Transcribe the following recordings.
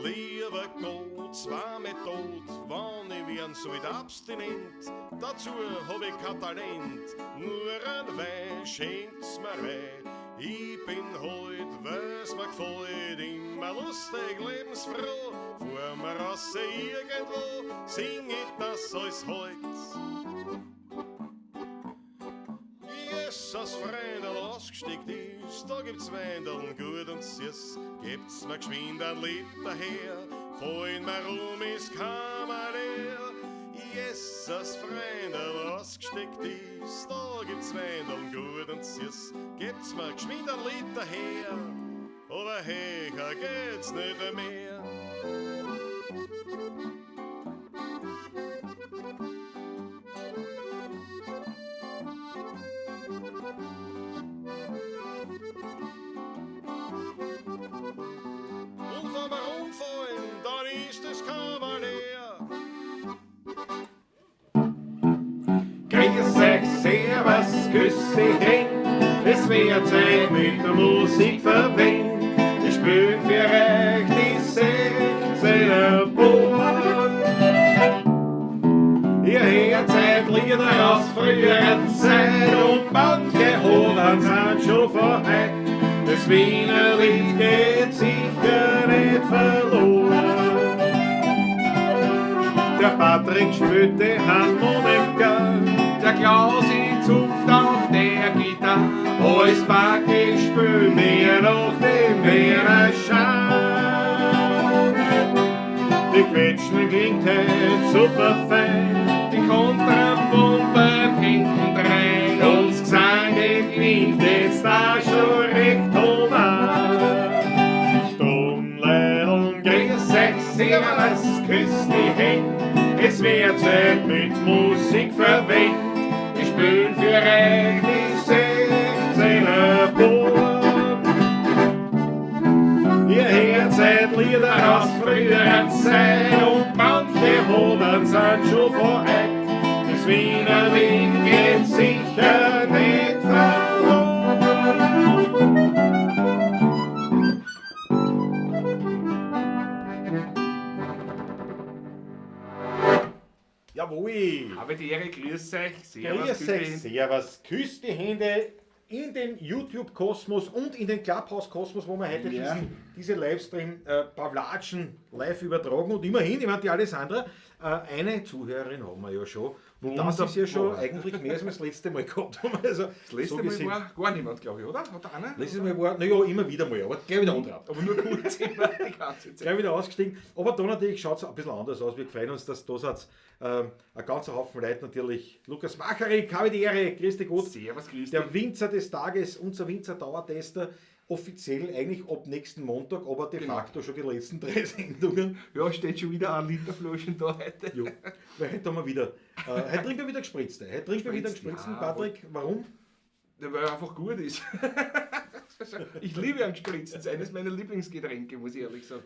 Lieber Gott, zwar mit Tod, wann ich werden sollt abstinent, dazu hab ich kein Talent, nur ein Wein schenkt's mir rein. Ich bin heut, weil's mir gefällt, immer lustig, lebensfroh, fahr mir raus irgendwo, sing ich das alles heut. Jesus, Freundl, ausgesteckt ist, da gibt's Weindeln gut und süß, gebt's mir geschwind ein Liter her, fallen mir rum, ist Kammer leer. Jesus, Freundl, ausgesteckt ist, da gibt's Weindeln gut und süß, gebt's mir geschwind ein Liter her, aber höher geht's nicht mehr. Und wenn wir umfallen, dann ist das Kavalier. Grüß euch, servus, küss die Händ, es wird Zeit mit der Musik verwendet. Ich spiel für euch die 16er Buben. Ihr hört seit Lieder aus früheren Zeit und manche Hoden sind schon vorbei. Das Wiener Lied geht sicher nicht verloren. Der Patrick spielt die Harmonika, Der Klausi zupft auf der Gitarre. Alles Backe spül mir noch den Wiener Schein. Die Quetschen klingt heut super fein. Die Kontrapumpe hintendrein. Und das Gesang klingt jetzt da schon recht human. Stundenleideln, grüß euch, servus, küss die Händ. Es wird Zeit mit Musik verwendet. Ich spiel für euch die 16er Bub. Ihr hört seit Lieder aus früheren Zeit und manche Hoden sind schon vor Eck. Das Wiener Lied geht sicher nicht verloren. Jawohl! Habe die Ehre, grüß euch. Servus, Grüß grüß euch, dich. servus, küsst die Hände in den YouTube-Kosmos und in den Clubhouse-Kosmos, wo wir heute Ja. diese Livestream-Pavlatschen live übertragen. Und immerhin, ich meine, die Alessandra, eine Zuhörerin haben wir ja schon. Und das ist ja schon eigentlich mehr, als wir das letzte Mal gehabt haben. Also, Das letzte so Mal gesehen- war gar niemand, glaube ich, oder? Hat da einer? Letztes Mal war, naja, immer wieder mal, aber gleich wieder angehabt. Aber nur kurz immer die ganze Zeit. Gleich wieder ausgestiegen. Aber da natürlich schaut es ein bisschen anders aus. Wir freuen uns, dass da seid, ein ganzer Haufen Leute natürlich. Lukas Macharik, habe die Ehre, grüß dich Gott. Servus, grüß dich. Der Winzer des Tages, unser Winzer-Dauertester, offiziell eigentlich ab nächsten Montag, aber de Genau. facto schon die letzten 3 Sendungen. Ja, steht schon wieder ein Liter Flaschen da heute. Jo, weil heute haben wir wieder, heute trinken wir wieder gespritzte. Heute trinken wir wieder Gespritzt, gespritzten, ja, Patrick, warum? Ja, weil er einfach gut ist. Ich liebe einen gespritzten, das ist eines meiner Lieblingsgetränke, muss ich ehrlich sagen.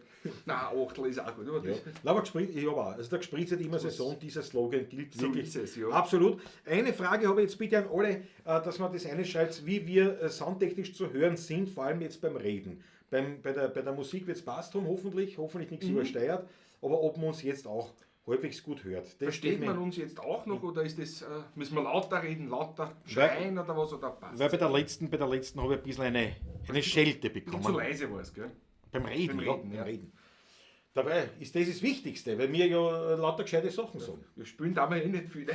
Na, Achtel ist auch gut, oder? Ja. Nein, aber gespritzt, ich habe auch. Also der gespritzt hat immer Saison, dieser Slogan gilt So wirklich. ist es, ja. Absolut. Eine Frage habe ich jetzt bitte an alle, dass man das eine schreibt, wie wir soundtechnisch zu hören sind, vor allem jetzt beim Reden. Bei der Musik wird's passt haben, hoffentlich nichts übersteuert, aber ob man uns jetzt auch halbwegs gut hört. Das Versteht geht mir man uns jetzt auch noch oder ist das, müssen wir lauter reden, lauter schreien oder was? Oder passt? Weil bei der letzten habe ich ein bisschen eine Schelte Ein bisschen bekommen. zu leise war's, gell? Beim Reden, Beim ja, Reden, beim ja. Reden. Dabei ist das das Wichtigste, weil wir ja lauter gescheite Sachen sagen. Wir spielen da eh nicht viel.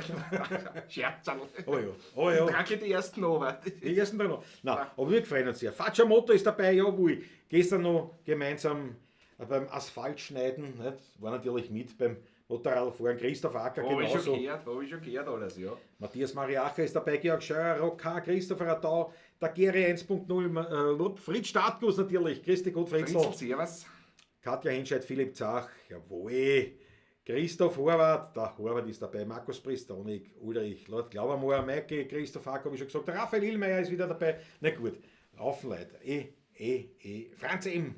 Scherzerl. Oh ja, oh ja. Ich trage die ersten noch, warte. Die ersten drei noch. Nein, aber wir freuen uns sehr. Facciamoto ist dabei, jawohl. Gestern noch gemeinsam beim Asphaltschneiden, nicht? War natürlich mit beim Motorradfahren. Christoph Acker Hab ich schon genauso. gehört, hab ich schon gehört alles, ja. Matthias Mariacher ist dabei, Georg Scheuer, Rock K, Christopher Radau, der Geri 1.0, Fritz Startguss natürlich, Christi Gott, Fritzl. Fritzl, servus. Katja Henscheid, Philipp Zach, jawohl. Christoph Horvath, der Horvath ist dabei, Markus Pristonik, Ulrich, Lord Glaubermoor, Maike, Christoph Acker, hab ich schon gesagt, der Raphael Illmeier ist wieder dabei. Na gut, Haufen Leute, Franz M.,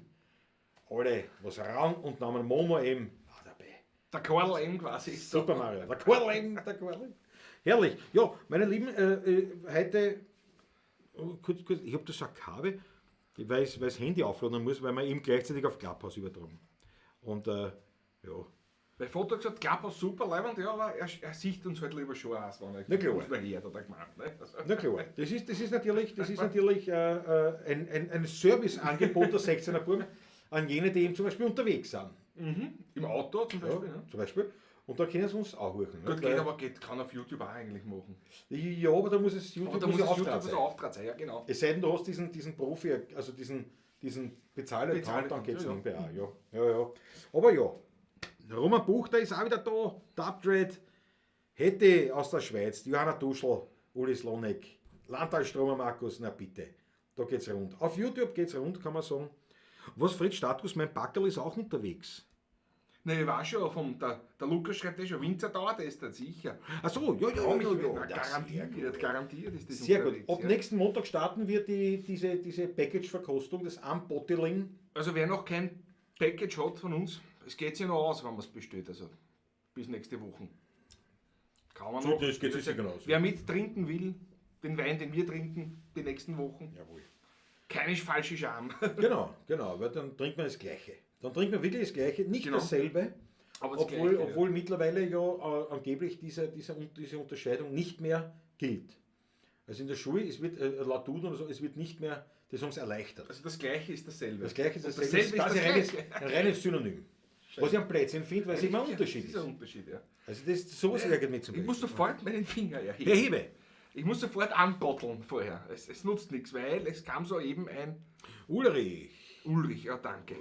alle, was Rang und Namen, Momo M., auch dabei. Der Karl M. quasi. Super Mario, der Karl M., der Karl M. Herrlich. Ja, meine Lieben, heute, oh, kurz, kurz, ich hab da so ein Kabel, weil ich das Handy aufladen muss, weil wir eben gleichzeitig auf Clubhouse übertragen. Und ja. Mein Vater hat gesagt, Klapphaus super, leibend, ja, aber er sieht uns halt lieber schon aus, wenn er Na klar. uns noch hört, hat er gemeint. Ne? Also, Na klar, das ist natürlich ein Serviceangebot der 16er Buben an jene, die eben zum Beispiel unterwegs sind. Mhm. Im Auto zum Beispiel. Ja, Ne? zum Beispiel. Und da können sie uns auch hören. Ne? Gut, geht aber kann auf YouTube auch eigentlich machen. Ja, aber da muss es YouTube, Aber da muss ja es Auftrag YouTube sein. so Auftrag sein, ja genau. Es sei denn, du hast diesen Profi, also diesen Bezahl-Account, dann geht's ja, nicht mehr. Ja, ja, ja. Aber ja, Roman Buchter ist auch wieder da, Dubdread, Hätte aus der Schweiz, Johanna Duschl, Uli Slonek, Landtalstromer Markus, na bitte, da geht's rund. Auf YouTube geht's rund, kann man sagen. Was, Fritz Status, mein Packerl ist auch unterwegs. Ne, ich war schon, der Lukas schreibt eh schon, Winzer dauert es dann sicher. Ach so, ja, ja. Garantiert, garantiert ist das Sehr gut. unterwegs. Ab ja. nächsten Montag starten wir diese Package-Verkostung, das Unbottling. Also wer noch kein Package hat von uns, es geht sich noch aus, wenn man es bestellt, also bis nächste Woche. Kann man So, noch. das geht sich sicher aus. Wer mittrinken will, den Wein, den wir trinken, die nächsten Wochen, Jawohl. keine falsche Scham. Genau, weil dann trinkt man das Gleiche. Dann trinkt man wirklich das Gleiche, nicht Genau. dasselbe. Aber das Obwohl, Gleiche, ja. obwohl mittlerweile ja angeblich diese Unterscheidung nicht mehr gilt. Also in der Schule, es wird laut Duden oder so, es wird nicht mehr, das haben sie erleichtert. Also das Gleiche ist dasselbe. Das Gleiche ist Und dasselbe, dasselbe das ist ist das quasi Gleiche. ein reines Synonym. Was ich am Blödsinn finde, weil es immer ein Unterschied Das ist. ist ein Unterschied, ja. Also das, sowas ärgert mich zum Ich muss Beispiel. sofort meinen Finger erheben. Erhebe! Ich muss sofort anbotteln vorher. Es nutzt nichts, weil es kam so eben ein Ulrich! Ulrich, ja danke.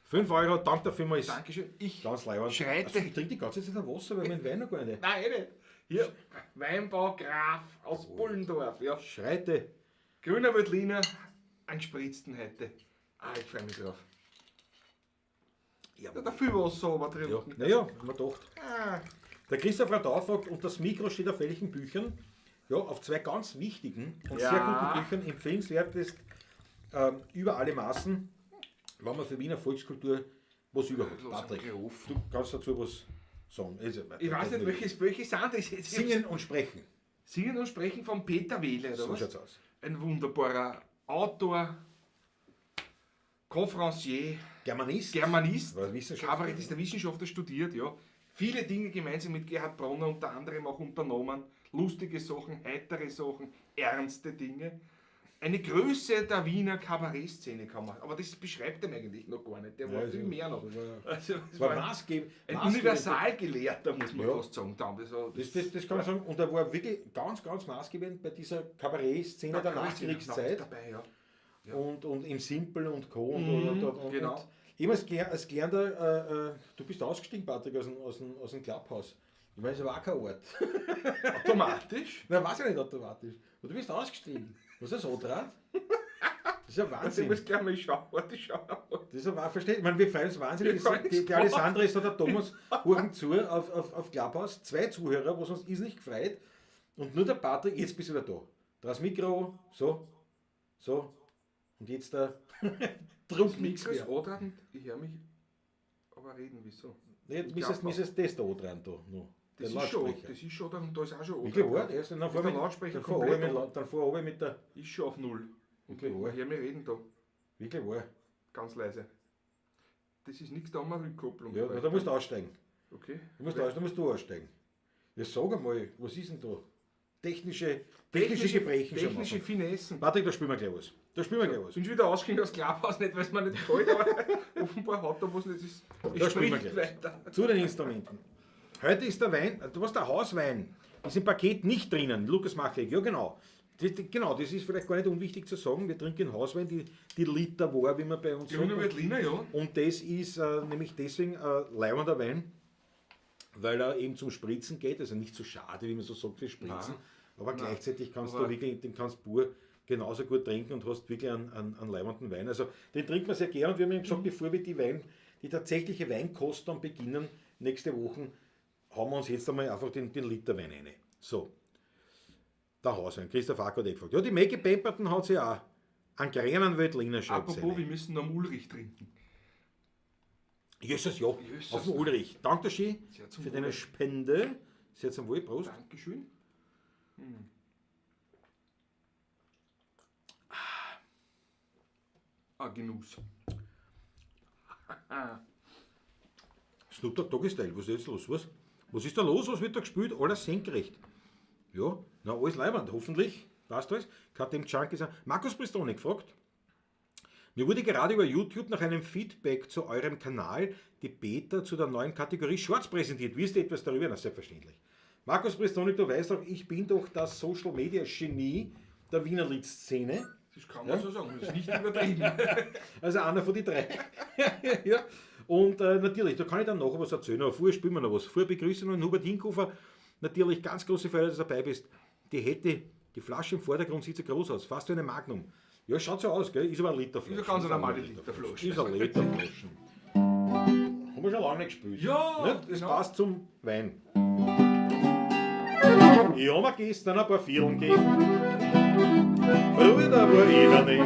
5 Euro, danke dafür mal. Dankeschön. Ich Ganz leibend. schreite. Also, ich trinke die ganze Zeit ein Wasser, weil mein Wein noch gar nicht. Nein, nicht. Hier, Weinbau Graf aus Bullendorf. Ja. Schreite. Grüner Veltliner, einen gespritzten heute. Ah, ich freue mich drauf. Ja, Ja, da viel Wasser aber drin. ja. Naja, haben wir gedacht. Ah, Der Christoph Radau fragt, und das Mikro steht auf welchen Büchern? Ja, auf zwei ganz wichtigen und Ja. sehr guten Büchern. Empfehlenswert ist über alle Maßen, wenn man für Wiener Volkskultur was über hat. Los, Patrick, Ruf. du kannst dazu was sagen. Also, Ich weiß nicht, welche sind das jetzt. Singen und Sprechen. Singen und Sprechen von Peter Wehle, oder So was? schaut's aus. Ein wunderbarer Autor, Konferencier, Germanist. Germanist, War Wissenschaftler. Kabarettist, der Wissenschaftler studiert, ja. Viele Dinge gemeinsam mit Gerhard Bronner unter anderem auch unternommen. Lustige Sachen, heitere Sachen, ernste Dinge. Eine Größe der Wiener Kabarettszene kann man. Aber das beschreibt ihn eigentlich noch gar nicht. Der war Ja, viel also, mehr noch. das war- Also, es Das war war maßgebend. ein maßgebend. Universalgelehrter, muss man Ja. fast sagen. Dann. Also, Das kann man sagen. Und er war wirklich ganz, ganz maßgebend bei dieser Kabarett-Szene der Nachkriegszeit. Dabei, ja. Ja. Und im Simpel und Co. Und, Mhm, und, genau. Und eben als gelernter, du bist ausgestiegen, Patrick, aus dem Clubhaus. Ich meine, es war auch kein Ort. Automatisch. Nein, weiß ich nicht automatisch. Und du bist ausgestiegen. Was ist das, Antrag? Das ist ja Also ich Wahnsinn. muss gleich mal schauen. Warte, ich schau mal. Das ist ja verstehe. Ich meine, wir freuen uns wahnsinnig. Wir freuen uns Die Alessandra ist da, der Thomas hören zu auf Clubhouse. 2 Zuhörer, was uns ist nicht gefreut. Und nur der Patrick, jetzt bist du wieder da. Das Mikro, so, so. Und jetzt der Druck nichts Mikro ist mehr. antreten, ich höre mich aber reden, wieso? Nee, jetzt müsstest das da dran da noch. Das Den ist schon, Lautsprecher. das ist schon, da, und da ist auch schon Wirklich antreten. wahr? Der ist dann Ist fahr der mit- Lautsprecher dann fahr komplett runter mit, dann fahr runter mit der. Ist schon auf Null. Und Wirklich wahr? ich höre mich reden da, Wirklich wahr? ganz leise. Das ist nichts da, eine Rückkopplung. Ja, da musst du aussteigen. Okay. Da musst du aussteigen. Ja, sag einmal, was ist denn da? Technische Gebrechen schon Technische am Anfang. Finessen. Patrick, da spielen wir gleich was. Da spielen wir gleich was. Bin schon wieder ausgegangen aus Clubhouse, nicht weil es mir nicht gefällt, aber offenbar hat da was nicht. Es Da spielen wir spricht gleich. weiter. Zu den Instrumenten. Heute ist der Wein, du hast der Hauswein, ist im Paket nicht drinnen. Lukas Machlik, ja genau. Genau, das ist vielleicht gar nicht unwichtig zu sagen. Wir trinken Hauswein, die Liter war, wie man bei uns Grüner sagt. Veltliner, ja. Und das ist nämlich deswegen leibender Wein, weil er eben zum Spritzen geht. Also nicht so schade, wie man so sagt, für Spritzen. Nein. Aber Nein. gleichzeitig kannst Aber du wirklich, den kannst pur genauso gut trinken und hast wirklich einen leibenden Wein. Also den trinkt man sehr gern und wir haben eben gesagt, bevor wir die tatsächliche Weinkost dann beginnen, nächste Woche, hauen wir uns jetzt einmal einfach den Liter Wein rein. So. Der Hauswein. Christoph Ack hat eh gefragt. Ja, die Maggie Pemberton hat sie auch. Einen kleinen Veltliner schreibt sie Apropos, rein. wir müssen am Ulrich trinken. Jesus, ja. Jesus. Auf den Ulrich. Danke schön Sehr zum für deine Wohl. Spende. Sehr zum Wohl. Prost. Dankeschön. Ah, Genuss. Snoop Dogg Doggy Style, was ist jetzt los? Was? Was ist da los? Was wird da gespielt? Alles senkrecht. Ja, na, alles leibend, hoffentlich. Passt alles. KTM Junkies. Markus Bristoni gefragt. Mir wurde gerade über YouTube nach einem Feedback zu eurem Kanal die Beta zu der neuen Kategorie Shorts präsentiert. Wisst ihr etwas darüber? Na, selbstverständlich. Markus Bristoni, du weißt doch, ich bin doch das Social Media Genie der Wiener Liedszene. Das kann man so sagen, das ist nicht übertrieben. Also einer von den drei. Ja. Und natürlich, da kann ich dann nachher was erzählen. Aber vorher spielen wir noch was. Vorher begrüße ich noch den Hubert Hinkofer. Natürlich ganz große Freude, dass du dabei bist. Die Flasche im Vordergrund sieht so groß aus, fast wie eine Magnum. Ja, schaut so aus, gell? Ist aber eine Literflasche. Ist eine ganz normale Literflasche. Ist eine Literflasche. Haben wir schon lange nicht gespielt. Ja, nicht? Das genau. passt zum Wein. Ich hab mir gestern ein paar Vierteln gegeben. Bruder war ich noch nicht.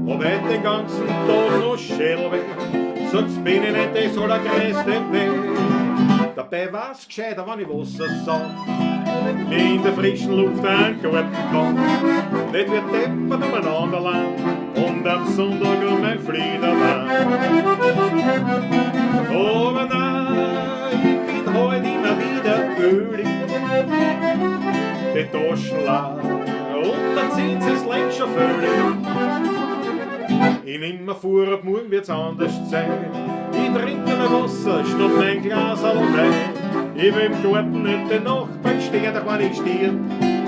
Hab heut den ganzen Tag noch Schädel weh. Sonst bin ich nicht das allergrößte Weh. Dabei war's gescheiter, wenn ich Wasser sauf. Mir in der frischen Luft einen Garten kauf. Nicht wie deppert umeinander lang und am Sonntag um ein Fliedermann. Aber nein, ich bin heut immer wieder ölig. Die Taschen leer und der Zins ist längst schon völlig. Ich nimm mir vor, ab morgen wird's anders sein. Ich trinke mehr Wasser statt mein Glas Wein. Ich will im Garten nicht den Nachbarn stehen, doch wenn ich stirb,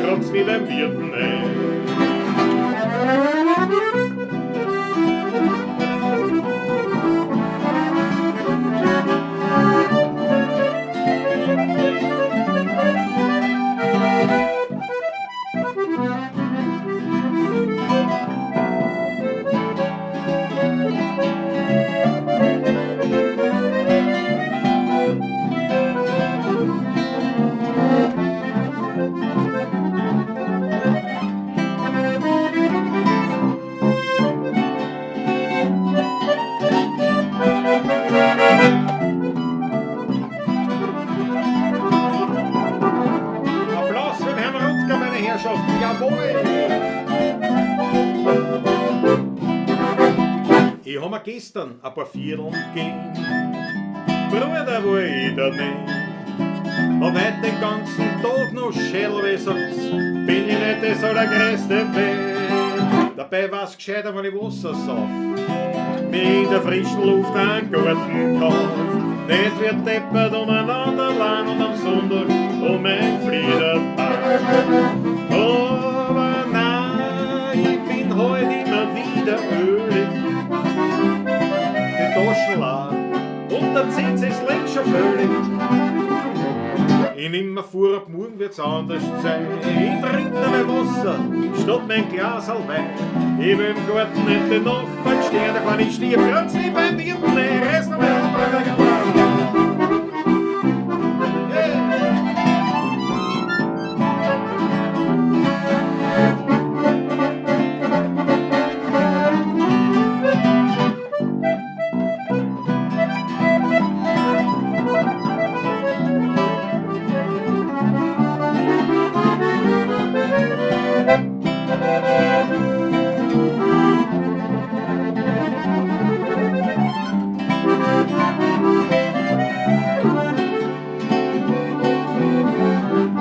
trag's mir beim Wirten ein. Applaus für den Herrn Rutger, meine Herrschaften. Jawohl! Ich hab mir gestern ein paar Vierteln gegeben. Bruder, wo ich da nicht. Hab heut den ganzen Tag noch Schädel, sonst bin ich nicht das allergrößte Weh. Dabei war's gescheiter, wenn ich Wasser sauf. Mir in der frischen Luft einen Garten kauf. Nicht wie deppert umeinander lang und am Sonntag um ein Fliederpack. Aber nein, ich bin heut immer wieder ölig. Die Taschen leer und der Zins ist längst schon völlig. Ich nimm mir vor, ab morgen wird's anders sein. Ich trink nur mehr Wasser statt mein Glas Wein. Ich will im Garten nicht den Nachbarn stehen, da kann ich stirb. Ganz wie beim Wirten, ey, reiß noch mal auf.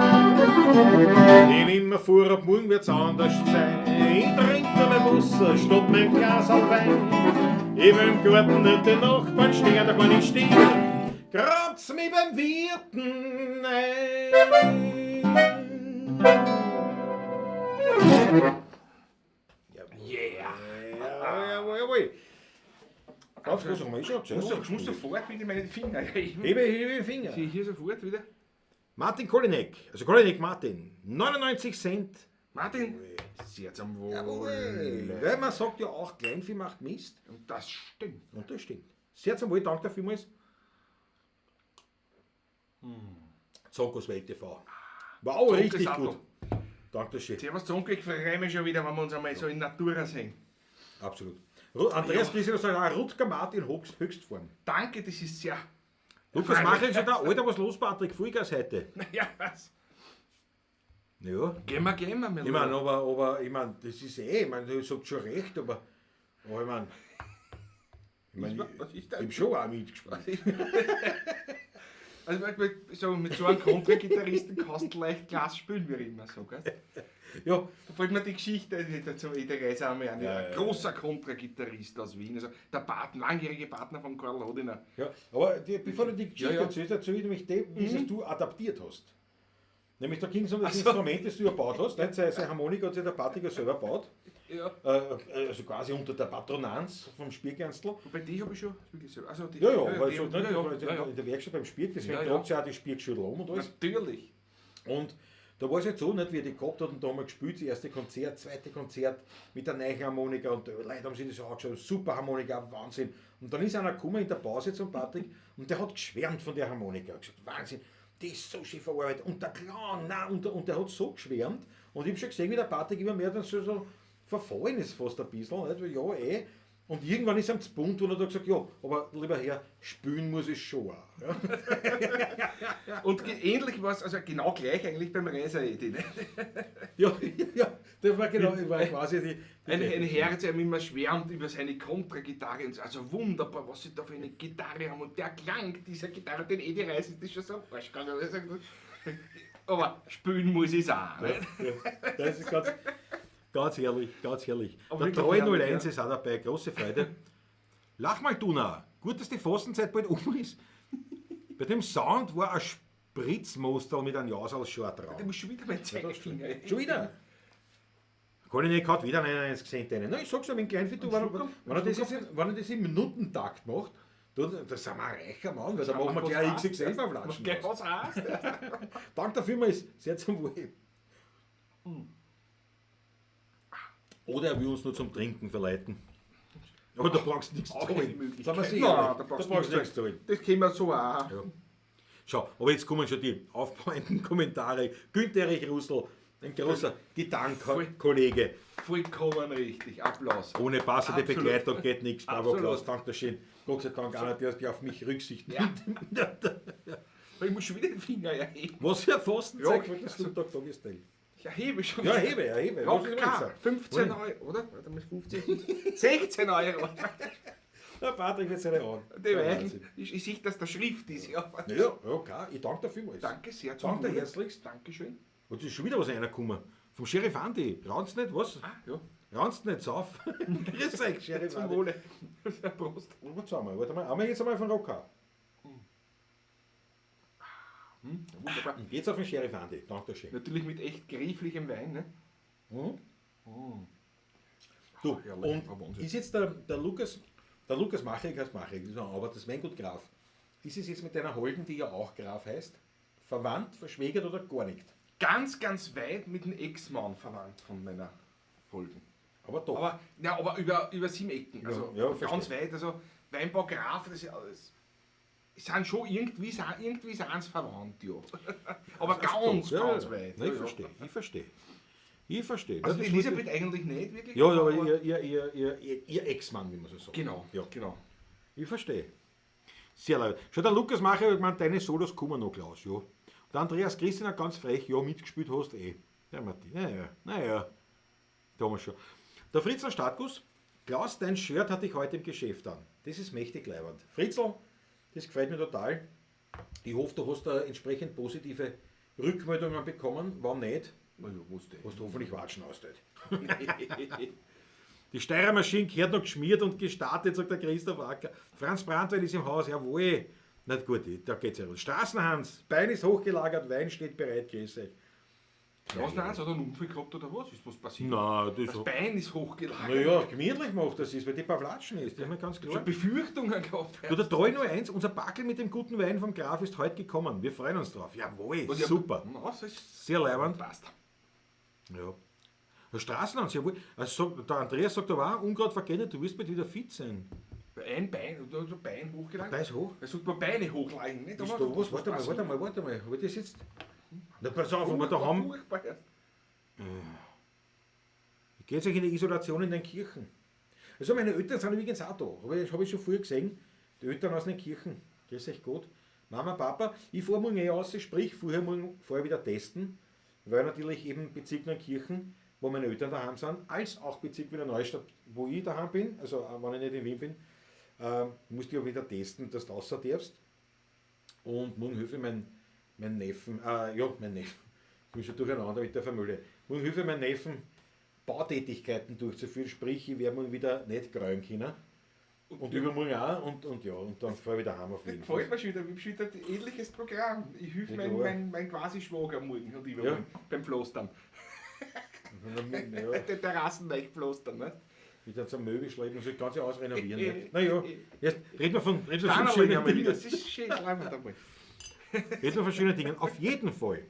Yeah. Ich nimm mir vor, ab morgen wird's anders sein. Ich trink nur mehr Wasser statt mein Glas Wein. Ich will im Garten nicht den Nachbarn stehen, da kann ich stehen. Grabt's mich beim Wirten ein. Yeah! Jawohl, jawohl. Ganz groß, haben wir eh schon erzählt. Ich muss sofort wieder meine Finger heben. Hebe, hebe den Finger. Sehe ich hier sofort wieder. Martin Kolinek, also Kolinek Martin, 99 Cent. Martin, sehr zum Wohl. Weil man sagt ja auch, Kleinvieh macht Mist. Und das stimmt. Und das stimmt. Sehr zum Wohl, danke vielmals. Zonkos Welt TV. Wow, richtig Sato. gut. Danke schön. Servus Zonko, ich freue mich schon wieder, wenn wir uns einmal so in Natura sehen. Absolut. Andreas Grieser sagt auch, Rutger Martin Höchstform. Danke, das ist sehr. Lukas Machel sagt auch, Alter, was los, Patrick? Vollgas heute. Ja, was? Ja. Gehen wir, mein Ich meine, Lieber. aber ich meine, das ist eh, ich meine, du sagst schon recht, aber ich meine, Ich meine, Was ich, ist da? ich hab schon auch mitgespielt. Also so, mit so einem Kontragitarristen kannst du leicht Glas spielen, wie ich immer so, gell? Ja, Da fällt mir die Geschichte dazu, der Reise einmal an. Ja, Ein ja, großer Kontragitarrist aus Wien, also der Partner, langjährige Partner von Karl Hodiner. ja. Aber die, bevor du die Geschichte Ja, ja. erzählst, erzähl ich nämlich die, wie es du adaptiert hast. Nämlich da ging es um das Ach so. Instrument, das du gebaut hast. Nicht? Seine Harmonika hat sich der Patrick ja selber gebaut. Ja. Also quasi unter der Patronanz vom Spiergänzl. Wobei die habe ich schon wirklich selber. Also die, Ja, ja, weil die, so, ja, nicht, ja, das war jetzt ja, ja. in der Werkstatt beim Spierg, deswegen Ja, ja. tragt sie auch die Spiergschüttel um und alles. Natürlich. Und da war es halt so, nicht, wie er die gehabt hat und da haben wir gespielt, das erste Konzert, zweite Konzert mit der neuen Harmonika und die Leute haben sich das angeschaut, super Harmonika, Wahnsinn. Und dann ist einer gekommen in der Pause zum Patrick und der hat geschwärmt von der Harmonika, hat gesagt, Wahnsinn, die ist so schön verarbeitet und der Clown, nein, und der hat so geschwärmt und ich habe schon gesehen, wie der Patrick immer mehr dann so verfallen ist fast ein bisschen, nicht? Weil, ja, eh. Und irgendwann ist ihm zu bunt und er hat gesagt, ja, aber lieber Herr, spülen muss ich schon auch. Ja. Und ähnlich war es, also genau gleich eigentlich beim Reiser Edi. Ne? Ja, ja, das war genau, das war quasi die Ein Herr, der immer schwärmt über seine Kontragitarre und so. Also wunderbar, was sie da für eine Gitarre haben. Und der Klang dieser Gitarre, den Edi Reis, ist das schon so am Arsch gegangen. Aber spielen muss ich es auch. Ne? Ja, das ist ganz, ganz herrlich, ganz herrlich. Aber Der wirklich Treu herrlich, 01 ist auch dabei, große Freude. Lach mal, Duna. Gut, dass die Fastenzeit bald um ist. Bei dem Sound war ein Spritzmosterl mit einem Jausal schon ein Ich Traum. muss schon wieder meinen Zeigefinger. Schon wieder? Kann ich nicht, hat wieder einen gesehen. Einen. Na, ich sag's ja, mit dem Kleinvieh, du, wenn, er das jetzt, wenn er das im Minutentakt macht, du, da sind wir ein reicher Mann, weil da machen wir gleich XXL Flaschen. Gleich was heißt. Dank der Firma ist sehr zum Wohl. Oder er will uns nur zum Trinken verleiten. Aber da brauchst du nichts Auch eine zahlen. Möglichkeit. Sagen wir sicher, Nein, da da brauchst brauchst du du nichts zahlen. Das können wir so auch. Ja. Schau, aber jetzt kommen schon die aufbauenden Kommentare. Günther Erich Russell, ein großer Gitarrenkollege. Vollkommen richtig. Applaus. Ohne passende Absolut. Begleitung geht nichts. Bravo Absolut. Klaus, danke schön. Gott sei Dank einer, der auf mich Rücksicht nimmt. Ja. Ich muss schon wieder den Finger erheben. Was für ein Fastenzeit, Ja, das du da dargestellt. Ich erhebe schon. Ja, erhebe, erhebe. Was ist Rock denn jetzt? 15 Euro, oder? Warte mal, 15. 16 Euro. Der Patrick wird seine Augen. Die Ja, Wein. Wahnsinn. Ich sehe, dass da Schrift ist. Ja. Ja, okay. Ich danke dir vielmals. Danke sehr. Zum Danke dir Wohle. herzlichst. Dankeschön. Und es ist schon wieder was reingekommen. Vom Sheriff Andi. Raunst nicht, was? Ah, ja. Raunst nicht, sauf. Grüß euch, Sheriff Zum Andi. Wohle. Prost. Warte mal, warte mal. Einmal jetzt einmal von Rocker. Hm, wunderbar. Und geht's auf den Sheriff Andi. Danke schön. Natürlich mit echt gräflichem Wein, ne? Mhm. Du, Herrlich. und Wahnsinn. ist jetzt der Lukas, der Lukas Machek heißt Machek, ist ein aber das Weingut Graf. Ist es jetzt mit deiner Holden, die ja auch Graf heißt, verwandt, verschwägert oder gar nicht? Ganz, ganz weit mit dem Ex-Mann verwandt von meiner Holden. Aber doch. Aber, ja, aber über 7 Ecken. Also Ja, ja, verstehe. ganz weit. Also Weinbau Graf, das ist alles. Sind schon irgendwie, irgendwie sind sie verwandt, ja. Aber ganz, Ja, ganz ja. weit. Nein, ich ja, ja. verstehe, ich verstehe. Ich verstehe. Also Das die ist Elisabeth wirklich- eigentlich nicht wirklich. Ja, ja, aber ihr Ex-Mann, wie man so sagt. Genau, Ja. genau. Ich verstehe. Sehr leid. Schau, der Lukas Macher hat gemeint, deine Solos kommen noch, Klaus, ja. Und der Andreas Christian hat ganz frech, ja, mitgespielt hast, eh. Der Martin, naja, naja. Da haben wir schon. Der Fritzl Stadtguss, Klaus, dein Shirt hatte ich heute im Geschäft an. Das ist mächtig leiwand. Fritzl, das gefällt mir total. Ich hoffe, du hast da entsprechend positive Rückmeldungen bekommen. Wann nicht, Na ja, wusste ich. hast du hoffentlich Watschen ausgestellt. Die Steirermaschine gehört noch geschmiert und gestartet, sagt der Christoph Acker. Franz Brandwein ist im Haus, jawohl. Na gut, da geht's ja los. Straßenhans, Bein ist hochgelagert, Wein steht bereit, grüß euch. Straßenhans hat einen Unfall gehabt oder was? Ist was passiert? Na, das Das Bein ist hochgelagert. Naja, gemütlich macht das ist, weil die paar Flatschen ist, das ist mir ganz klar. Schon Befürchtungen gehabt. Du, der 301, unser Backel mit dem guten Wein vom Graf ist heute gekommen. Wir freuen uns drauf. Jawohl, Und ich hab- super. Na, das ist Sehr leibend. passt. Ja. Der Straßenhans, jawohl. Also, der Andreas sagt aber auch, Unkraut vergeht, du wirst bald wieder fit sein. Ein Bein, oder so Bein hochgelagert. Bein ist hoch. Da sollte man Beine hochlegen, nicht? Ist da was? Warte mal, warte mal, warte mal. Hab ich das jetzt? Na, pass auf, wenn wir da haben. Furchtbar. Geht euch in die Isolation in den Kirchen. Also meine Eltern sind übrigens auch da. Hab ich schon früher gesehen. Die Eltern aus den Kirchen. Grüß euch Gott. Mama, Papa, ich fahre morgen eh raus, sprich, vorher morgen vorher wieder testen, weil natürlich eben Bezirk Neunkirchen, wo meine Eltern daheim sind, als auch Bezirk Wiener Neustadt, wo ich daheim bin, also wenn ich nicht in Wien bin, Musst dich auch wieder testen, dass du raus darfst. Und morgen helfe ich mein Neffen, mein Neffen, ich bin schon durcheinander mit der Familie. Morgen helfe ich meinen Neffen, Bautätigkeiten durchzuführen, sprich, ich werde morgen wieder nicht gräuen können. Und übermorgen auch und dann fahre ich wieder heim auf jeden Fall. Gefällt mir schon wieder, ich habe schon ein ähnliches Programm. Ich helfe mein quasi Schwager morgen und übermorgen beim Pflastern. Ja. Die Terrassen leicht pflastern, ne? Wieder zum Möbelschleppen und so das Ganze ausrenovieren. Ne? Naja, jetzt reden wir von schönen Dingen. Das ist schön, einmal. Reden wir von schönen Dingen. Auf jeden Fall.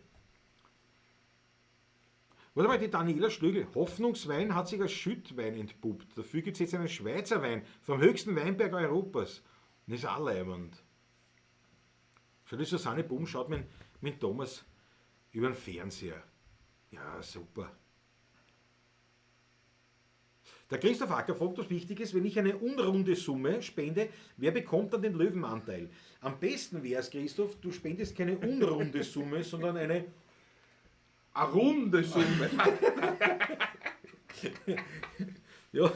Warte mal, die Daniela Schlögl, Hoffnungswein hat sich als Schüttwein entpuppt. Dafür gibt es jetzt einen Schweizer Wein vom höchsten Weinberg Europas. Das ist auch leibend. Schau, die Susanne Bum schaut mit Thomas über den Fernseher. Ja, super. Der Christoph Acker fragt, was wichtig ist, wenn ich eine unrunde Summe spende, wer bekommt dann den Löwenanteil? Am besten wäre es, Christoph, du spendest keine unrunde Summe, sondern eine runde Summe. Ja.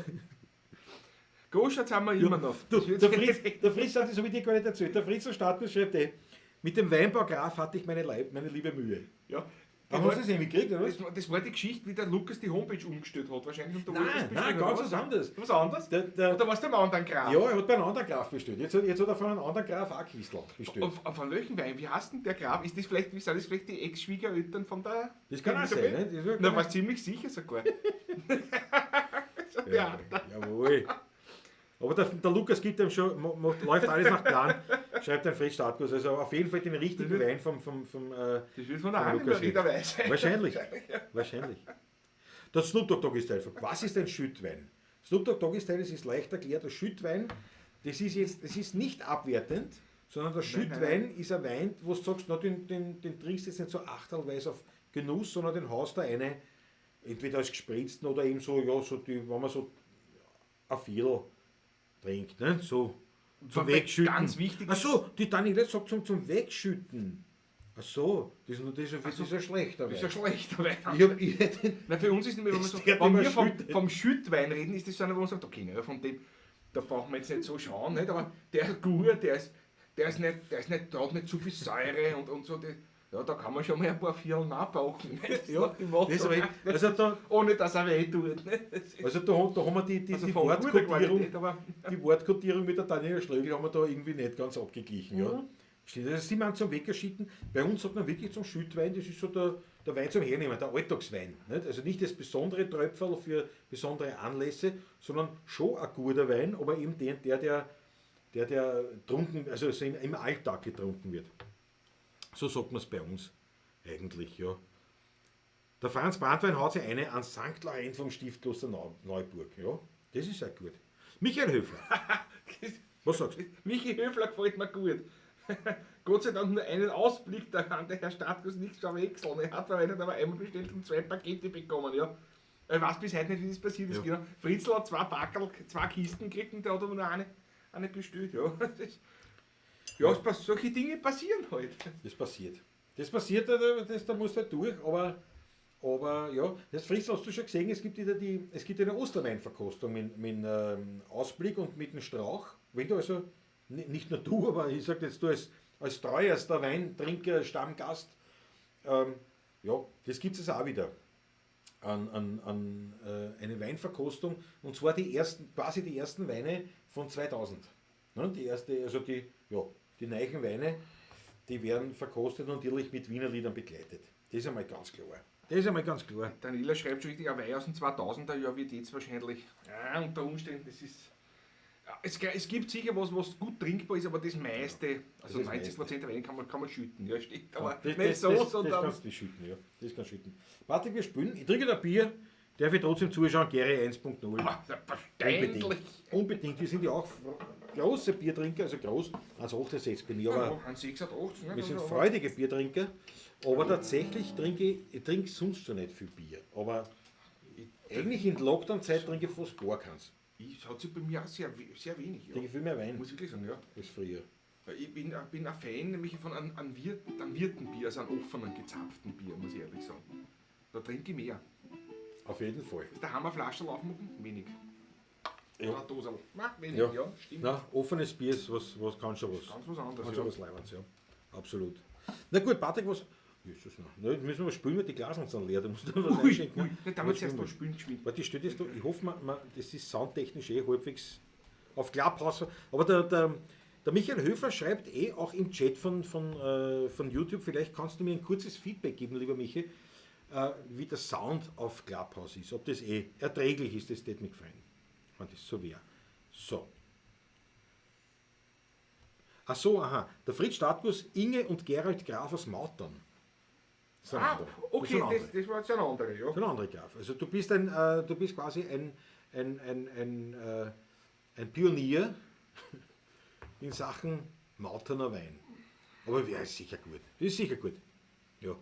Goschatz haben wir immer noch. Du, der Fritz hat das, habe ich dir gar nicht erzählt. Der Fritz Status schreibt, mit dem Weinbaugraf hatte ich meine liebe Mühe. Ja. Aber hast du das nicht mitgekriegt, oder was? Das war die Geschichte, wie der Lukas die Homepage umgestellt hat, wahrscheinlich. Und der nein, ganz was anderes. Was anderes? Oder war es dem anderen Graf? Ja, er hat bei einem anderen Graf bestellt. Jetzt hat er von einem anderen Graf auch Kistel bestellt. Von welchem Wein? Wie heißt denn der Graf? Ist das vielleicht, sind das vielleicht die Ex-Schwiegereltern von der... Das kann auch sein, ne? Na, war ziemlich sicher sogar. Ja, jawohl. Aber der Lukas gibt ihm schon, läuft alles nach Plan, schreibt einen Fritz Startkurs. Also auf jeden Fall den richtigen Wein vom Das wird von der Annemarie dabei sein. Wahrscheinlich. Wahrscheinlich. Das Snoop Dogg Doggy Style. Was ist ein Schüttwein? Snoop Dogg Doggy Style, das ist leicht erklärt. Der Schüttwein, das ist jetzt, das ist nicht abwertend, sondern der Schüttwein ist ein Wein, wo du sagst, na, den trinkst du jetzt nicht so achtelweise auf Genuss, sondern den haust du eine, entweder als gespritzten oder eben so, ja, so die, wenn man so ein Viertel trinkt, ne? So zum Wegschütten. Ganz wichtig. Ach so, die Daniela sagt zum Wegschütten. Ach so, das ist ja schlechter Wein. Das ist ja schlechter Wein. Nein, für uns ist nämlich, wenn wir vom Schüttwein reden, ist das so einer, wo man sagt, okay, na, von dem, da brauchen wir jetzt nicht so schauen, nicht? Aber der ist gut, der hat nicht zu viel Säure und so. Ja, da kann man schon mal ein paar Viertel nachbauchen. Ja, das also da, ohne dass er weh tut. Ne? Also da haben wir die Wortkodierung, die Wortkodierung mit der Daniela Schlögl haben wir da irgendwie nicht ganz abgeglichen. Mhm. Ja. Stimmt, also sie meinen zum Weggeschitten. Bei uns sagt man wirklich zum Schüttwein, das ist so der Wein zum Hernehmen, der Alltagswein. Nicht? Also nicht das besondere Tröpferl für besondere Anlässe, sondern schon ein guter Wein, aber eben der trunken, also im Alltag getrunken wird. So sagt man es bei uns eigentlich, ja. Der Franz Brandwein haut sich eine an St. Laurent vom Stiftkloster Neuburg, ja. Das ist auch gut. Michael Höfler. Was sagst du? Michael Höfler gefällt mir gut. Gott sei Dank nur einen Ausblick, da kann der Herr Stadtkus nichts verwechseln. Er hat verwendet, aber einmal bestellt und 2 Pakete bekommen, ja. Ich weiß bis heute nicht, wie das passiert ist. Ja. Genau. Fritzl hat 2 Packerl, 2 Kisten gekriegt und der hat aber nur eine bestellt, ja. Das, ja, solche Dinge passieren halt. Das passiert. Das passiert, da musst du halt durch, aber ja, das Fritz, hast du schon gesehen, es gibt wieder eine Osterweinverkostung mit Ausblick und mit dem Strauch. Wenn du also, nicht nur du, aber ich sag jetzt du als treuerster Weintrinker, Stammgast, ja, das gibt es auch wieder. An eine Weinverkostung, und zwar quasi die ersten Weine von 2000. Ne, die erste, also die neuen Weine, die werden verkostet und natürlich mit Wiener Liedern begleitet. Das ist einmal ganz klar. Daniela schreibt schon richtig, ein Wein aus dem 2000er Jahr wird jetzt wahrscheinlich, ja, unter Umständen, das ist, ja, es gibt sicher was gut trinkbar ist, aber das meiste, also das 90% der Weine kann man schütten, ja, steht, aber ja, nicht so, sondern... Das kannst du schütten, ja, das kannst du schütten. Patrick, wir spielen, ich trinke ein Bier, darf ich trotzdem zuschauen, Gary 1.0. Aber selbstverständlich. Unbedingt, wir sind ja auch große Biertrinker, also groß, 1,68 bin ich, aber 1,86, wir sind freudige Biertrinker, aber tatsächlich trinke ich trinke sonst schon nicht viel Bier, aber eigentlich in der Lockdown-Zeit trinke ich fast gar keins. Es hat sich bei mir auch sehr, sehr wenig. Ja. Trinke viel mehr Wein. Muss ich wirklich sagen, ja. Als früher. Ich bin ein Fan nämlich von einem Wirtenbier, also einem offenen, gezapften Bier, muss ich ehrlich sagen. Da trinke ich mehr. Auf jeden Fall. Ist der Hammer Flascherl aufmachen? Wenig. Ja. Oder ein Doserl. Nein, wenig, Ja. ja, stimmt. Na, offenes Bier ist was, was kann schon was. Ganz was anderes, Kann schon ja. was Leibendes, ja. Absolut. Na gut, Patrick, was. Jesus, na. Na, jetzt müssen wir spülen, weil die Glasen sind leer. Da musst du was Ui, einschenken. ui, nicht damit zuerst noch spülen geschwind. Warte, steht das da? Ich hoffe, man, das ist soundtechnisch eh halbwegs auf Clubhouse. Aber der Michael Höfer schreibt eh auch im Chat von YouTube, vielleicht kannst du mir ein kurzes Feedback geben, lieber Michi, wie der Sound auf Clubhouse ist. Ob das eh erträglich ist, das tät mich gefallen. Wenn das so wäre. So. Ach so, aha. Der Fritz Statkus, Inge und Gerald Graf aus Mautern. Das ist ein Ah, anderer. Das ist okay, ein anderer. das war jetzt ein anderer, ja. Das ist ein anderer Graf. Also du bist quasi ein Pionier in Sachen Mauterner Wein. Aber wer ist sicher gut. Ist sicher gut. Ja.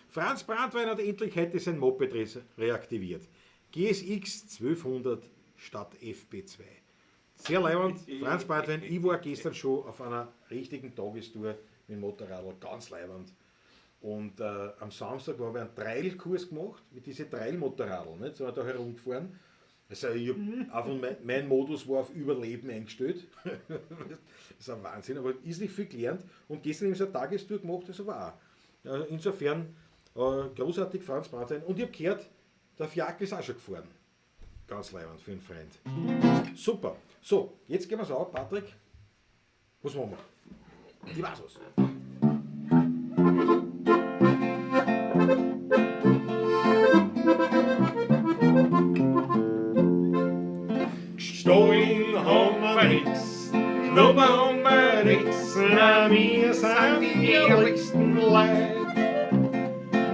Franz Brandwein hat endlich heute sein Moped reaktiviert. GSX 1200 statt FB2. Sehr leibend. Franz Brandwein, ich war gestern schon auf einer richtigen Tagestour mit dem Motorrad, ganz leibend. Und am Samstag habe ich einen Trailkurs gemacht, mit diesen Trailmotorradl, nicht? So sind wir da herumgefahren. Also ich hab einfach mein Modus war auf Überleben eingestellt. Das ist ein Wahnsinn, aber ist nicht viel gelernt. Und gestern eben so eine Tagestour gemacht, das war auch. Insofern großartig, Franz Brandwein. Und ich hab gehört, der Fiaker ist auch schon gefahren. Ganz leibend für einen Freund. Super. So, jetzt gehen wir's auf, Patrick. Was machen wir? Ich weiß was. Gestohlen haben wir nix, genommen haben wir nix, na, wir sind die ehrlichsten Leute.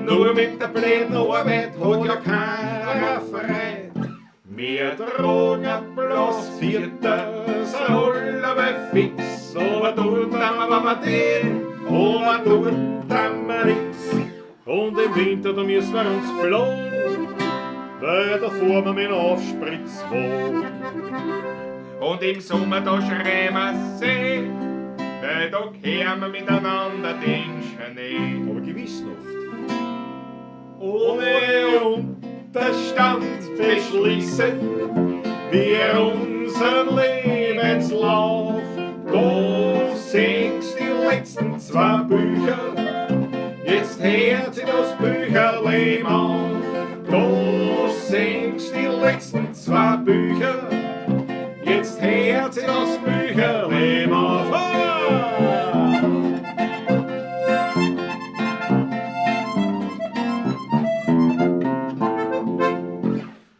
Nur mit der blöden Arbeit hat ja keiner Freude. Wir tragen bloß Vierter, sind alle fix, aber tun wir, wenn wir den, aber tun wir nix. Und im Winter, da müssen wir uns plagen, weil da fahren wir mit dem Aufspritzwagen. Und im Sommer, da schreien wir See, weil da kehren wir miteinander den Schnee. Aber gewiss oft. Ohne Unterstand beschließen wir unseren Lebenslauf. Du singst die letzten 2 Bücher, jetzt hört sich das Bücherleben auf. Du singst die letzten 2 Bücher, jetzt hört sich das Bücherleben auf. Ah!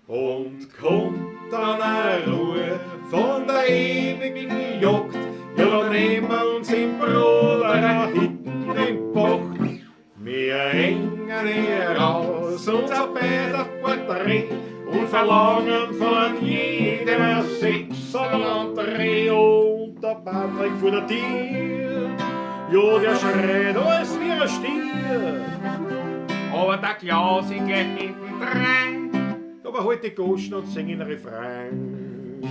Und kommt dann eine Ruhe von der ewigen Jagd, ja, dann nehmen wir uns im Bruder hinten den Bach. Wir hängen hier raus unser beider Porträt und verlangen von jedem ein Sechserl und Dreh. Und der Patrick vor der Tür, ja, der schreit alles wie ein Stier. Aber der Klaus ist gleich hinten dran. Aber halt die Goschen und singen Refrain.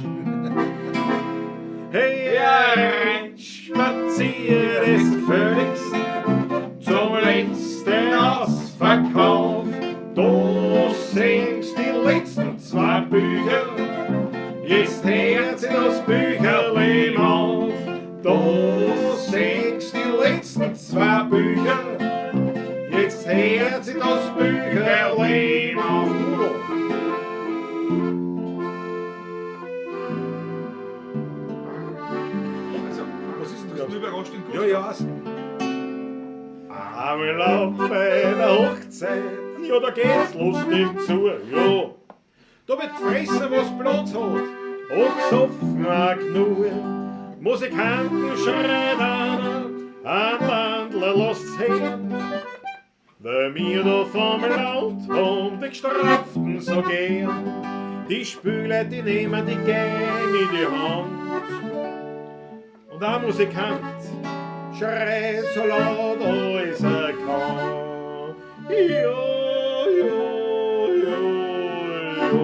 Hey, er rennt spaziert ist gefälligst zum letzten Ausverkauf. Du singst die letzten 2 Bücher, jetzt hört sich das Bücherleben auf. Du singst die letzten 2 Bücher, jetzt hört sich das Bücherleben auf. Also, was ist denn das? das? Überrascht den Ja, ja. Einmal bei der Hochzeit, ja, da geht's lustig zu, ja. Da wird gefressen, was Platz hat, und gesoffen auch genug. Musikanten schreit einer, ein Landler lasst's hören. Weil mir da vom Land und die Gestraften so gern. Die Spüler, die nehmen die Gang in die Hand. Und ein Musikant schreit so laut, als er kann. Ja, ja, ja, ja.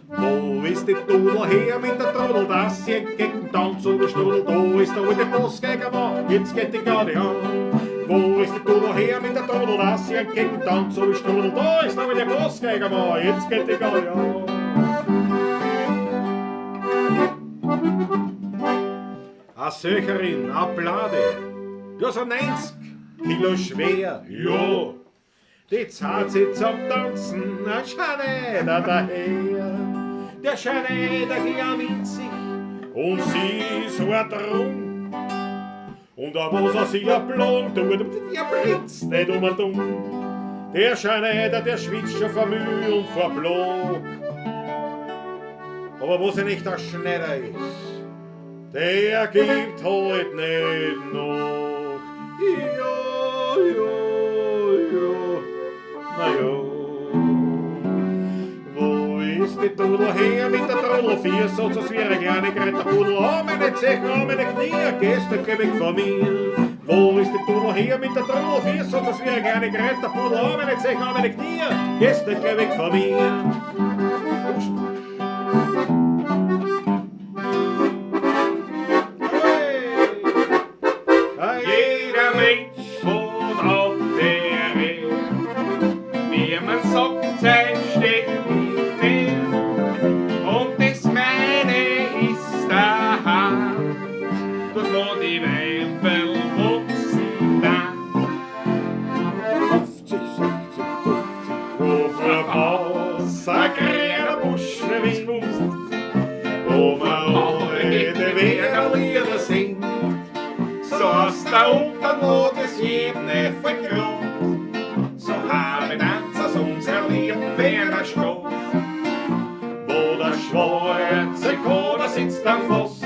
Wo ist die Dudel her mit der Trudel, dass sie gegen Tanz und Strudel? Da ist der alte Bossgeigermann, jetzt geht die Garde an. Wo ist die Dudel her mit der Trudel, dass sie einen Kecken tanzt, so wie Strudel? Da ist noch der Großgeigermann, jetzt geht die Galle an. A Söcherin, a Blade, ja so 90 Kilo schwer, ja. Die zahlt sie zum Tanzen, ein Schneider daher. Der Schneider hier winzig und sie so ertrunken. Und da was er sich erblond tut, der blitzt nicht um und um. Der Schneider, der schwitzt schon vor Mühe und vor Blag. Aber was er nicht der Schneider ist, der gibt heut nicht noch. Ja, ja, ja, na ja. Wo ist die Dudel her mit der Trudel? Vier so zu wie eine kleine Greta Pudel. Oh, meine Zechen, oh, meine Knie, gehst du geh weg von mir. Wo ist die Dudel her mit der Trudel? Vier so zu wie eine kleine Greta Pudel. Oh, meine Zechen, oh, meine Knie, gehst du geh weg von mir. Jeder Mensch wohnt auf der Erde, wie man sagt, sein Steckenpferd. Und das meine ist daheim, dort wo die Weiberl wachsen dann. 50, 60, 50, Hofer ein grüner Busch, Gewusst, wo man alte Wiener Lieder singt. so aus der Unterlage des jedem Grund. So haben tanzers unser Lieben Werner Stoff. Wo der schwarze Koder sitzt am Fass.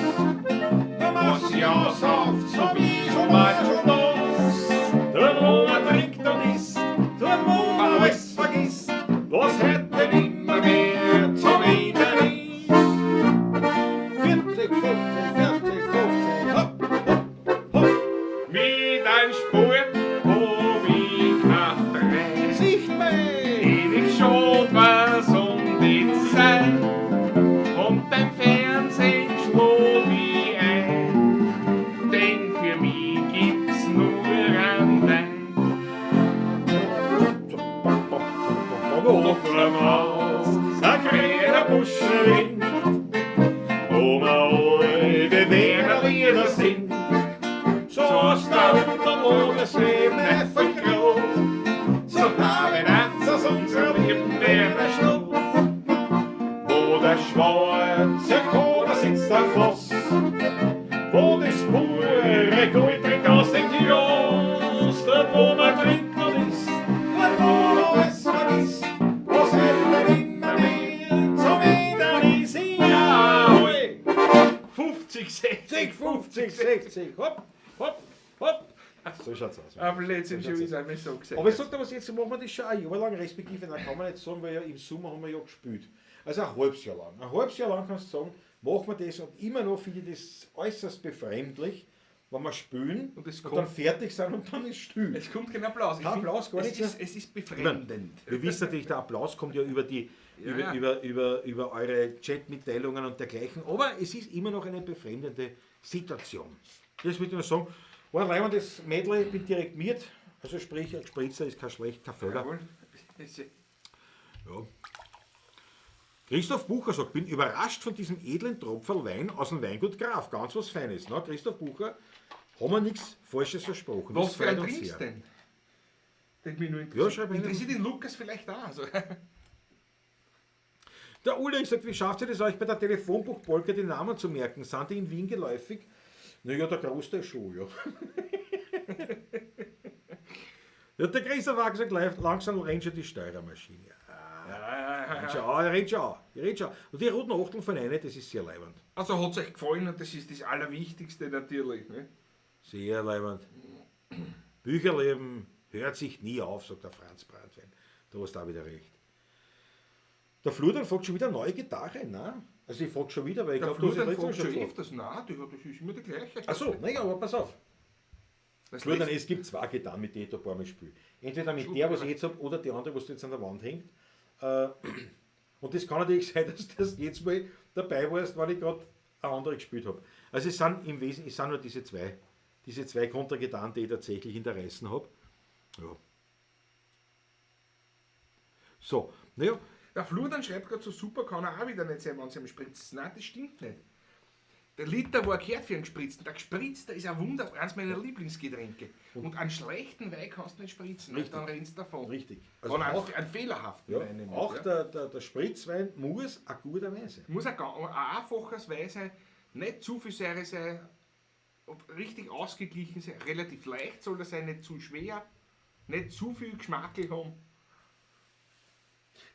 Da mach ich aus auf, so wie schon mal schon los. Dort wo man trinkt und isst, dort wo man alles vergisst, was heute nimmer mehr zum Eden ist. 40, 40, 40, 50, hopp, hopp, hopp. Mit einem Sport hab ich keine Frei. Sicht mich! Ewig schon war's um die Zeit. Und beim Fernsehen schlaf ich ein. Denn für mich gibt's nur einen Wein. Hofer Maus, ein grüner Busch winkt, wo man alte Wiener Lieder singt. So aus der Unterlage das Leben einfach groß, So haben Anzers unser Leben der Stoff. wo der schwarze Koder sitzt am Fass, wo das pure Gold trinkt aus dem Glas, dort wo man trinkt und isst, dort wo man alles vergisst, was hätte nimmer mehr zum Eden ist. Jawohl! 50, 60, 50, 60, hopp, hopp, hopp. So schaut's aus. Ein Blödsinn, schon ist einmal so gesagt. Aber ich sag dir was, jetzt machen wir das schon ein Jahr lang, respektive, nein, kann man nicht sagen, weil ja im Sommer haben wir ja gespielt. Also ein halbes Jahr lang. Ein halbes Jahr lang kannst du sagen, machen wir das und immer noch finde ich das äußerst befremdlich, wenn wir spielen Und es und kommt- dann fertig sind und dann ist still. Es kommt kein Applaus. Ich Kein find, Applaus, gar es nichts. ist, es ist befremdend. Wir wissen natürlich, der Applaus kommt ja über die Ja, über, ja. über eure Chat-Mitteilungen und dergleichen. Aber es ist immer noch eine befremdende Situation. Das würde ich nur sagen. War ein leibendes Mädel, ich bin direkt miert. Also sprich, ein Spritzer ist kein schlecht, kein Fehler. Jawohl. Ja. Christoph Bucher sagt, bin überrascht von diesem edlen Tropferl Wein aus dem Weingut Graf. Ganz was Feines. Na, Christoph Bucher, haben wir nichts Falsches versprochen. Was Das für ein freut uns trinkst sehr. denn? Das mich nur Ja, interessiert. schreib rein. Interessiert den Lukas vielleicht auch. Also. Der Ulrich sagt, wie schafft ihr das euch bei der Telefonbuchpolka die Namen zu merken? Sind die in Wien geläufig? Naja, der Großteil schon, ja. ja der Christoph hat gesagt, langsam rennt schon die Steuermaschine. Ja, Rennt schon an, rennt schon an, rennt schon an. Und die roten Achteln von einer, das ist sehr leibend. Also hat es euch gefallen und das ist das Allerwichtigste natürlich. Ne? Sehr leibend. Bücherleben hört sich nie auf, sagt der Franz Brandwein. Da hast du auch wieder recht. Der Florian fragt schon wieder neue Gitarre, ne? Also ich frage schon wieder, weil ich Der glaube, du hast Florian das letzte Mal fragt schon schon gefragt. öfters. Nein, das ist immer die gleiche. Achso, naja, aber pass auf. Das Florian, letzte- es gibt zwei Gitarren, mit denen ich da ein paar Mal spiele. Entweder mit der, was ich jetzt habe, oder die andere, was jetzt an der Wand hängt. Und das kann natürlich sein, dass das jetzt mal dabei warst, weil ich gerade eine andere gespielt habe. Also es sind im Wesentlichen es sind nur diese diese zwei Kontragitarren, die ich tatsächlich in der Reißen habe. Ja. So, naja. Der Florian schreibt gerade so super, kann er auch wieder nicht sein, wenn sie ihm spritzt. Nein, das stimmt nicht. Der Liter war gehört für einen Gespritzten. Der Gespritzter ist ein Wunder, eines meiner Lieblingsgetränke. Und einen schlechten Wein kannst du nicht spritzen, Richtig. Dann rennst du davon. Richtig. Also Also auch, einen fehlerhaften ja, Wein. Nämlich, auch ja. der Spritzwein muss ein guter Wein sein. Muss ein einfaches Wein sein, nicht zu viel Säure sein, und richtig ausgeglichen sein, relativ leicht soll er sein, nicht zu schwer, nicht zu viel Geschmack haben.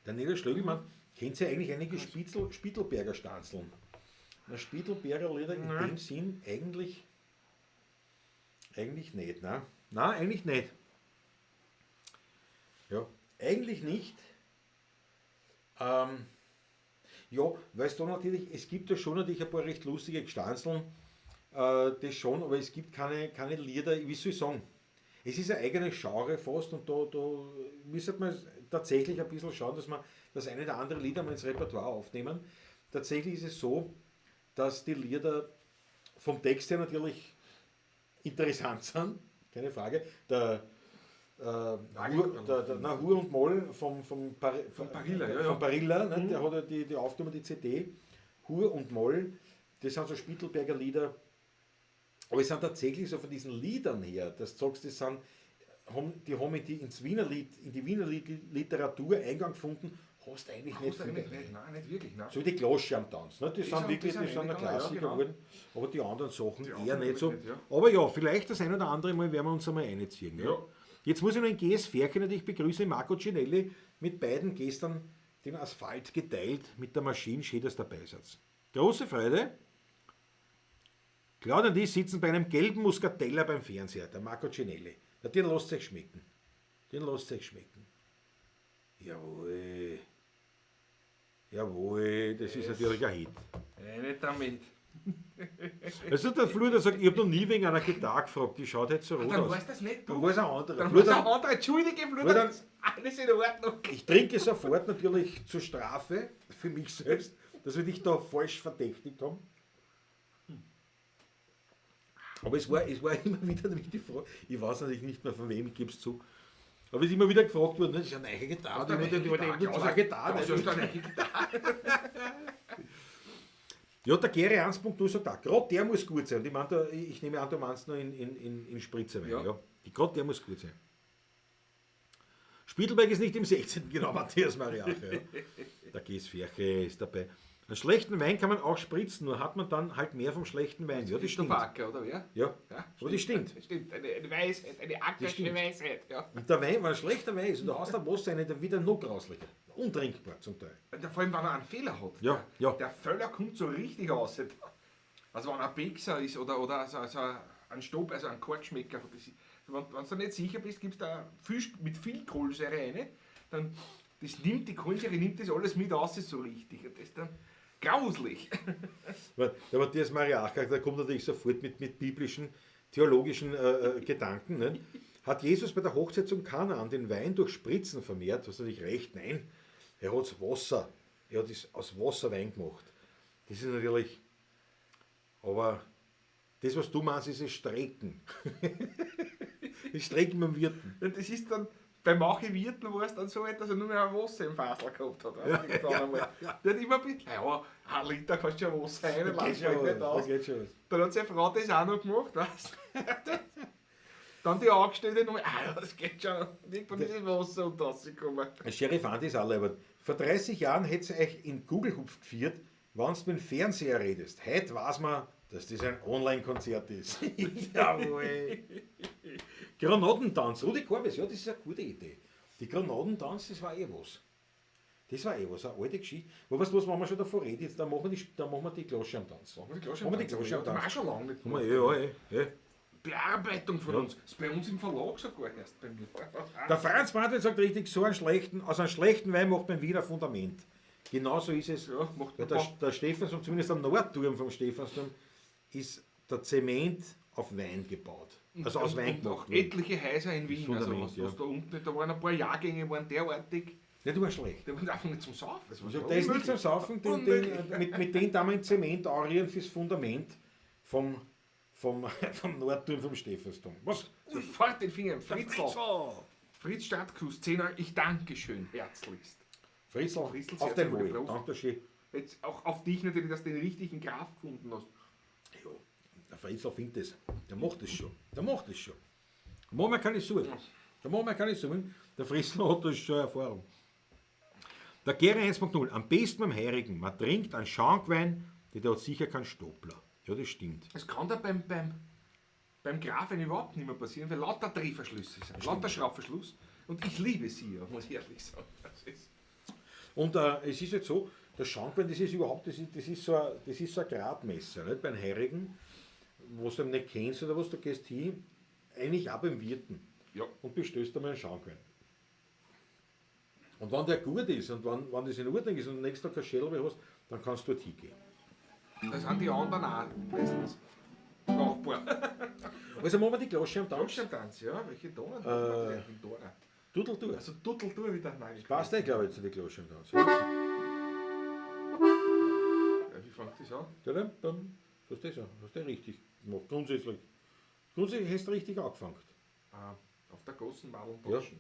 Der Nelo Schlögelmann kennt ja eigentlich einige Spittelberger Stanzeln. Na, Spittelberger Lieder in dem Sinn eigentlich nicht, ne? Nein, eigentlich nicht. Ja, eigentlich nicht. Ja, weißt du natürlich, es gibt ja schon natürlich ein paar recht lustige Gstanzeln, das schon, aber es gibt keine Lieder, wie soll ich sagen? Es ist ein eigenes Genre fast und da müsste man tatsächlich ein bisschen schauen, dass man das eine oder andere Lied einmal ins Repertoire aufnehmen. Tatsächlich ist es so, dass die Lieder vom Text her natürlich interessant sind, keine Frage. Der Hur und Moll vom Parilla, ja, von Parilla, ne, der hat ja die aufgenommen, die CD. Hur und Moll, das sind so Spittelberger Lieder. Aber es sind tatsächlich so von diesen Liedern her, dass du sagst, das sind, die haben ins Wienerlied, in die Wienerlied-Literatur Eingang gefunden, hast du eigentlich nicht viel. Nicht, nein, nicht wirklich. Nein. So wie die Glasschirmtanz, ne? Die sind wirklich, die sind ein Klassiker ja, genau. geworden, aber die anderen Sachen Die eher anderen nicht so. nicht, ja. Aber ja, vielleicht das ein oder andere Mal werden wir uns einmal reinziehen. Ja. Ja. Jetzt muss ich noch in GS Ferkel natürlich begrüßen, Marco Cinelli mit beiden gestern den Asphalt geteilt, mit der Maschine, schön, dass dabei seid. Große Freude. Claudia und ich sitzen bei einem gelben Muscatella beim Fernseher, der Marco Cinelli. Na, den lasst euch schmecken. Den lasst euch schmecken. Jawohl. Jawohl, das ist natürlich ein Hit. Nicht damit. Also der Flur, der sagt, ich habe noch nie wegen einer Gitarre gefragt, die schaut halt so rot Dann aus. weißt das nicht, Dann du. war es ein anderer. Dann Flur, war's ein anderer. Entschuldige, Flur, Florian. dann ist alles in Ordnung. Ich trinke sofort natürlich zur Strafe für mich selbst, dass wir dich da falsch verdächtigt haben. Aber es war immer wieder nämlich die Frage, ich weiß natürlich nicht mehr von wem, ich gebe es zu, aber es ist immer wieder gefragt worden, das ist eine neue Gitarre, die zwei Gitarren. Das ist eine neue Gitarre. Ja, der Gary 1.0 sagt auch, gerade der muss gut sein. Und ich, meine, ich nehme an, du meinst nur in Spritzer Ja. ja. Gerade der muss gut sein. Spiegelberg ist nicht im 16. Genau, Matthias Mariache. Ja. Der GS Ferche ist dabei. Einen schlechten Wein kann man auch spritzen, nur hat man dann halt mehr vom schlechten Wein. Ja, das stimmt. Acker, oder wer? Ja, Ja, aber das stimmt. Stimmt, eine Weisheit, eine ackersche stimmt. Weisheit. Ja. Und der Wein war ein schlechter Wein ist und da hast du ein Wasser rein, der wieder noch grauslicher. Untrinkbar zum Teil. Und vor allem, wenn er einen Fehler hat. Ja, ja. Der Fehler kommt so richtig raus. Also wenn er ein Pekser ist oder so ein Stopp, also ein Korkschmecker. Wenn du nicht sicher bist, gibst du da viel, mit viel Kohlensäure rein, dann das nimmt die Kohlensäure, nimmt das alles mit raus so richtig. Und das ist dann grauslich. Der Matthias Mariacher, der kommt natürlich sofort mit biblischen, theologischen Gedanken. Ne? Hat Jesus bei der Hochzeit zum Kanaan den Wein durch Spritzen vermehrt? Hast du natürlich recht? Nein, er hat Wasser. Er hat es aus Wasser Wein gemacht. Das ist natürlich, aber das, was du meinst, ist das Strecken. Das Strecken beim Wirten. Ja, das ist dann, bei manchen Wirten war es dann so weit, dass er nur mehr ein Wasser im Fassl gehabt hat. Weißt du, ja, ja. Der hat immer ein bisschen, ja, ein Liter kannst du ja Wasser reinlassen, fällt nicht aus. geht schon was. Dann hat seine Frau das auch noch gemacht, weißt du. Dann die Angestellte noch, ah, das geht schon. Irgendwann ist das Wasser und rausgekommen. Der Sheriff Andi ist auch leibend. Vor 30 Jahren hätte es euch in Gugelhupf geführt, wenn du mit dem Fernseher redest. Heute weiß man, dass das ein Online-Konzert ist. Jawohl. Granatentanz. Rudi Korbes, ja, das ist eine gute Idee. Die Granatentanz, das war eh was. Das war eh was, eine alte Geschichte. Aber weißt du was, wenn wir schon davor reden, jetzt, dann machen wir die Glasschirmtanz. Machen wir die Machen wir die Glasschirmtanz. Glasschirmtanz. Ja, schon lange nicht. Haben wir, ja. Bearbeitung von uns. Ist bei uns im Verlag sogar erst bei mir. Der Franz Martin sagt richtig, so einen schlechten, aus einem schlechten Wein macht man wieder Fundament. Genauso ist es. Ja, macht Weil man der Stephansdom, zumindest am Nordturm vom Stephansdom, ist der Zement auf Wein gebaut. Also aus Wein Und auch gemacht. etliche Häuser in Wien. Also Fundament, was, ja. was da unten, da waren ein paar Jahrgänge, waren derartig, Ja, du warst schlecht. die waren einfach nicht zum Saufen. Das war Also, ja der ist nicht unmöglich. zum Saufen, Unmöglich. mit denen da wir in Zement aurieren fürs Fundament vom vom, vom Nordturm vom Stephansdom. Was? Sofort den Finger im Fritzl. Fritzl! Fritz Stadtkuss, 10 Euro. Ich danke schön, herzlichst. Fritzl, Fritzl, auf sehr, dein sehr Wohl. gute Prost. Danke schön. Jetzt auch auf dich natürlich, dass du den richtigen Graf gefunden hast. Ja, der Fritzl findet das. Der macht das schon. Der macht das schon. Da machen wir keine Sorgen. Da machen wir keine Sorgen. Der Fritzl hat das schon Erfahrung. Der Gere 1.0, am besten beim Heurigen. Man trinkt einen Schankwein, der hat sicher keinen Stoppler. Ja, das stimmt. Das kann da beim Grafen überhaupt nicht mehr passieren, weil lauter Drehverschlüsse sind, lauter Schraubverschluss. Und ich liebe sie ja, muss ich ehrlich sagen. Das ist Und es ist jetzt so, der Schankwein, das ist überhaupt, das ist so ein Gradmesser, nicht? Beim Heurigen, wo du ihn nicht kennst oder was, du gehst hin, eigentlich auch beim Wirten. ja. Und bestellst einmal einen Schankwein. Und wenn der gut ist und wenn das in Ordnung ist und am nächsten Tag kein Schädel mehr hast, dann kannst du dort hingehen. Da sind die anderen auch meistens brauchbar. Also machen wir die Glasche am Tanz. Tanz, ja, welche Dora? Dora. Dudel du. Also Dudel du wieder Nagel. Passt eh, glaube ich, zu die Glasche am Tanz. Ja, wie fängt das an? Ja, dann hast du das ja, hast du richtig gemacht, grundsätzlich. Grundsätzlich hast du richtig angefangen. Ah, auf der großen Madeln Ja. Taschen.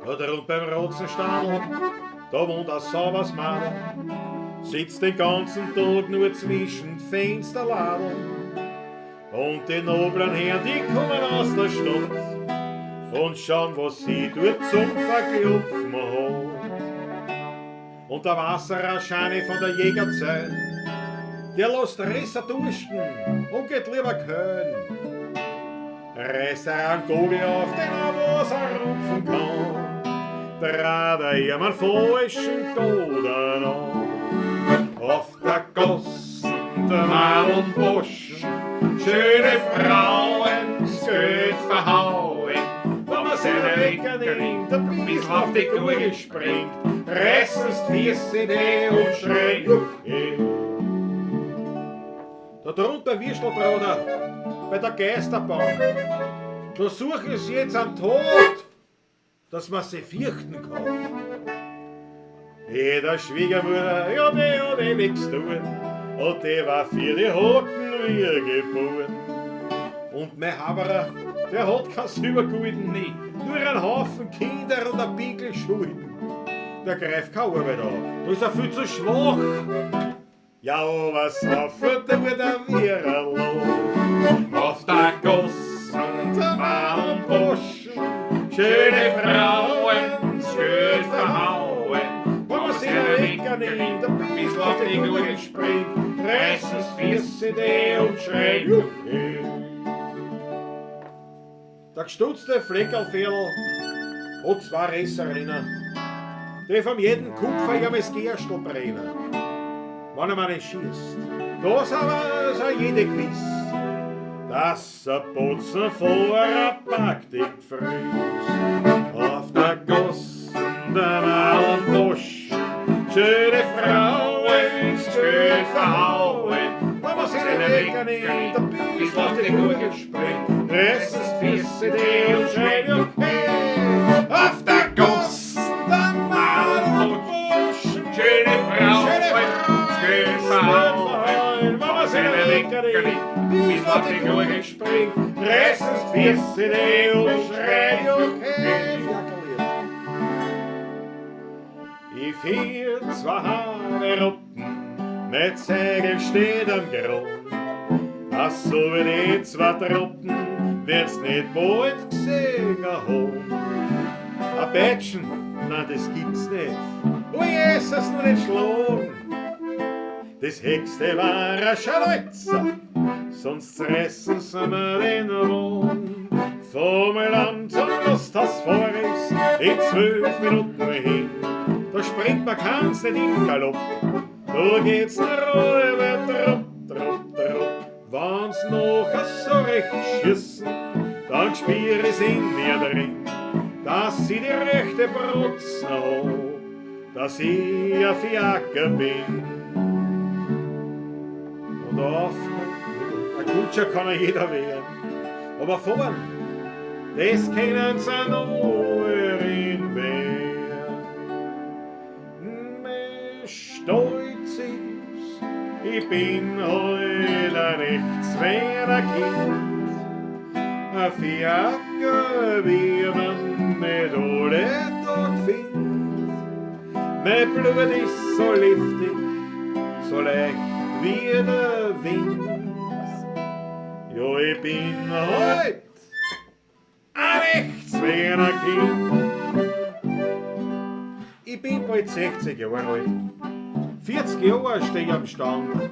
Da drunten beim Rotzenstadl, da wohnt ein sauberes Madel, sitzt den ganzen Tag nur zwischen Fensterladeln. Und die noblen Herren, die kommen aus der Stadt und schauen, was sie dort zum Verklopfen hat. Und der Wasserer Scheine von der Jägerzeit, der lässt Resser dursten und geht lieber Köln. Reißt er einen Gogel auf, den er was er rupfen kann, trat er ihm einen falschen Goden an. Auf der Gossen der Madeln Buschen, schöne Frauen, das Geld verhauen. Wenn man seine Wecker nimmt, ein bisschen auf die Gurgel springt, reißen's die Füße die und schreien, Juchhe. Da drunter Würstelbruder, bei der Geisterbahn, da suchen sie jetzt einen Tod, dass man sie fürchten kann. Jeder Schwiegermutter, ja, die hat eh nichts tun, und die war für die Hocken wie geboren. Und mein Haberer, der hat kein Silbergulden, Nee. nur einen Haufen Kinder und ein Pickel Schulden. Der greift keine Arbeit an, da ist er viel zu schwach. Ja, aber saufen tut er wie ein Loch. Auf der Gossen, der Madeln Buschen, schöne Frauen, das Geld verhauen. Wenn man sich einen Wecker nimmt, ein bisschen auf die Gurgel springt, reißen's Füße die und schreien, Juchhe. Der gestutzte Fleckerlviertel hat zwei Resserinnen, die von jedem Kupfer ihrem das Gerstl brennen. Wenn er mal nicht schießt, das aber so jede gewiss, dass ein Putzen vor ein Praktik frisst. Auf der Gossen der Madeln schöne Frauen, ins Geld verhauen. Wenn man sich den Wecker nimmt, ein bisschen auf die Gurgel springt, reißen's die Füße die und schreien, Juchhe. Auf der Gossen der Madeln Schöne Frauen, Schöne ins Geld verhauen. Wenn man sich den Wecker nimmt, ein bisschen auf die Gurgel springt, reißen's die Füße die und schreien, Juchhe. Ich vier zwei Haare Ruppen, mit Segel steht am Grund. Ach so wie die zwei Truppen, wird's nicht bald gesehen haben. Ein Bätschen, nein, das gibt's nicht. Oh Jesus, nur nicht schlagen. Das Höchste war ein Scharleuzer, sonst zerreißen sie mir den Wagen. Vom Land zum Lusthaus fahr ich's in 12 Minuten hin. Da springt man keins nicht im Galopp, da geht's nur über Trupp, Trupp, Trupp. Wenn's nachher so recht schießen, dann spür ich's in mir drin, dass ich die rechte Brutze hab, dass ich ein Fiaker bin. Und auf, ein Kutscher kann ja jeder werden, aber fahren, das können sie nur in Wien. Ich bin heut ein echtes Wiener Kind. Ein Fiaker, wie man nicht alle Tag findet. Mein Blut ist so liftig, so leicht wie der Wind. Ja, ich bin heut ein echtes Wiener Kind. Ich bin bald 60 Jahre alt. 40 Jahre steh ich am Stand.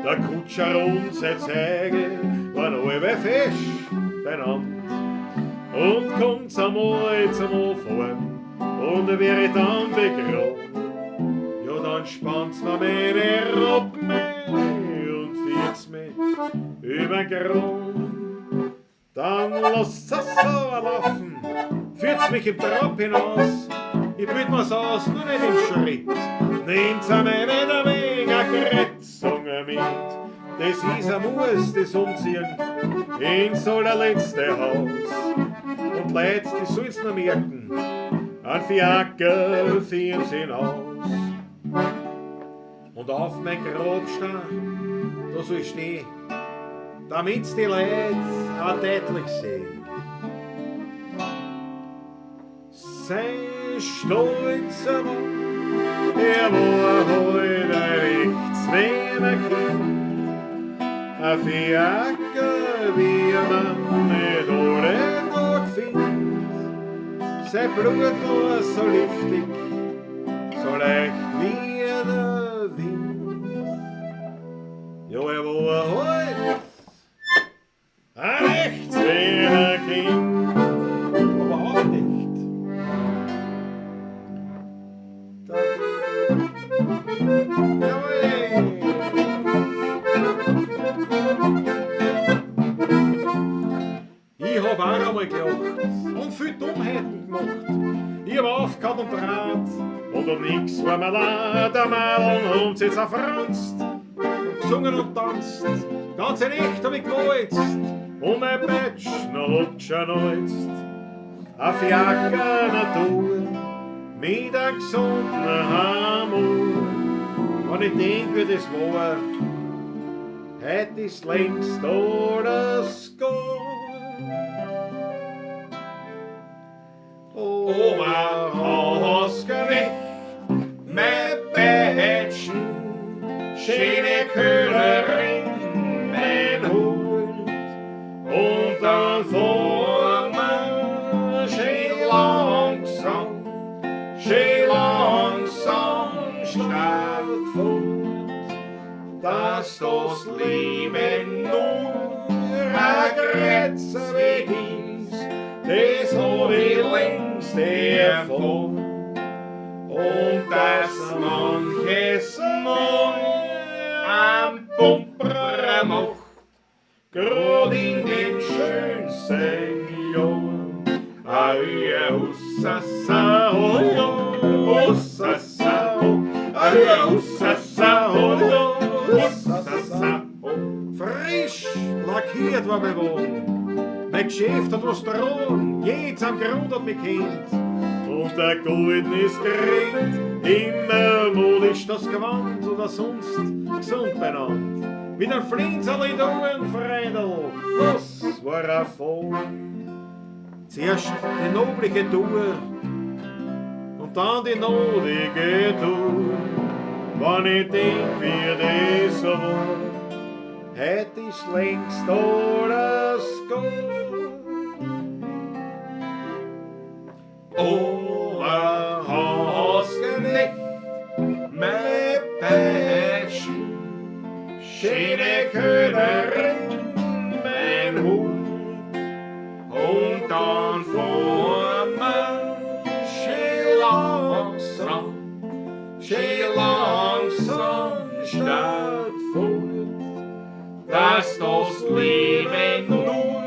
Der Kutscher und sein Zeigel waren alle fest beieinander. Und kommt's einmal zum Anfahren und er wäre dann begraben. Ja, dann spannt's mir meine Roppen und führt's mich übern Grund. Dann lasst's es sauer laufen, führt's mich im Trab hinaus. Ich bild mir's aus, nur nicht im Schritt. Nehmt's mir nicht ein wenig eine Kreuzung mit. Das ist ein Muss, das Umziehen ins allerletzte Haus. Und Leute, die sollen's noch merken, ein Fiaker führen sie hinaus. Und auf mein Grabstein, da soll ich stehen, damit's die Leute auch deutlich sehen. Sein stolzer Mann, er war heut ein echtes Wiener Kind. Ein Fiaker, wie man nicht alle Tag findet. Sein Blut war so liftig, so leicht wie der Wind. Ja, er war heut ein echtes Wiener Kind, aber auch nicht. Jawohl! Ich hab auch einmal gelacht und viel Dummheiten gemacht. Ich hab aufgehauen und draht und um nix war mir leid. Der Madeln haben's jetzt auch verranzt und gesungen und tanzt. Ganze Nacht hab ich gewalzt und mein Peitsch noch hat geschnalzt. Ein Fiaker Natur mit einem gesunden Hammer. Wenn ich denk, wie das war, heut ist längst alles gone. Oma, Hausgewicht, mein Bätschen, schöne Köhlerin, mein Hut, und dann fahren wir schön langsam statt fort, dass das Leben nun ein Kreuzweg ist, das hab ich längst erfahren. Und dass manches Mal am Pumperer macht, grad in den schönsten Jahren. Aue, hussasa, oh, hussasa, oh, aue, hussasa, oh, hussasa, oh. Frisch lackiert war mein Wagen. Mein Geschäft hat was drohen, jedes am Grund hat mich kennt. Und der Golden ist gerannt, immer modisch das Gewand oder sonst gesund benannt. Mit einem Flinserl in der Ohren, Freundl, das war ein Voll. Zuerst die nobliche Tour und dann die notige Tour. Wenn ich denk, wie das so war, heut ist längst alles gut. Oma, Hausknecht, mein Pätschen, schöne Köhlerin, mein Hut, und dann fahren wir schön langsam statt fort, dass das Leben nur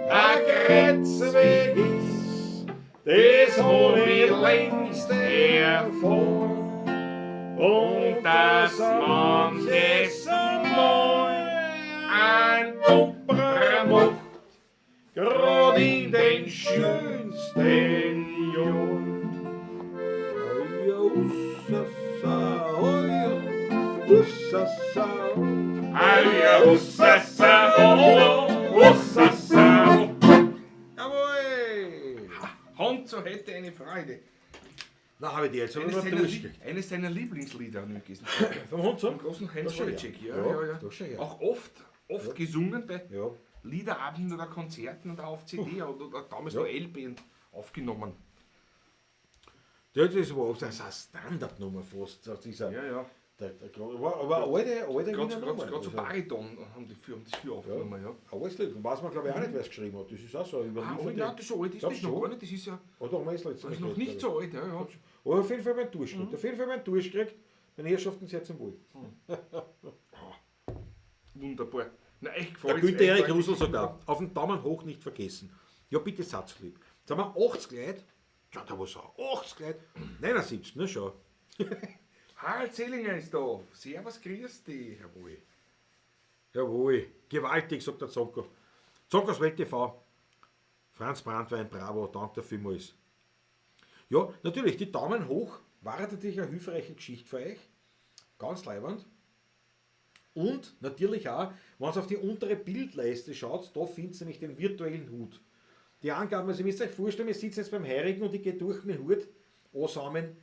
ein Kreuzweg ist, das hab ich längst erfahren. Und dass manches Mal ein Pumperer macht, grad in den schönsten Jahren. Oia, ussasa, oia, ussasa. Hussasa. Heia, hussasa, oh, oh, hussasa. Jawohl! Honzo hätte eine Freude. Na, habe ich die jetzt aber Eines noch seiner, durchgekriegt. Eines seiner Lieblingslieder, habe ich gelesen. Vom Hund so? Vom großen Heinz Doch schon, Holicek, ja. ja, Ja, ja, ja. doch schon, ja. Auch oft gesungen bei Ja. Liederabenden oder Konzerten und auch auf CD oder damals Ja. noch LP und aufgenommen. Das ist aber oft eine Standardnummer fast. Das ist ein, Ja, ja. Aber alte Gerade Wiener Nummer. so Also, Bariton haben die für, haben das für aufgenommen, ja. Alles lieb. Weiß man, glaube ich, auch nicht, wer es geschrieben hat. Das ist auch so eine Ah, überlieferte. nein, das so alt ist Glaub das noch schon. gar nicht. Das ist ja Oder haben wir es letztes das ist Mal noch geredet, nicht glaub so alt, ja, ja. ich. Aber auf jeden Fall mein Durchschnitt. Auf jeden Fall mein Durchschnitt. Meine Herrschaften sehr zum Wohl. Wunderbar. Na, echt Der gefällt Günther Erik Rusel sagt auch, auf den Daumen hoch nicht vergessen. Ja, bitte Satzlieb. Jetzt haben wir 80 Leute. Schau, da was auch. 80 Leute. 79, na schau. Harald Selinger ist da. Servus, grüß dich. Jawohl. Jawohl. Gewaltig, sagt der Zonko. Zonkos Welt TV. Franz Brandwein, bravo, danke vielmals. Ja, natürlich, die Daumen hoch war natürlich eine hilfreiche Geschichte für euch. Ganz leibend. Und natürlich auch, wenn ihr auf die untere Bildleiste schaut, da findet ihr nämlich den virtuellen Hut. Die Angaben, also ihr müsst euch vorstellen, ihr sitzt jetzt beim Heirigen und ich gehe durch mit dem Hut ansammeln.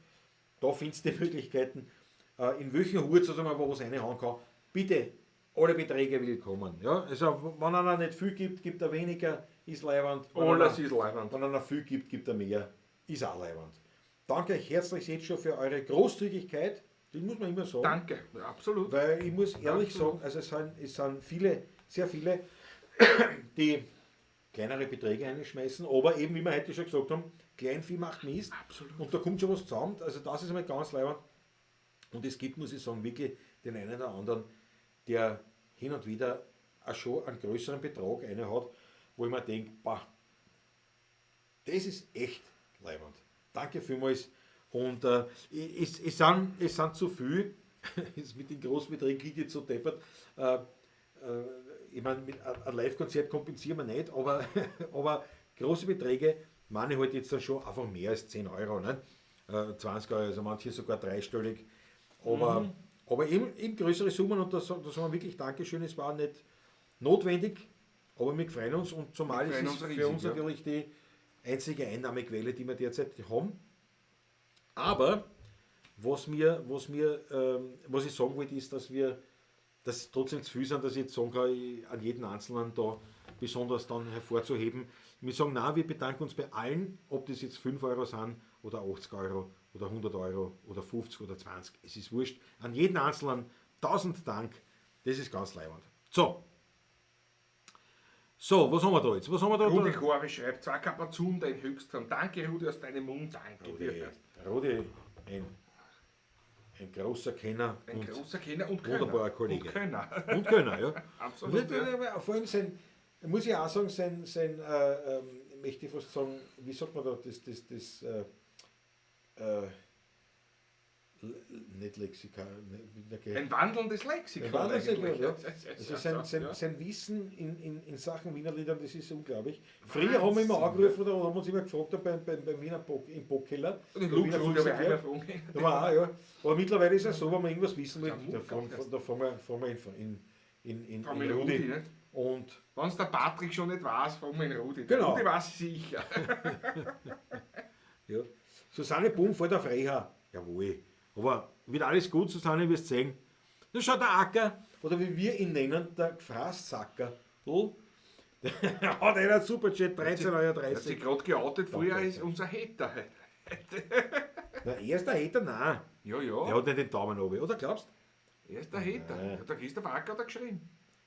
Da findet ihr die Möglichkeiten, in welchen Hut sozusagen man was reinhauen kann. Bitte, alle Beträge willkommen. Ja, also wenn einer nicht viel gibt, gibt er weniger, ist leibend. Wenn Alles einer- ist leibend. Wenn einer viel gibt, gibt er mehr, ist auch leibend. Danke euch herzlich jetzt schon für eure Großzügigkeit. Das muss man immer sagen. Danke, ja, absolut. Weil ich muss ehrlich Absolut. sagen, also es sind viele, sehr viele, die kleinere Beträge einschmeißen, aber eben, wie wir heute schon gesagt haben, Kleinvieh macht Mist. Absolut. Und da kommt schon was zusammen. Also das ist einmal ganz leibend. Und es gibt, muss ich sagen, wirklich den einen oder anderen, der hin und wieder auch schon einen größeren Betrag reinhaut, wo ich mir denke, bah, das ist echt leibend. Danke vielmals. Und es sind zu viel, es mit den Großbeträgen klingt jetzt so deppert. Ich meine, mit ein Live-Konzert kompensieren wir nicht, aber, aber große Beträge meine ich halt jetzt dann schon einfach mehr als 10 Euro, ne? 20 Euro, also manche sogar dreistellig. Aber, aber eben größere Summen und da sagen wir wirklich Dankeschön, es war nicht notwendig, aber wir freuen uns und zumal Wir es freuen ist uns für riesig, uns ja. natürlich die einzige Einnahmequelle, die wir derzeit haben. Aber was ich sagen wollte, ist, dass wir das trotzdem zu viel sind, dass ich jetzt sagen kann, ich, an jeden Einzelnen da besonders dann hervorzuheben. Wir sagen, nein, wir bedanken uns bei allen, ob das jetzt 5 Euro sind oder 80 Euro oder 100 Euro oder 50 oder 20. Es ist wurscht. An jeden Einzelnen 1000 Dank. Das ist ganz leibend. So. So, was haben wir da jetzt? Was haben wir da? Rudi Korvi schreibt, zwei Kapazunder in Höchstform. Danke, Rudi, aus deinem Mund. Danke dir. Rudi, ein großer Kenner. Ein und großer Kenner und Könner. wunderbarer Kollege. Und Könner. Und Könner, ja. Absolut, Und, ja. Vor allem sein, muss ich auch sagen, sein möchte ich fast sagen, wie sagt man da, das nicht Lexikon, nicht, Ein wandelndes Lexikon. Ein wandelndes eigentlich. Lexikon, ja. Also Ja. sein Wissen in Sachen Wiener Liedern, das ist unglaublich. Früher haben wir immer angerufen oder haben uns immer gefragt beim Wiener Bock, im Bockkeller. Und den Der Luke Wiener Schule habe ich Volksverkehr. einmal fragen. Da war auch, ja. Aber mittlerweile ist es so, wenn man irgendwas wissen will, Ja, da fragen wir in Fragen wir Rudi. Rudi, ne? Und Wenn es der Patrick schon nicht weiß, fragen wir ihn Rudi. Der Genau. Rudi weiß sicher. ja. Susanne Bohm fährt auf Reha. Jawohl. Aber wird alles gut, Susanne, wirst sehen. Da schaut der Acker, oder wie wir ihn nennen, der Gefraßsacker. So. Der hat einen Superchat, 13,30 Euro. Er hat sich gerade geoutet, früher Danke. ist unser Hater. Na, er ist der Hater, nein. Ja, ja. Der hat nicht den Daumen oben, oder glaubst Er ist der Hater. Nein. Der Christoph Acker hat er geschrieben.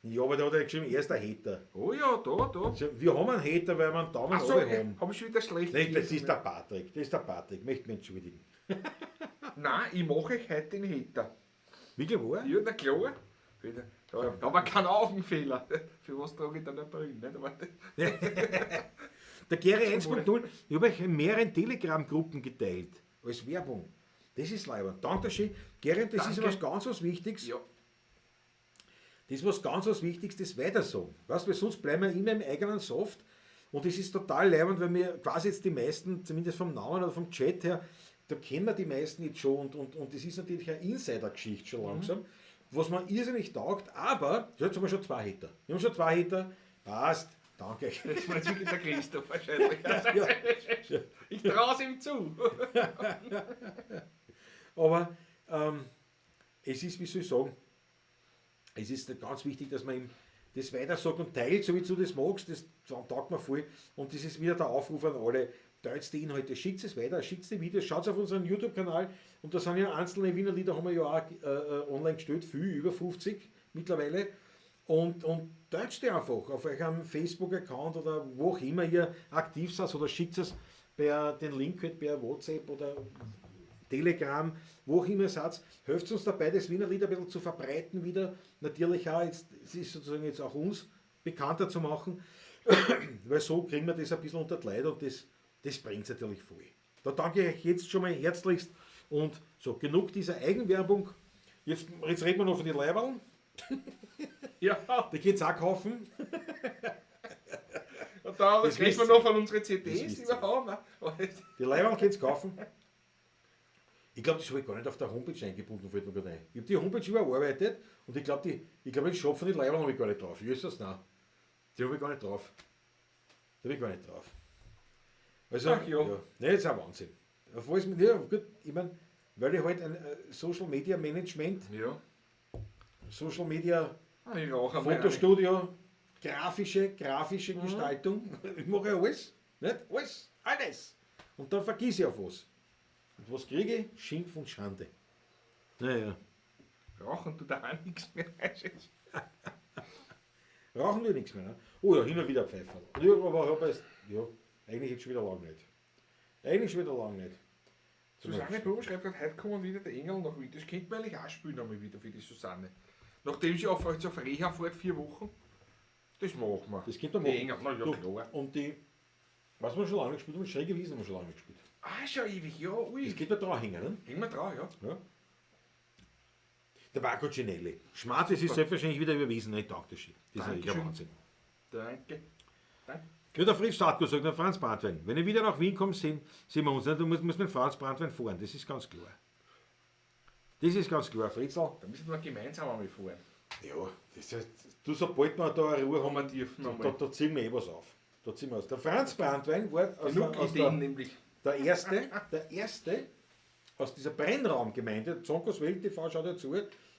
du? Ja, aber der hat ja geschrieben, er ist der Hater. Oh ja, da, da. Also, wir haben einen Hater, weil wir einen Daumen Achso, oben haben. habe ich schon wieder schlecht Nein, das gelesen. ist der Patrick, das ist der Patrick, möchte mich entschuldigen. Nein, ich mache euch heute den Hater. Wirklich wahr? Ja, na klar. Wieder. Ja, aber kein Augenfehler. Für was trage ich dann eine Brille? Nicht? Aber Der Gary 1.0, ich habe euch in mehreren Telegram-Gruppen geteilt, als Werbung. Das ist leibend. Dankeschön. Gary, das ist Danke. was ganz was Wichtiges. ja, Das ist was ganz was Wichtiges, das weiter sagen. Weißt du, weil sonst bleiben wir immer im eigenen Soft. Und das ist total leibend, weil wir quasi jetzt die meisten, zumindest vom Namen oder vom Chat her, da kennen wir die meisten jetzt schon. Und das ist natürlich eine Insider-Geschichte schon langsam. was mir irrsinnig taugt, aber, jetzt haben wir schon 2 Hater. Wir haben schon 2 Hater, passt, danke. Das war jetzt wirklich der Christoph wahrscheinlich. Ja. Ich traue es ihm zu. Aber es ist, wie soll ich sagen, es ist ganz wichtig, dass man ihm das weiter sagt und teilt, so wie du das magst, das taugt mir voll. Und das ist wieder der Aufruf an alle, teilt die Inhalte, schickt es weiter, schickt die Videos, schaut auf unseren YouTube-Kanal und da sind ja einzelne Wiener Lieder, haben wir ja auch online gestellt, viel, über 50 mittlerweile. Und teilt die einfach auf eurem Facebook-Account oder wo auch immer ihr aktiv seid oder schickt es per den Link halt per WhatsApp oder Telegram, wo auch immer ihr seid, helft uns dabei, das Wiener Lied ein bisschen zu verbreiten wieder. Natürlich auch, jetzt, es ist sozusagen jetzt auch uns bekannter zu machen, weil so kriegen wir das ein bisschen unter die Leute und das bringt es natürlich voll. Da danke ich euch jetzt schon mal herzlichst und so, genug dieser Eigenwerbung. Jetzt reden wir noch von den Leiberln. Ja. Die geht's auch kaufen. Und da Das kriegen wir wisst noch von unseren Das CDs, wisst die wir haben. Ne? Die Leiberln könnt's kaufen. Ich glaube, das habe ich gar nicht auf der Homepage eingebunden, fällt mir gerade ein. Ich habe die Homepage überarbeitet und ich glaube, den Shop von den Leiberln habe ich gar nicht drauf. Wie ist das? Nein. Die habe ich gar nicht drauf. Die habe ich gar nicht drauf. Also, Ach ja. ja. Nein, das ist ein Wahnsinn. Auf alles mit, ja, gut, ich mein, weil ich halt ein Social Media Management, ja. Social Media Ah, ich rauche einmal Fotostudio, grafische Gestaltung. Ich mache ja alles. Nicht? Alles. Alles. Und dann vergiss ich auf was. Und was kriege ich? Schimpf und Schande. Naja. Rauchen tut auch nichts mehr. Rauchen tut nichts mehr. Ne? Oh ja, hin und wieder Pfeiferl. Ja, aber ich hab erst, ja, eigentlich jetzt schon wieder lang nicht. Eigentlich schon wieder lang nicht. Susanne Blum schreibt gerade, heute kommen wieder die Engel nach Wien. Das könnte man eigentlich auch spielen einmal wieder für die Susanne. Nachdem sie jetzt auf Reha fährt, 4 Wochen. Das machen wir. Das könnte man Die machen. Engel, na ja, Du, klar. Und die, was wir schon lange gespielt haben, Schräge Wiesen haben wir schon lange gespielt. Ah, schon ewig, ja, ui. Das geht da dran hängen, ne? Hängen wir dran, ja. Ja. Der Marco Cinelli. Schmarrn, das ist selbstverständlich wieder überwiesen. Ich danke dir schön. Das ist natürlich ein Dankeschön. Wahnsinn. Danke. Danke. Ja, der Fritz Stadtgut sagt, der Franz Brandwein. Wenn ich wieder nach Wien komme, sehen wir uns. Du musst mit Franz Brandwein fahren, das ist ganz klar. Das ist ganz klar, Fritzl. Da müssen wir gemeinsam einmal fahren. Ja, das ist, du, sobald wir da eine Ruhe haben, Haben wir dürfen einmal. da ziehen wir eh was auf. Da ziehen wir was. Der Franz Brandwein war aus Genug der, aus Ideen der, nämlich. der erste aus dieser Brennraumgemeinde, Zonkos Welt TV schaut ja zu,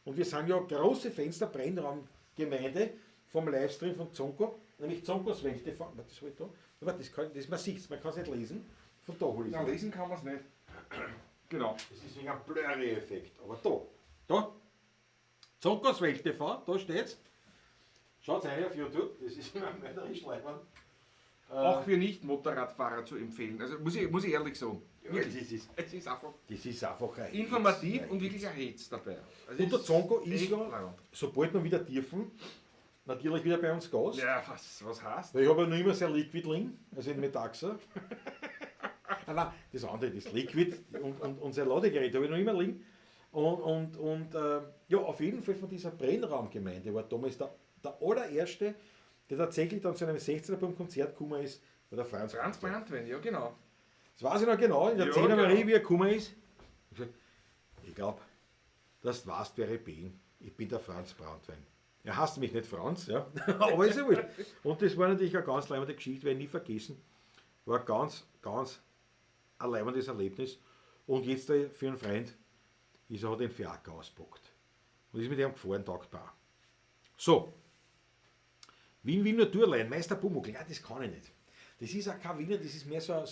und wir sind ja große Fans der Brennraumgemeinde vom Livestream von Zonko, nämlich Zonkos Welt TV. Warte, das hol ich da. Warte, das kann, das, man sieht's, man kann's nicht lesen. Von da hol ich's. Na, lesen kann man's nicht. Genau. Das ist wegen einem Blurry-Effekt. Aber da, Zonkos Welt TV, da steht's. Schaut rein auf YouTube, das ist immer mörderisch leibend. Auch für Nicht-Motorradfahrer zu empfehlen. Also muss ich ehrlich sagen. Ja, Wirklich. das ist, Es ist einfach das ist einfach ein informativ Hetz, und wirklich ein Hetz dabei. Also Und der es Zonko ist echt ja, leibend. sobald wir wieder dürfen, natürlich wieder bei uns Gast. Ja, was heißt? Weil ich habe ja noch immer sehr Liquid liegen, also in Metaxa. Ah, nein, das andere, das Liquid und sein Ladegerät habe ich noch immer liegen. Und ja, auf jeden Fall von dieser Brennraumgemeinde war damals der allererste, der tatsächlich dann zu einem 16er beim Konzert gekommen ist, war der Franz Franz Brandwein, ja genau. Das weiß ich noch genau, in der Ja, 10er genau. Marie, wie er gekommen ist. Ich hab gesagt, ich glaub, dass du weißt, wer ich bin. Ich bin der Franz Brandwein. Er hasst mich nicht Franz, ja. Aber ist ja wurscht. Und das war natürlich eine ganz leibende Geschichte, werde ich nie vergessen. War ganz, ganz ein leibendes Erlebnis. Und jetzt für einen Freund ist er, hat den Fiaker auspackt. Und ist mit ihm gefahren, taugt auch. So. Wien, Wien Naturlein, Meister Pumuckl, ja, das kann ich nicht. Das ist auch kein Wiener, das ist mehr so ein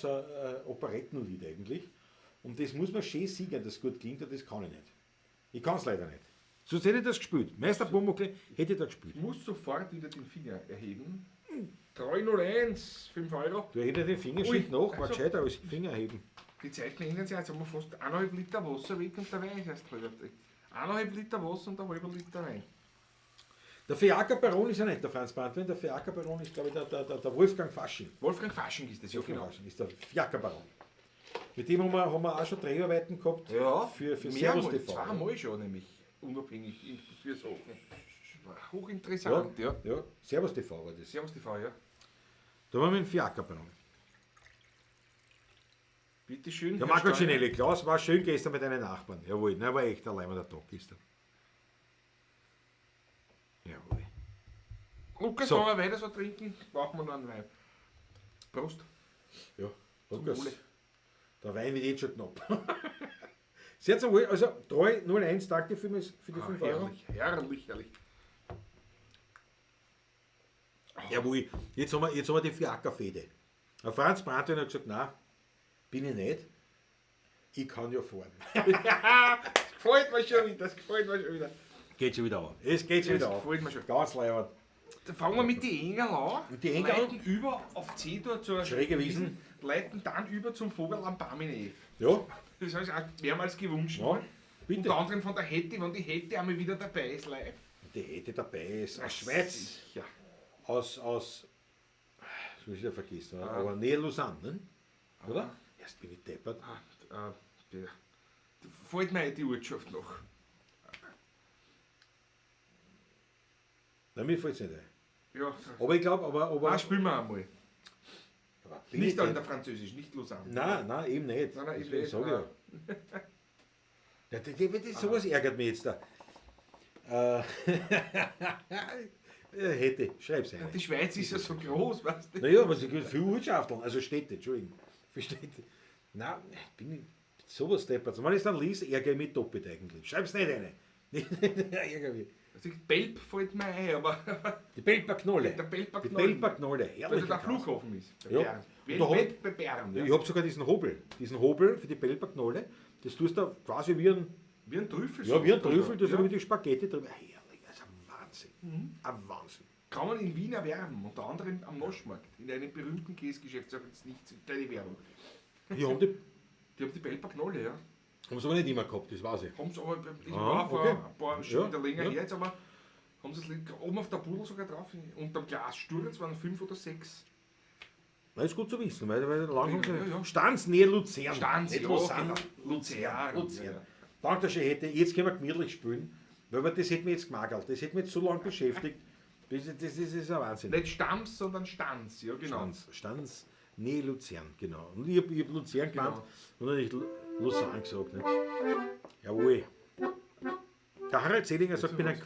Operettenlied eigentlich. Und das muss man schön singen, dass es gut klingt, und das kann ich nicht. Ich kann es leider nicht. Sonst hätte ich das gespielt. Meister Pumuckl hätte ich da gespielt. Ich muss sofort wieder den Finger erheben. 3,01, 5 Euro. Du hättest den Finger Ui, schick nach, war also- gescheiter als Finger heben. Die Zeiten ändern sich, jetzt haben wir fast 1,5 Liter Wasser weg und der Wein ist erst halb. 1,5 Liter Wasser und ein halber Liter Wein. Der Fiaker Baron ist ja nicht der Franz Brandwein, der Fiaker Baron ist, glaube ich, der Wolfgang Fasching. Wolfgang Fasching ist das, ja Wolfgang genau. Fasching ist der Fiaker Baron. Mit dem haben wir auch schon Dreharbeiten gehabt Ja, für Servus mehrmals, TV. Zweimal schon nämlich, unabhängig für Sachen. Hochinteressant, ja. Ja, Servus TV war das. Servus TV, ja. Da waren wir mit dem Fiaker Baron. Bitte schön. Der Herr Marco Steuer. Cinelli, Klaus, war schön gestern mit deinen Nachbarn. Jawohl, nein, war echt allein der Tag gestern. Lukas, So. wenn wir weiter so trinken, brauchen wir noch einen Wein. Prost. Ja, Lukas. Wohle. Der Wein wird jetzt schon knapp. Sehr zum Wohl. Also 3,01, danke für die Ah, 5 Euro. herrlich, herrlich, herrlich. Jawohl, jetzt haben wir die Fiakerfehde. Der Franz Brandl hat gesagt, nein, bin ich nicht. Ich kann ja fahren. Das gefällt mir schon wieder, das gefällt mir schon wieder. Geht schon wieder an. Es geht schon Das wieder an. gefällt mir schon. Ganz leibend. Da fangen wir mit den Engeln an. Mit den Engeln? Leiten über auf C-Tor zur Schräge Wiesen. Leiten dann über zum Vogel am Barminef. Ja, Das habe ich auch mehrmals gewünscht. ja, bitte. Unter anderem von der Hetty, wenn die Hetty einmal wieder dabei ist live. Die Hetty dabei ist. Aus Schweiz. Ja. Aus, das muss ich ja vergessen, aber näher Lausanne, ne? Oder? Erst bin ich deppert. Ja. Fällt mir die Ortschaft noch. Nein, mir fällt es nicht ein. Ja. Aber ich glaube, aber. Ah, spielen wir einmal. aber bin Nicht ich an der Französisch, nicht Lausanne. Nein, nein, eben nicht. Nein, nein, ich Deswegen weiß, sag ich ja. Ja, das, sowas ärgert mich jetzt da. Hätte, schreib's ein. Die Schweiz ist ja so groß, weißt du? Naja, aber es gibt viele Ortschaften, also Städte, Entschuldigung. Viele Städte. Nein, bin ich sowas deppert. Wenn ich es dann liest, ärgere ich mich doppelt eigentlich. Schreib's nicht rein. Ärgere mich. Also Belp fällt mir ein, aber Die Belper Knolle. Der Belper Die Knolle. Belper Knolle, weil herrlich. da der Flughafen ist. Bei Ja. Bern. Und da hab ich- Belp bei Bern. Ja. Ich habe sogar diesen Hobel. Diesen Hobel für die Belper Knolle. Das tust du quasi wie ein, Wie ein Trüffel. ja, wie ein Trüffel, das ja. ist mit die Spaghetti drüber. Herrlich, das ist ein Wahnsinn. Ein Wahnsinn. Kann man in Wien erwerben, unter anderem am Naschmarkt, in einem berühmten Käsegeschäft, sag jetzt nicht, keine Werbung. Die haben die Die haben die Belper Knolle, ja. haben sie aber nicht immer gehabt, das weiß ich. Haben sie aber, das Ah, war vor okay. ein paar schon Ja, wieder länger ja. her jetzt, aber haben sie es oben auf der Pudel sogar drauf, unterm Glassturz waren 5 oder 6. Na, ist gut zu wissen, weil lang haben sie. Ja, ja. Stanz näher Luzern. Stanz, nicht ja, Lausanne. genau. Luzern. Luzern, Luzern. ja, ja. Danke, dass ich hätte. Jetzt können wir gemütlich spielen, weil wir, das hätten wir jetzt gemagert. Das hätten wir jetzt so lange beschäftigt. Das ist ein Wahnsinn. Nicht Stamms, sondern Stanz, ja genau. Stanz, nee, Luzern, genau. Und ich hab Luzern gemeint Genau. und dann hab ich Lausanne gesagt. Ne? Jawohl. Der Harald Selinger sagt, ich bin ein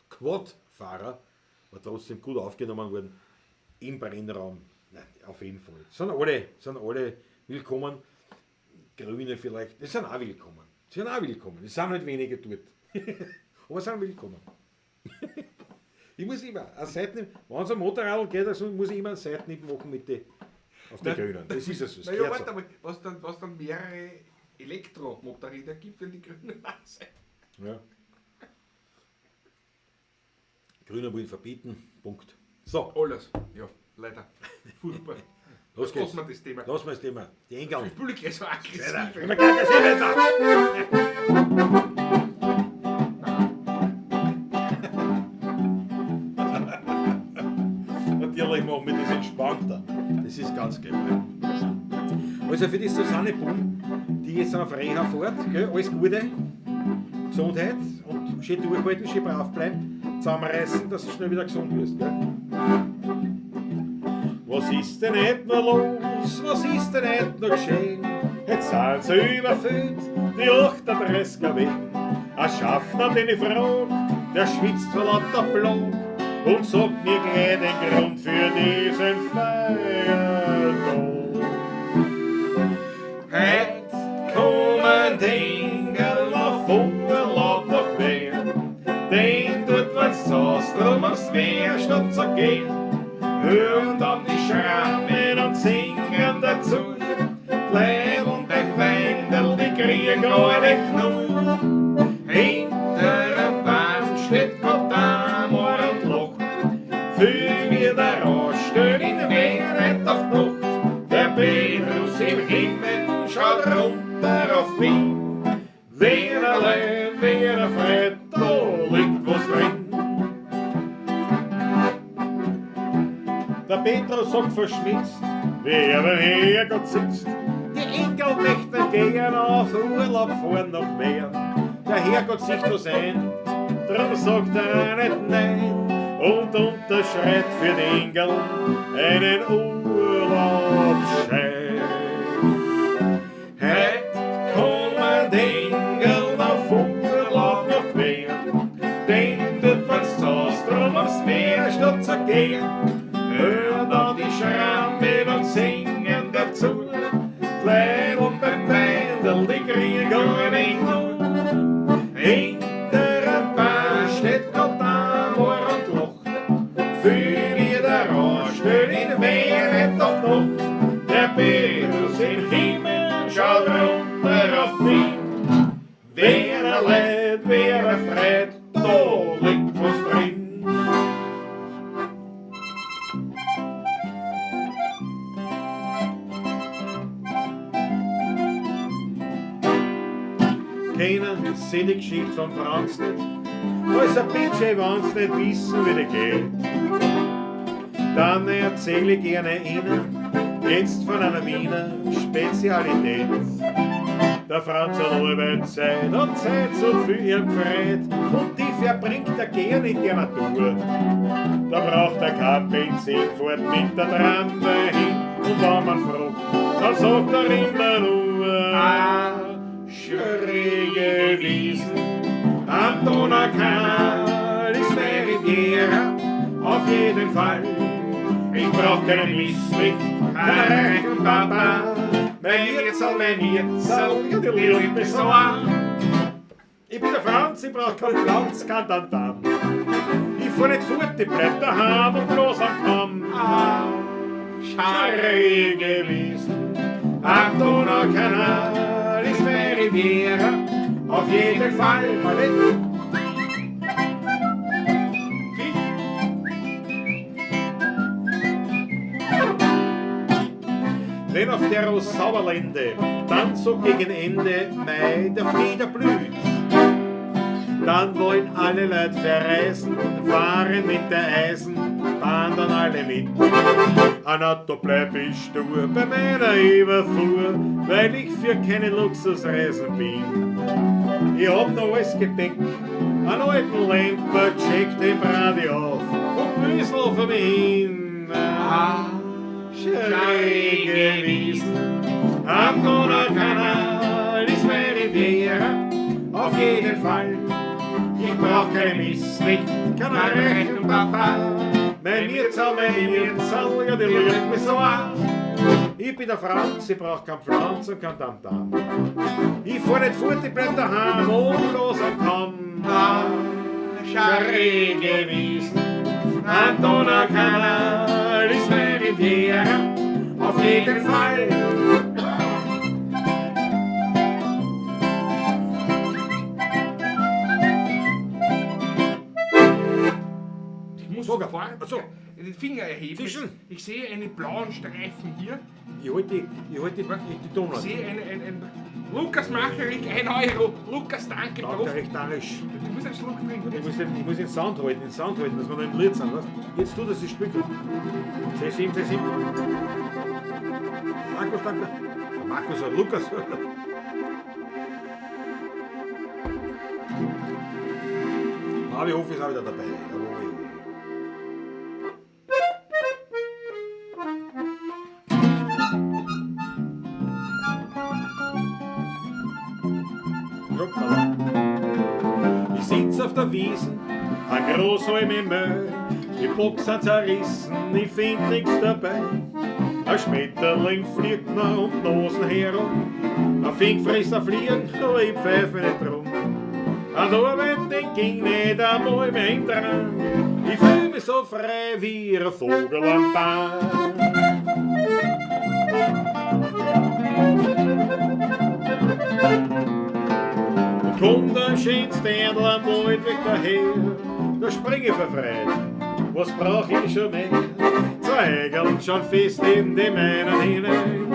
Quad-Fahrer, war trotzdem gut aufgenommen worden im Brennraum. Nein, auf jeden Fall. Sind alle willkommen. Grüne vielleicht, die sind auch willkommen. Sie sind auch willkommen. Es sind halt wenige dort. Aber sind willkommen. Ich muss immer eine Seiten, wenn es um Motorrad geht, also muss ich immer einen Seitenhieb machen mit die, auf die Nein. Grünen. Das ist ja so. Das Naja, gehört warte so. mal, was dann mehrere Elektromotorräder gibt, wenn die Grünen da sind. Ja. Grüne wollen verbieten. Punkt. So, Alles, ja, leider. Furchtbar. los geht's. Lassen wir das Thema. Lass mal das Thema. Die Engeln. Ich bin gleich so aggressiv. Immer gleich aggressiv jetzt. Natürlich machen wir das entspannter. Das ist ganz geil. Also für die Susanne Bum, die jetzt auf Reha fährt, gell, alles Gute, Gesundheit und schön durchhalten, schön brav bleiben, zusammenreißen, dass du schnell wieder gesund wirst. Gell? Was ist denn nicht noch los? Was ist denn nicht noch geschehen? Jetzt sind sie überfüllt, die 38er Wehen. Ein Schaffner, den ich frag, der schwitzt vor lauter Blag und sagt mir gleich den Grund für diesen Feiertag. Heut kommen die Engel auf Urlaub nach Wien, denn dort wenn's zu drum aufs Meer statt zu gehen. Hören dann die Schrammen und singen dazu. Leid beim Wendel, die kriegen gar nicht genug. Hinter dem Baum steht Gott amor und lacht. Viel wie der Rausch steht in Wien nicht auf die Nacht. Der Petrus im Himmel schaut runter auf Wien. Wer allein, wer freit, da liegt was drin. Der Petrus sagt verschmitzt, wer beim Herrgott sitzt. Die Enkel möchten gehen auf Urlaub fahren nach Meer. Der Herrgott sieht das ein, drum sagt er nicht nein und unterschreibt für die Engel einen Urlaubsschein. Heut kommen die Engel auf Urlaub nach Wien, denn dort wenn's zu drum aufs Meer statt zu gehen. Leid und beim Weindl, die kriegen gar nicht genug. Hinter einem Baum steht Gott am Ohr und lacht. Viel Lieder anstellen, in Wien nicht auf Nacht. Der Petrus im Himmel schaut runter auf mich. Wer er leid, wer er freit, da liegt was drin. Kennen Sie die Geschichte von Franz nicht? Also bitte, wenn's nicht wissen, wie die geht. Dann erzähle ich gerne Ihnen jetzt von einer Wiener Spezialität. Der Franz hat allweil Zeit und Zeit so viel ihr gefreut und die verbringt er gern in der Natur. Da braucht er kein Benzin, fährt mit der Tram dahin und wenn man fragt, dann sagt er immer nur: Ah, schräge Wiesen, am Donaukanal ist meine Riviera, auf jeden Fall. Ich brauch keinen Misslicht, keinen reichen Papa, mein Mirzel, ja, die liebt mich so an. Ich bin der Franz, ich brauch keinen Pflanz, kein Tantam. Ich fahr nicht fort, ich bleib daheim und bloß am Kamm. Ah, schräge Wiesen, am Donaukanal ist meine Riviera, auf jeden Fall. Wenn auf der Sauerlände dann so gegen Ende Mai der Flieder blüht, dann wollen alle Leute verreisen, fahren mit der Eisenbahn dann alle mit. Ah, da bleib ich stur bei meiner Überfuhr, weil ich für keine Luxusreisen bin. Ich hab noch alles Gepäck, einen alten Lamper, check den Bradi auf und büssel für mich hin. Ah, schräge Wiesen, am Donaukanal ist meine Riviera, auf jeden Fall. Ich brauch keine Misslicht, keinen reichen Papa, mein Mirzel, ja, die lügt mich so an. Ich bin der Franz, ich brauch keinen Pflanz und kein Tamtam. Ich fahr nicht fort, ich bleib daheim und los am Kamm. Ah, schräge Wiesen, am Donaukanal ist meine Riviera, auf jeden Fall. Ich muss Sogar. sofort Ach so. den Finger erheben. Zwischen. Ich sehe einen blauen Streifen hier. Ich halte die Donau. Ich sehe ein Lukas Macherik, 1 Euro. Lukas, danke. Danke, Prost. recht dankisch. Du musst einen Schluck trinken. Ich muss den Sound halten, dass wir noch im Lied sind. Weißt? Jetzt tu, dass ich spiele. C7, C7. Markus, danke. Markus und Lukas. Navi Hof ist auch wieder dabei. Jawohl. Hoppala. Ich sitz auf der Wiesen, ein Großholm im Müll, die Boxen zerrissen, ich find nix dabei. Ein Schmetterling fliegt mir um die Nosen herum, ein Fink frisst ein Fliegen, aber ich pfeife nicht drum. An der Arbeit, den ging nicht einmal mehr dran. Ich fühl mich so frei wie ein Vogel am Baum. Und kommt am schönsten Erdl am Waldweg daher, da spring ich vor Freude, was brauch ich schon mehr? Zwei Eigeln schon fest in die meinen hinein.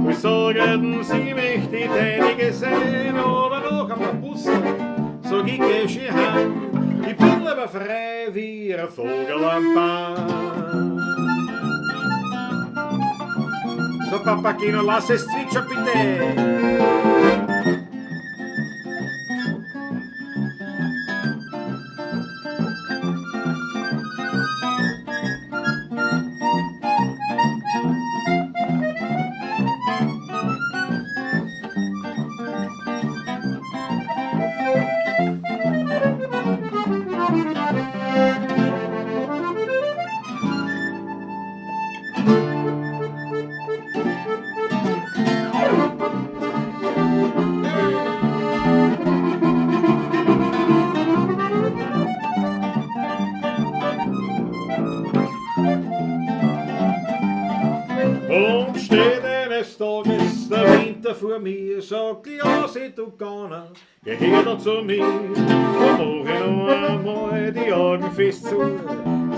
Und sagen, sie möchte die deinige sein, aber noch ein paar Busse, sag ich, geh schön heim. Ich bin lieber frei wie ein Vogel am Baum. So, Papageno, lass es zwitschern, bitte. Eines Tages, der Winter vor mir, sagt, ja, seh du gegangen, geh her da zu mir. Da mach ich noch einmal die Augen fest zu,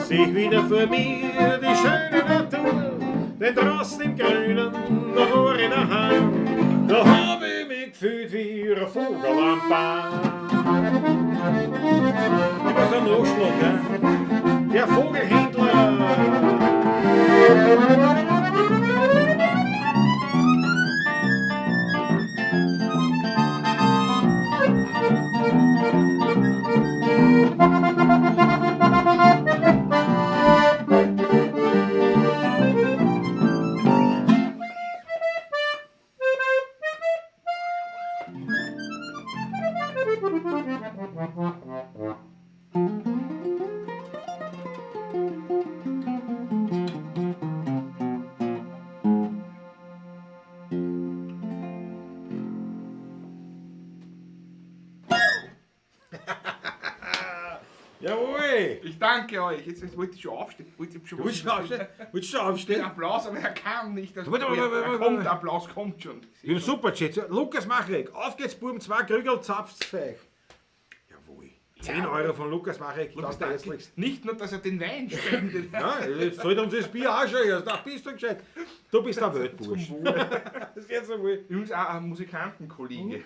seh wieder vor mir die schöne Natur, denn draußen im Grünen, da war ich daheim, da hab ich mich gefühlt wie ein Vogel am Baum. Ich muss einen Nachschlag, gell? Der Vogelhändler. Jawohl! Ich danke euch. Jetzt wollte ich schon aufstehen. Wollte ich schon Willst du aufstehen? Willst du schon aufstehen? Den Applaus, aber er kam nicht. Also, Warte, warte, warte, er warte, kommt, warte. Applaus kommt schon. Wir haben super Chat. Lukas Macharek, auf geht's, Buben, 2 Krügel, zapft's feig. Jawohl. 10 Euro von Lukas Macharek, das Lukas, der danke. hässlichste. Nicht nur, dass er den Wein spendet. Ja, jetzt zahlt uns das Bier auch schon erst. Ach, bist du gescheit. Du bist der Weltbursch. Zum Wohl. Das ist jetzt so wohl. Übrigens auch ein Musikantenkollege.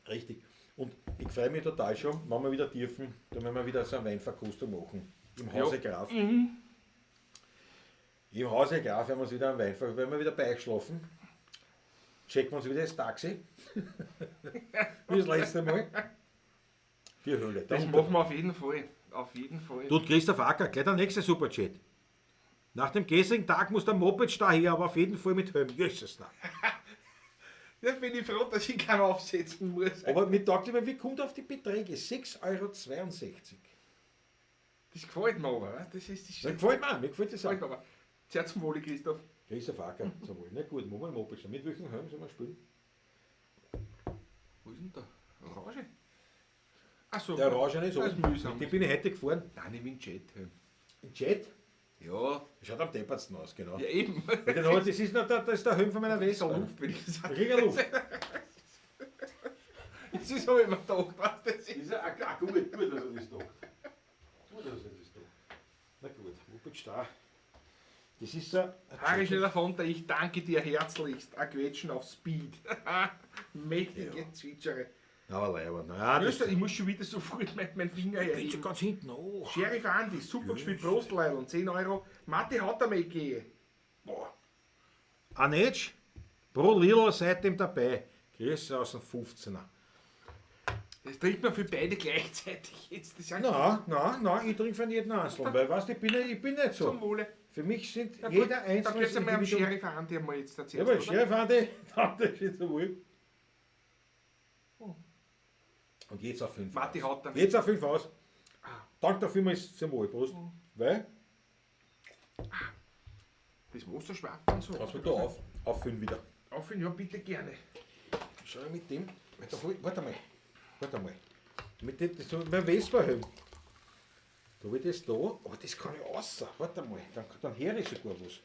Richtig. Und ich freue mich total schon, wenn wir wieder dürfen, dann werden wir wieder so eine Weinverkostung machen. Im Hause Graf. Im Hause Graf werden wir uns wieder einen Wein verkosten, wenn wir wieder beischlafen. Checken wir uns wieder das Taxi. Wie das letzte Mal. Die Höhle. Das machen wir auf jeden Fall. Auf jeden Fall. Tut Christoph Acker, gleich der nächste Superchat. Nach dem gestrigen Tag muss der Moped da her, aber auf jeden Fall mit Helm. Jesus, na. Da bin ich froh, dass ich keinen aufsetzen muss. Aber mir taugt immer, wie kommt auf die Beträge? 6,62 Euro. Das gefällt mir aber. weißt du? Das ist das Das gefällt mir, mir gefällt das auch. gefällt mir aber. Sehr zum Wohle, Christoph. Christoph Acker, zum Wohl. Na gut, machen wir Moped schon. Mit welchem Helm sollen wir spielen? Wo ist denn der? Orange? Achso. Der Orange ist Das ist oben. mühsam. Mit dem bin ich heute gefahren. Nein, nimm den Jet. Im Jet? Ja. Schaut am deppertsten aus, genau. Ja, eben. Weil den hab ich- Das ist, noch der, das ist der Helm von meiner So Vespa. Luft, will ich Da sagen. krieg ich Luft. Das ist aber immer gedacht, was das ist. ist ja auch gut, gut, dass er das tut. Gut, dass er das tut. Na gut, Moped da. Das ist so. ein Harry Schneller-Fonter, ich danke dir herzlichst. Ein Quetschen auf Speed. Mächtige Zwitschere. Aber leider, na, das Österreich, ich muss schon wieder sofort meinen Finger bin schon herheben. ganz hinten. Oh. Sheriff Andi, super gespielt, Prost, Leidl, 10 Euro. Matti hat einmal gegeben. Boah. Anetsch, Pro Lilo seitdem dabei. Grüße aus dem 15er. Das trinkt man für beide gleichzeitig jetzt. Das ist ja Nein, nein, nein, ich trinke von jedem Einzelnen, weil weißt, ich bin nicht so. zum Wohle. Für mich sind Na gut, jeder Da einzelne geht's einmal am Individuum. Sheriff Andi einmal jetzt erzählt. Jawohl, oder? Sheriff Andi, danke schön zum Wohl. Und jetzt auf 5 Matti aus. haut dann. Jetzt auf 5 aus. Ah. Danke dafür vielmals zum Wohl, Prost. Weil, Das Wasser schwappt und so. kannst du da auf 5 wieder. Auf ihn, ja, bitte gerne. Schau mit dem, warte mal, warte mal. Mit dem, das ist mein Vespa-Helm. Da hab ich das da, oh, das kann ich raus. Warte mal, dann höre ich sogar was.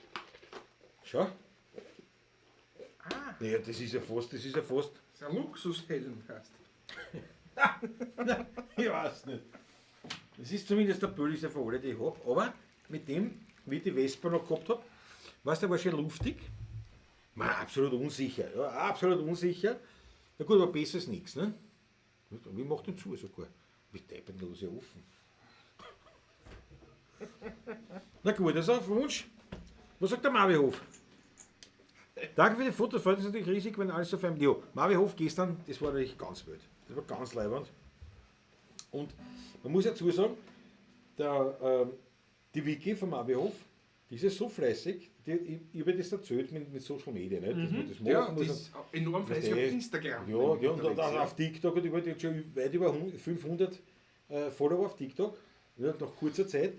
Schau. Ah. Ja, das ist ja fast, Das ist ein Luxushelm, heißt. Ich weiß nicht. Das ist zumindest der billigste von allen, die ich habe. Aber mit dem, wie ich die Vespa noch gehabt habe, weißt du, war schön luftig. Man, absolut unsicher. Ja, absolut unsicher. Na gut, aber besser ist nichts, ne? Wie macht den zu sogar? Wie deppert los ja offen. Na gut, das ist auf Wunsch. Was sagt der Marvi Hof? Danke für die Fotos, freut uns natürlich riesig, wenn alles so fein. Ja, Marvi Hof gestern, das war natürlich ganz wild. Das war ganz leibend. Und man muss ja zusagen, die Vicky vom Marvi Hof, die ist ja so fleißig, ich habe das erzählt mit Social Media, nicht? Dass man das machen Ja, muss. die ist enorm fleißig auf Instagram. Ja, ja, und unterwegs, dann ja. auf TikTok und über, die hat schon weit über 500 Follower auf TikTok, ja, nach kurzer Zeit.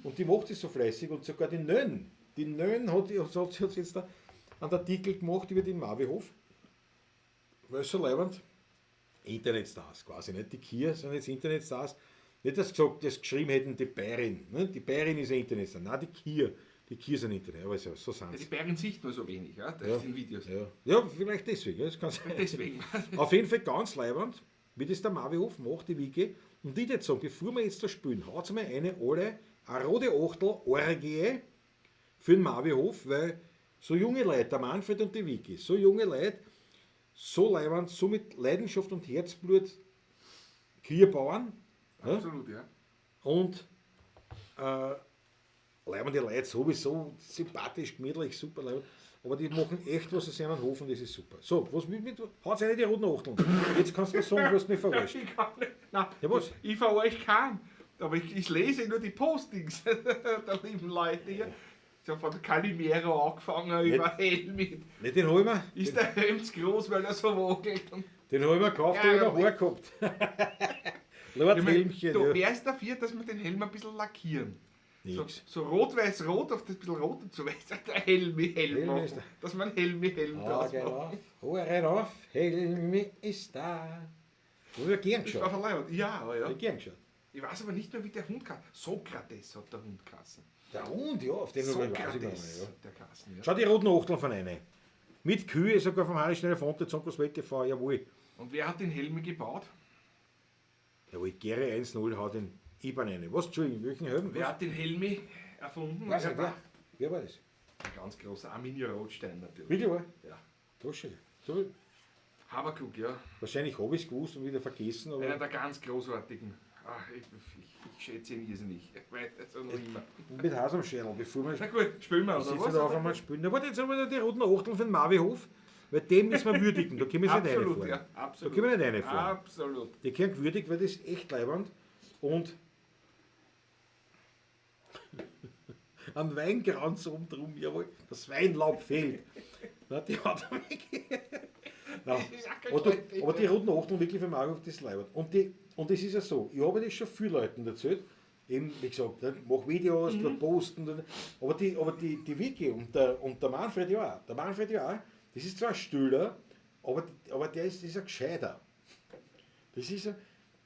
Und die macht es so fleißig und sogar die Nön. Die Nön hat jetzt da einen Artikel gemacht über den Marvihof. Weil es so leibend. Internetstars quasi, nicht die Kier, sondern jetzt Internetstars. Nicht, dass gesagt, das geschrieben hätten, die Bayerin. Ne? Die Bayerin ist ein Internetstar. Nein, die Kier. Die Kühe sind nicht drin, aber so, so Ja, sind die sie. Bären sieht nur so wenig, ja, das Ja. sind Videos. Ja. Ja, vielleicht deswegen, ja, das kann sein. Deswegen. Auf jeden Fall ganz leibend, wie das der Marvi Hof macht, die Wiki. Und ich jetzt sagen, bevor wir jetzt da spielen, haut mal eine alle, eine rote Achtel Orgie für den Marvi Hof, weil so junge Leute, der Manfred und die Wiki, so junge Leute, so leibend, so mit Leidenschaft und Herzblut Kühe bauen. Ja? Absolut, ja. Und leibende Leute sowieso, sympathisch, gemütlich, super leibend. Aber die machen echt was aus ihrem Hof und das ist super. So, was mit, mit haut's eine die roten Achteln. Jetzt kannst du mir sagen, du hast mich verarscht. Ich kann nicht. Nein, Ja, was? Ich verarsche keinen. Aber ich lese nur die Postings der lieben Leute hier. So von Calimero angefangen über Helmut. Nicht den hol ich mir, Ist der Helm zu groß, weil er so wackelt? Und den hol ich mir gekauft, Ja, ja, habe ich noch ja. Haar gehabt. Lord Ich mein, Helmchen, du ja. wärst dafür, dass wir den Helm ein bisschen lackieren. So, Nix. so rot-weiß-rot auf das bisschen rot und so weiß, der Helmi Helm Helmi machen. ist da. Dass man Helmi Helm draus Augen macht. auf, Ohren auf, Helmi ist da. Wo wir gern Das war geschaut. verleiert. Ja, aber ja. Hab ich gern geschaut. Ich weiß aber nicht mehr, wie der Hund heißt. Sokrates hat der Hund geheißen. Der Hund, ja, auf den habe ich weiß ich gar nicht. Sokrates Ja. hat der geheißen, ja. Schau die roten Achteln von einer. Mit Kühe, sogar vom Harry Schneider von der Welt TV, jawohl. Und wer hat den Helmi gebaut? Jawohl, Gere 1-0 haut den IBAN rein. Was, Entschuldigung, welchen Helm? Wer hat den Helmi erfunden? Was? Weiß nicht, wer? Wer war das? Ein ganz großer Arminia Rothstein natürlich. Wirklich wahr? Ja. Das schon. So, Habakuk, ja. wahrscheinlich habe ich es gewusst und wieder vergessen, Einer aber der ganz großartigen. Ach, ich schätze ihn irrsinnig. Ich weiß das auch noch immer. mit Haus am Schädel, bevor wir Na gut, spielen wir, oder sitzen was? da auf einmal spielen. Na, warte, jetzt haben wir die roten Achteln von Marvi Hof, weil dem müssen wir würdigen, da können wir nicht Absolut, reinfahren. ja. Absolut. Da können wir nicht reinfahren. Absolut. Die können gewürdigt, weil das ist echt leibend. Und ein Weinkranz oben drum, jawohl, das Weinlaub fehlt. Na, die hat er weg. Nein. Das ist auch kein Aber, schlechter du, aber die roten Achteln wirklich für Mario, das ist leibend. Und das ist ja so, ich habe das schon vielen Leuten erzählt, eben, wie gesagt, ne, mach Videos, dort posten, dort, aber die Vicky und der Manfred ja auch, der Manfred ja auch, das ist zwar ein Stühler, aber der ist, das ist ein Gescheiter. Das ist ein,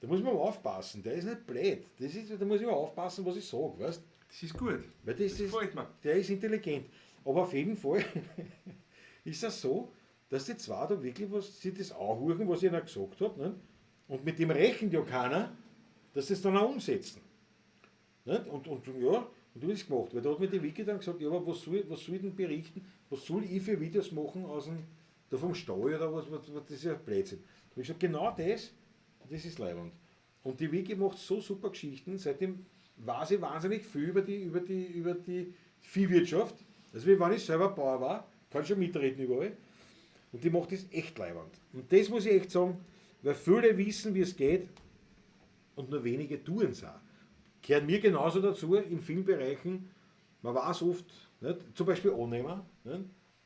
da muss man aufpassen, der ist nicht blöd. Das ist, da muss ich mal aufpassen, was ich sage, weißt? Das ist gut. Weil das, Das ist, gefällt mir. der ist intelligent. Aber auf jeden Fall ist das so, dass die zwei da wirklich was, sich das anhören, was ich ihnen gesagt habe. Ne? Und mit dem rechnet ja keiner, dass sie es dann auch umsetzen. Nicht? Und ja, und du hast es gemacht. Weil da hat mir die Wiki dann gesagt, ja, aber was soll ich denn berichten, was soll ich für Videos machen aus dem, da vom Stall oder was, das ist ja Blödsinn. Da habe ich gesagt, genau das, das ist leibend. Und die Wiki macht so super Geschichten, seitdem weiß ich wahnsinnig viel über die Viehwirtschaft. Also wie wenn ich selber Bauer war, kann ich schon mitreden überall. Und die macht das echt leibend. Und das muss ich echt sagen, weil viele wissen, wie es geht und nur wenige tun es auch. Gehört mir genauso dazu in vielen Bereichen, man weiß oft, nicht? Zum Beispiel Annehmer. Nicht?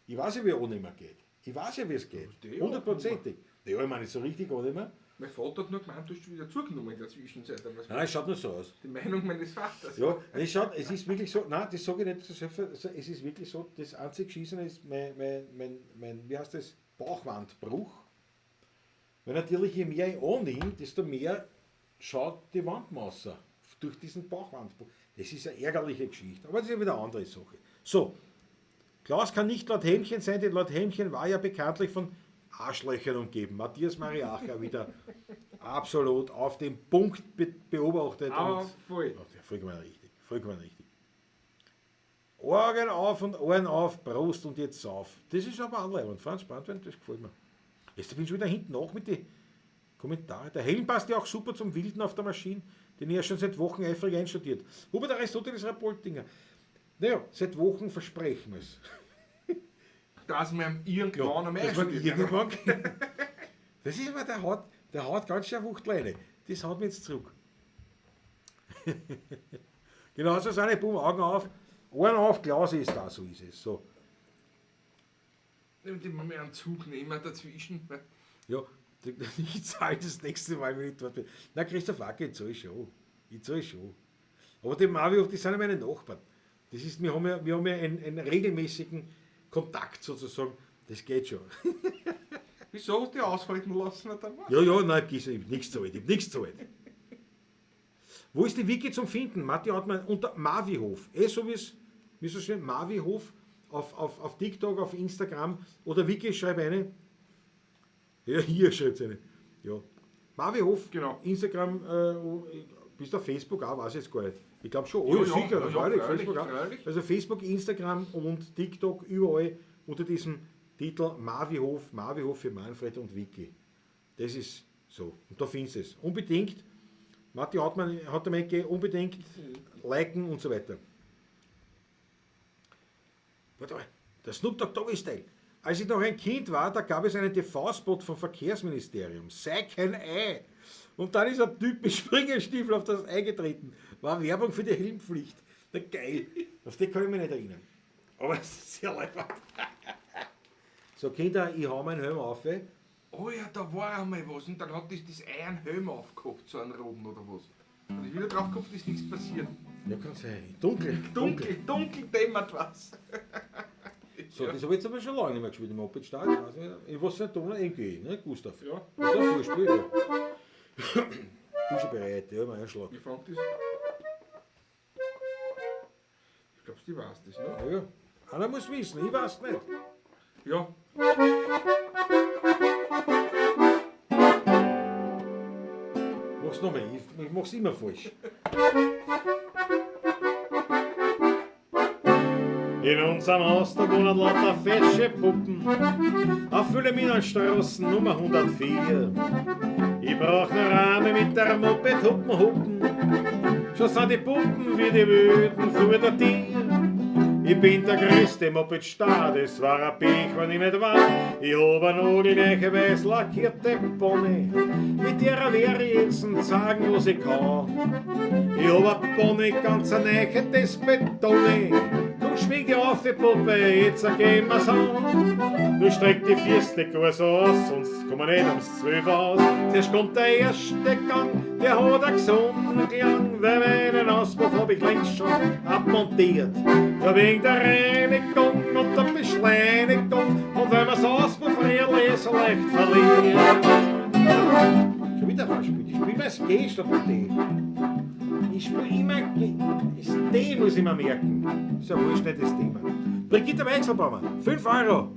Ich weiß ja, wie Annehmer geht. Ich weiß ja, wie es geht. Die Hundertprozentig. Ja, ich meine, nicht so richtig Annehmer. Mein Vater hat nur gemeint, du hast schon wieder zugenommen in der Zwischenzeit. Aber Nein, es schaut nur so aus. die Meinung meines Vaters. Ja, es schaut, es ist wirklich so, nein, das sage ich nicht so selbst, also es ist wirklich so, das einzig Geschissene ist mein, wie heißt das, Bauchwandbruch. Weil natürlich, je mehr ich annehme, desto mehr schaut die Wandmasse durch diesen Bauchwandbruch. Das ist eine ärgerliche Geschichte, aber das ist ja wieder eine andere Sache. So, Klaus kann nicht Lord Helmchen sein, denn Lord Helmchen war ja bekanntlich von Arschlöchern umgeben. Matthias Mariacher wieder absolut auf den Punkt beobachtet. Aber und voll. Ja, vollkommen richtig, vollkommen richtig. Augen auf und Ohren auf, Prost und jetzt auf. Das ist aber auch leibend. Franz Brandwein, das gefällt mir. Jetzt bin ich schon wieder hinten nach mit den Kommentaren. Der Helm passt ja auch super zum Wilden auf der Maschine, den ich ja schon seit Wochen eifrig einstudiert. Hubert Aristoteles Rapoltinger. Naja, seit Wochen versprechen wir es. Dass wir ihm irgendwann einmal dass man einstudiert. irgendwann. Das ist immer, der haut ganz schön Wuchtleine. Das haut mir jetzt zurück. Genau, so sind die Buben, Augen auf, Ohren auf, Klaus ist da, so ist es. So. Die wir einen Zug nehmen dazwischen. Ja, ich zahle das nächste Mal, wenn ich dort bin. Na, Christoph Wacke, ich zahle schon. Ich zahle schon. Aber die Mavi, die sind ja meine Nachbarn. Das ist, wir haben ja einen regelmäßigen Kontakt sozusagen. Das geht schon. Wieso hast du dich aushalten lassen? Oder was? Ja, ja, nein, ich hab nichts zu alt, ich hab nichts zu alt. Wo ist die Wiki zum Finden? Matti Hartmann unter Mavihof. Eh so wie es Müssen wir schreiben, Mavi Hof auf TikTok, auf Instagram oder Vicky, schreib eine. Ja, hier schreibt eine. Ja. Mavi Hof, Genau. Instagram, bist du auf Facebook auch, weiß ich jetzt gar nicht. Ich glaube schon, oh, ja, Ja, ja, sicher, ja, freilich, freilich, Facebook auch. freilich. Also Facebook, Instagram und TikTok, überall unter diesem Titel Mavi Hof, Mavi Hof für Manfred und Vicky. Das ist so. Und da findest du es. Unbedingt, Matti Hartmann hat mir gegeben, unbedingt liken und so weiter. Warte mal, der Snoop Dogg Doggy Style. Als ich noch ein Kind war, da gab es einen TV-Spot vom Verkehrsministerium. Sei kein Ei. Und dann ist ein Typ mit Springerstiefel auf das Ei getreten. War Werbung für die Helmpflicht. Na geil. Auf die kann ich mich nicht erinnern. Aber es ist sehr leibend. So, Kinder, ich hau meinen Helm auf. Ey. Oh ja, da war einmal was und dann hat das Ei einen Helm aufgehabt, so einen roten oder was. Und ich wieder drauf gehabt, ist nichts passiert. Ja, kann sein. Dunkel. Dunkel, dunkel dämmert was. So, das habe ich jetzt aber schon lange nicht mehr gespielt im Moped Start. Ich weiß nicht, ich weiß nicht, da MG, ne, Gustav? Ja. Das ist ein Vorspiel, ja. Bin schon bereit, ja, mein Einschlag. Wie fängt das? Ich glaub, die weiß das, ne? Ja, ja. Einer muss wissen, ich weiß nicht. Ja. Mach's nochmal, ich mach's immer falsch. In unserem Haus, da wohnen lauter fesche Puppen. Auf Wilhelminenstraße Nummer 104. Ich brauch ne Rahme mit der Moped huppen huppen. Schon sind die Puppen wie die Wüten vor der Tier. Ich bin der größte Moped-Star, das war ein Pech, wenn ich nicht war. Ich hab eine nagelneue weiß lackierte Pony, mit der wär ich jetzt sagen, was ich kann. Ich hab eine Pony, ganz eine neue, das betone. Komm, schwing die auf, die Puppe, jetzt gehen wir's an. Nur streck die Füße gar so aus, sonst kommen wir nicht ums 12 aus. Zuerst kommt der erste Gang, der hat einen gesunden Klang, weil meinen Auspuff hab ich längst schon abmontiert. Ja, wegen der Reinigung und der Beschleunigung und weil man's Auspuff really so leicht verliert. Schon wieder verspielt. Ich spiel mal das G statt D. Ich spiele immer G. Das D muss ich mir merken. Ist ja wurscht, nicht das Thema. Brigitte Weichselbaumer, 5 Euro.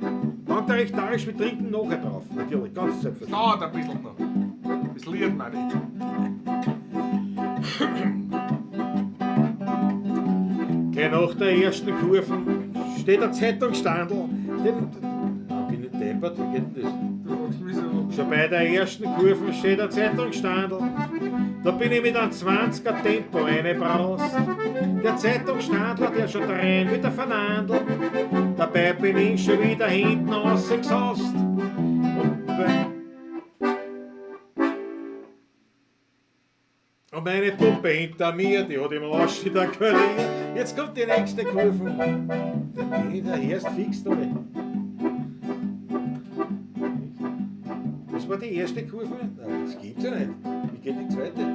Dank der recht tarisch, wir trinken nachher drauf. Natürlich, ganz selbstverständlich. Dauert ein bisschen noch. Das Lied meine ich. Gleich nach der ersten Kurve steht ein Zeitungsstandl. Den, bin ich deppert, wie geht denn das? Du fragst mich so. Schon bei der ersten Kurve steht ein Zeitungsstandl. Da bin ich mit einem 20er Tempo reingebraust. Der Zeitungsstandler, der schon drein wieder vernandelt. Dabei bin ich schon wieder hinten rausgesaust. Und meine Puppe hinter mir, die hat im Arsch wieder queriert. Jetzt kommt die nächste Kurve. Da bin ich der erst fix da. Das war die erste Kurve? Nein, das gibt's ja nicht. Wie geht die zweite?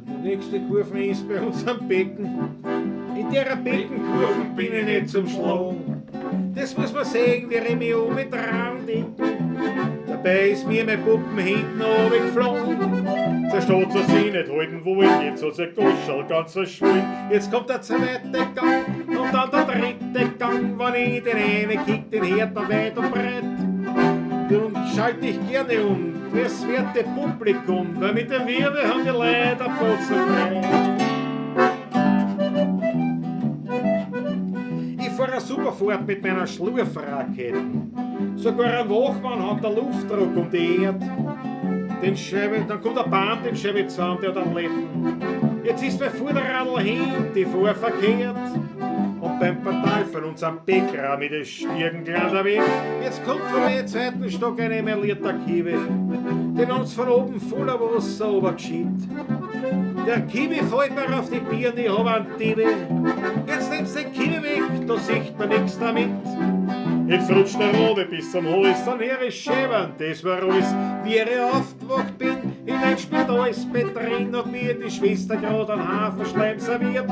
Die nächste Kurve ist bei uns am Becken. In der Beckenkurve bin ich nicht zum Schlagen. Das muss man sehen, wie ich mich um mit dran. Dabei ist mir mein Puppen hinten runtergeflogen. Zerstatt sie sich nicht halten wollen, jetzt hat sie Guschel ganz verschwunden. Jetzt kommt der zweite Gang und dann der dritte Gang. Wenn ich den einen kick, den hört man weit und breit. Und schalte ich gerne um, das werte Publikum, weil mit dem Wirbel haben die Leute ein Putzen frei. Ich fahre eine super Fahrt mit meiner Schlurfraketen. Sogar ein Wachmann hat der Luftdruck um die Erde. Den Scheibe, dann kommt der Bahn, den Scheibe zusammen, der hat einen Letten. Jetzt ist mein Vorderradl hin, die Fuhr verkehrt. Und beim Portal von unserem Bäcker mit den Stirn gerade weg. Jetzt kommt von meinem zweiten Stock ein emaillierter Kiwi. Den haben's von oben voller Wasser runtergeschiebt. Der Kiwi fällt mir auf die Birne, ich hab einen Diebe. Jetzt nimmst den Kiwi weg, da sieht man nix damit. Jetzt rutscht der Robe bis zum Hals, dann her ist Schäbern, das war alles. Wie ich aufgewacht bin, in ein Spitalsbett drin, hat mir die Schwester grad einen Haferschleim serviert.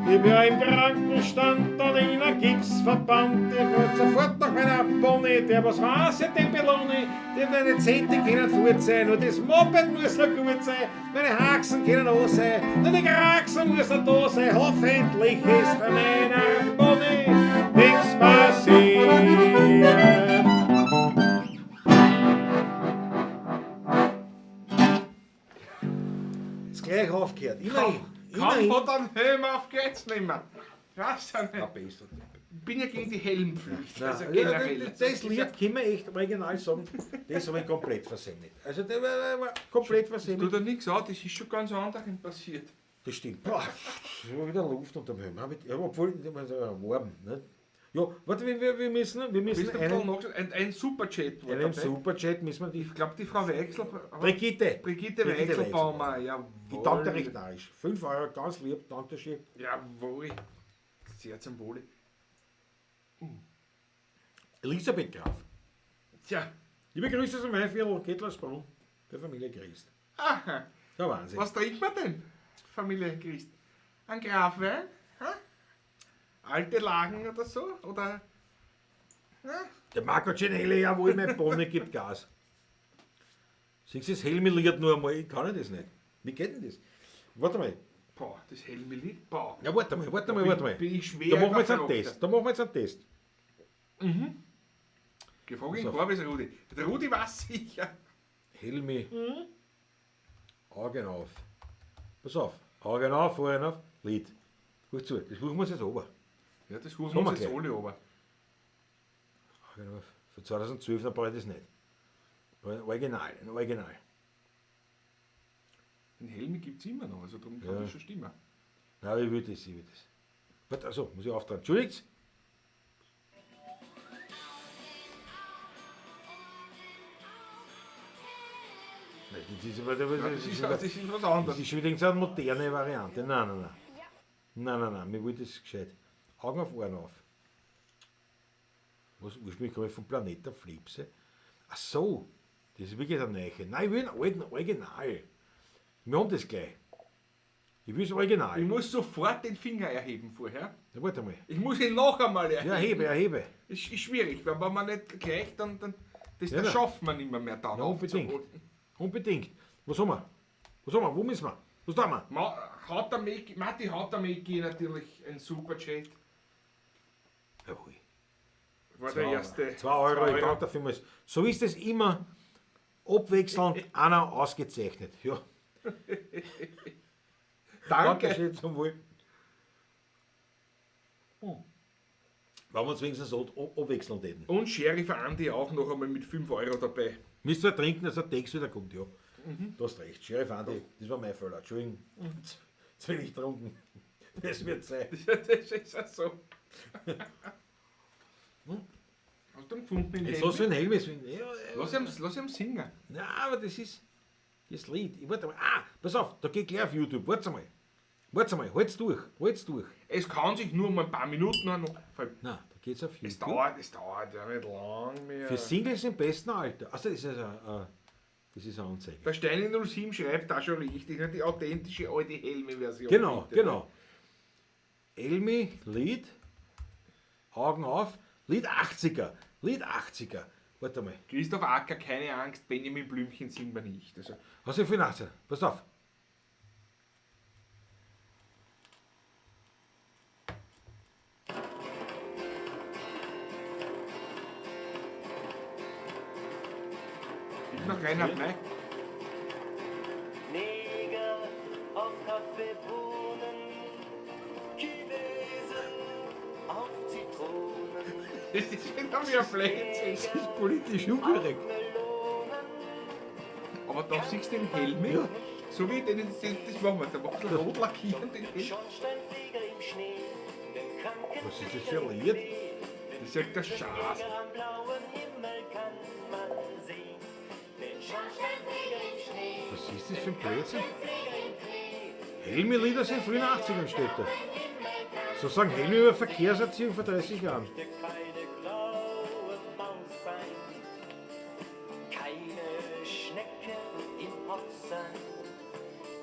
Ich bin im Krankenstand und in einem Gipsverband. Ich fahr sofort nach meiner Pony, der was weiß ich, den Beloni, der meine Zehnte können fort sein, nur das Moped muss noch gut sein, meine Haxen können auch sein, nur die Kraxen muss noch da sein, hoffentlich ist bei meiner Pony nichts passiert. Ist gleich aufgehört, immerhin. Kaum hat einen Helm auf, geht's nicht mehr. Weiß ja nicht. Ja, besser. Bin ja gegen die Helmpflicht. Nein, also generell. Das Lied kann man echt original sagen, das habe ich komplett versemmelt. Also das war komplett versemmelt. Tut er nichts an, das ist schon ganz anderen passiert. Das stimmt. Boah, das war wieder Luft unterm Helm. Ja, obwohl, warm. Nicht? Ja, warte, wir müssen einen Superchat. Einen Superchat müssen wir. Ich glaube, die Frau Weichsel. Brigitte. Brigitte Weichselbaumer, jawohl. Die dankt recht narrisch. 5 Euro, ganz lieb, danke schön. Jawohl. Sehr zum Wohle. Elisabeth Graf. Tja. Liebe Grüße zum Weinviertel, Kettlersbrunn, der Familie Christ. Aha. Ja, Wahnsinn. Was trinkt man denn, Familie Christ? Ein Grafwein? Ha? Alte Lagen oder so? Oder? Ja? Der Marco Cinelli, jawohl, mein Pony gibt Gas. Siehst du, das Helmi-Lied nur einmal, ich kann das nicht. Wie geht denn das? Warte mal. Boah, das Helmi-Lied, boah. Ja, warte mal. Bin ich schwer. Da machen wir jetzt einen Test. Mhm. Gefragt ihn Korbis Rudi. Der Rudi weiß sicher. Helmi. Mhm. Augen auf. Pass auf. Augen auf, Ohren auf. Lied. Hör zu, das rufen wir uns jetzt runter. Ja, das rufen wir uns jetzt alle runter. Augen auf. Für 2012, dann brauche ich das nicht. Original, ein Original. Den Helmi gibt es immer noch, also darum kann das schon stimmen. Nein, ich will das, Warte, also, muss ich auftragen. Entschuldigt. Das ist was anderes. Das ist schon wieder eine moderne Variante. Nein. Nein, mir wollte das gescheit. Augen auf, Ohren auf. Was, ursprünglich komme ich vom Planet der Flipse. Ach so, das ist wirklich der Neue. Nein, ich will einen alten Original. Wir haben das gleich. Ich will das Original. Ich muss sofort den Finger erheben vorher. Ja, warte mal. Ich muss ihn noch einmal erheben. Ja, erhebe. Ist schwierig, weil wenn man nicht gleich, dann das, ja, das schafft man nicht mehr dann. Ja, unbedingt. Unbedingt. Was haben wir? Wo müssen wir? Was tun wir? Matti Hautameki natürlich ein Superchat. Jawohl. War der erste. 2 Euro, ich danke dafür. So ist es immer abwechselnd einer ausgezeichnet. Ja. Danke. Dankeschön zum Wohl. Wenn wir uns wenigstens abwechselnd hätten. Und Sheriff Andi auch noch einmal mit 5 Euro dabei. Müsst ihr trinken, dass der Text wieder kommt, ja. Mhm. Du hast recht, Sheriff Andi, das war mein Fehler. Entschuldigung, zu wenig getrunken. Das wird sein. Das ist ja so. Hast du ihn gefunden? Jetzt lass ihn Helm. Lass ihn singen. Ja, aber das ist das Lied. Ich warte mal. Ah, pass auf, da geht gleich auf YouTube. Warte mal, halt's durch. Es kann sich nur um ein paar Minuten an. Nein, da geht's auf YouTube. Es dauert ja nicht lang mehr. Für Singles im besten Alter. Also das ist eine Anzeige. Der Steini 07 schreibt da schon richtig, die authentische alte Helmi-Version. Genau, bitte. Genau. Helmi, Lied, Augen auf, Lied 80er. Warte mal. Christoph Acker, keine Angst, Benjamin Blümchen singen wir nicht. Also. Was ist für 18? Pass auf. Noch Reinhard Mey. Neger auf Kaffeebohnen, Chinesen auf Zitronen. Das ist wieder wie ein Blödsinn. Das ist politisch unkorrekt. Aber da siehst du den Helm, ja. So wie den, das machen wir, da machen wir rot lackieren den Helm. Was ist das für ein Lied? Das ist ja der Schatz. Was ist das für ein Blödsinn? Helmi-Lieder sind frühen 80ern, steht da. So sagen Helmi über Verkehrserziehung vor 30 Jahren.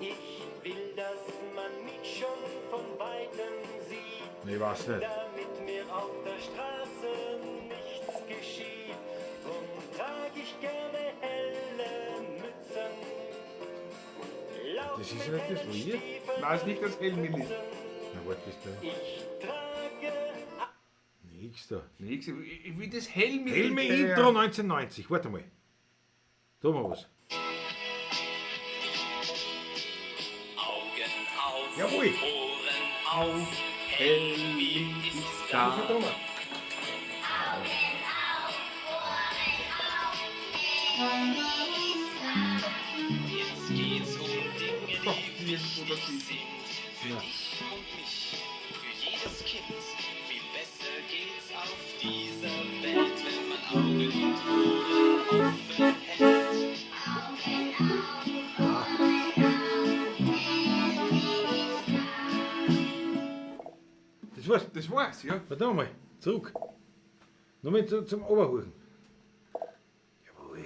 Ich will, dass man mich schon von weitem Weiß nicht. Damit mir auf der Straße nichts geschieht, drum trag ich gerne helle Mützen. Lauf Das ist mit ja nicht das hellen Lied. Stiefeln Nein, ist nicht das Helmi-Lied. Na, warte, das da. Ich trage Nix da. Nix, ich will das Helmi-Lied. Helmi Intro 1990. Warte mal. Da mal was. Augen auf, Jawohl. Ohren auf, Helmi ist da. Verdammt. Jetzt geht's um Dinge, die Irgendwo wichtig dazwischen. sind. Für dich und mich, für jedes Kind. Viel besser geht's auf dieser Welt, wenn man Augen und Ohren offen hält. Das war's. Das war's, ja. Warte mal. Zurück. Nur mal zum Oberhuchen. Jawohl.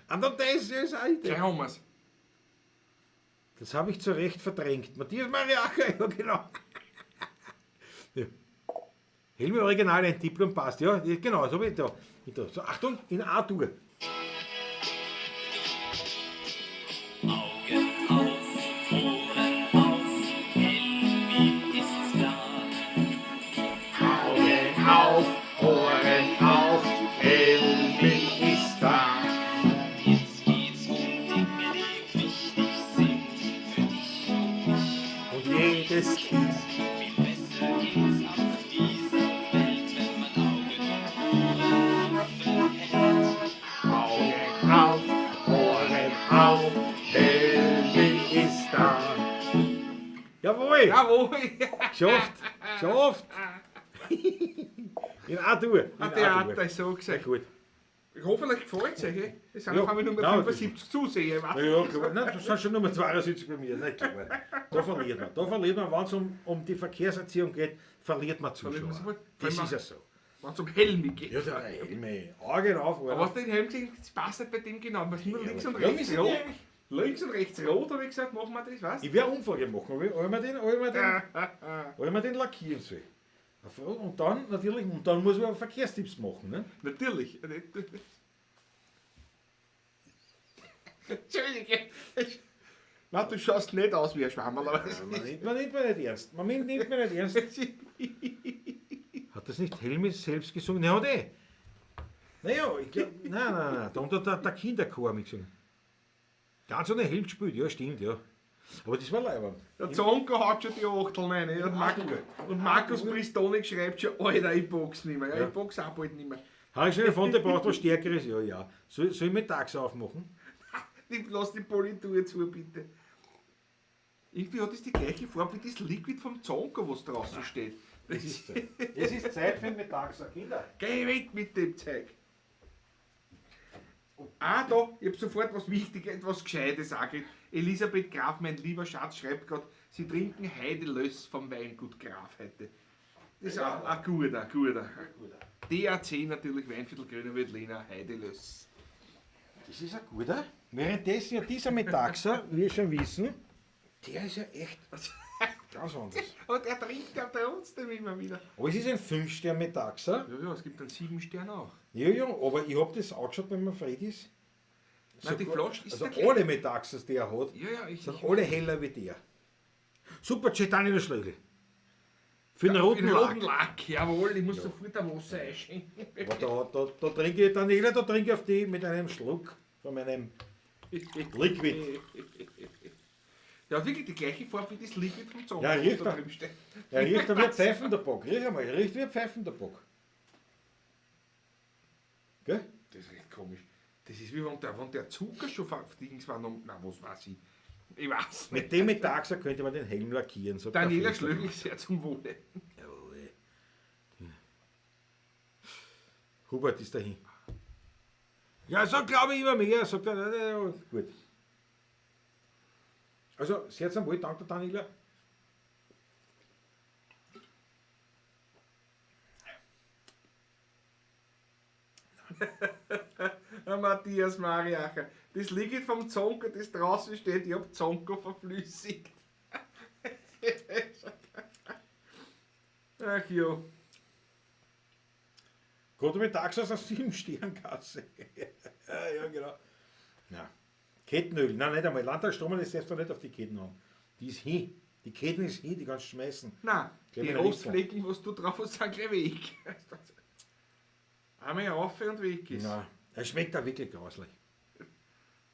Und dann das ist alt. Gleich haben wir's. Das habe ich zu Recht verdrängt. Matthias Mariacher, ja genau. Ja. Helmi Original, ein Diplom passt. Ja, genau, so habe ich da. Da. So, Achtung, in A-Dur. Augen auf, Ohren auf, Helmi ist da. Augen auf, Ohren auf, Helmi ist da. Jetzt geht's um Dinge, die wichtig sind. Für dich und mich. Und jedes Kind. Viel besser geht's auf dieser Welt, wenn man Augen und Ohren offen hält. Augen auf, Ohren auf, Helmi ist da. Jawohl! Jawohl. Geschafft! Geschafft! In A-Dur. In Ein A-Dur. Theater ist so Sehr gesagt. gut. Ich hoffe, euch gefällt's euch. eh? Es sind Ja. auf einmal nur mehr Nein, 75 Zuseher. Ich weiß Na ja, klar. Nein, das sind schon nur 72 bei mir. Nein, klar. Da verliert man. Da verliert man, wenn es um die Verkehrserziehung geht, verliert man Verliert Zuschauer. man sofort. Das Weil ist ja so. Wenn es um Helmi geht. Ja, der Helme. Augen auf, Aber Ohren hast du den Helm gesehen? Das passt nicht bei dem genau. Man ist nur links und Ja, rechts wir sind rot. ja eigentlich- Links und rechts rot, habe ich gesagt, machen wir das, weißt Ich werde Umfrage machen, ob ich, ob ich mir den, ob ich mir den, ob ich mir den lackieren soll. Und dann natürlich, und dann muss man Verkehrstipps machen. Ne? Natürlich. Entschuldige. Nein, du schaust nicht aus wie ein Schwammerl, aber das Man nimmt, man nimmt mich nicht ernst. Man nimmt mich nicht ernst. Hat das nicht Helmi selbst gesungen? Ja, hat eh. Naja, ich glaube, nein, nein, nein. Da hat der Kinderchor mitgesungen. Ganz ohne Helm gespielt, ja, stimmt, ja. Aber das war leibend. Der Zonko hat schon die Achtel rein. Ja, und Markus Pristonik schreibt schon, Alter, ich box nicht mehr. Ja, Ja. ich box auch bald nicht mehr. Habe ich schon gefunden, der braucht was Stärkeres? Ja, ja. Soll ich mittags aufmachen? Lass die Politur zu, bitte. Irgendwie hat es die gleiche Farbe wie das Liquid vom Zonko, was draußen steht. Es ist Zeit. Es ist Zeit für den Mittags, Kinder. Geh weg mit dem Zeug. Ah, da, ich hab sofort was Wichtiges, etwas Gescheites auch gekriegt. Elisabeth Graf, mein lieber Schatz, schreibt gerade, sie trinken Heidelöss vom Weingut Graf heute. Das ist auch ein guter, guter. DAC natürlich, Weinviertel Grüner Veltliner, Heidelöss. Das ist ein guter. Währenddessen ja dieser Metaxa, wie wir schon wissen, der ist ja echt ganz anders. Aber der trinkt ja trotzdem immer wieder. Aber es ist ein 5-Stern-Metaxa. Ja, ja, es gibt einen 7-Stern auch. Ja, ja, aber ich hab das angeschaut bei meinem Fredis. Nein, die Flasche ist Also der gleiche. alle Metaxas, die er hat, Ja, ja, ich, sind ich alle heller wie der. Super, Cetani der Schlögl. Für den roten den Lack. roten Lack, jawohl, ich muss sofort ein Wasser einschenken. Aber da trinke ich, Daniela, da trinke ich auf die mit einem Schluck von meinem Liquid. Ja, wirklich die gleiche Farbe wie das Liquid vom Zombie. Ja, riecht da er. drin steht. Er riecht wie ein Pfeifentabak. Riech einmal, riecht wie ein Pfeifentabak. Gell? Das ist echt komisch. Das ist wie wenn der Zucker schon Dings war. Noch, na, was weiß ich. Ich weiß nicht. Mit dem Metaxa könnte man den Helm lackieren. Sagt der Daniela Fritz. Schlögl, sehr zum Wohle. Jawohl. Hubert ist dahin. Ja, so glaube ich immer mehr, sagt er. Ja, ja, gut. Also, sehr zum Wohl, danke Daniela. Herr Matthias Mariacher, das Liquid vom Zonko, das draußen steht, ich hab Zonko verflüssigt. Ach ja. Kommt mit Taxi aus der Siebensterngasse. Ja, genau. Na. Kettenöl, nein, nicht einmal. Landtagsstrom, das darfst du nicht auf die Ketten haben. Die ist hin. Die Ketten ist hin, die kannst du schmeißen. Nein, Gleich die mit der Rostflecken, was du drauf hast, sind gleich weg. Einmal rauf und weg ist. Nein, er schmeckt auch wirklich grauslich.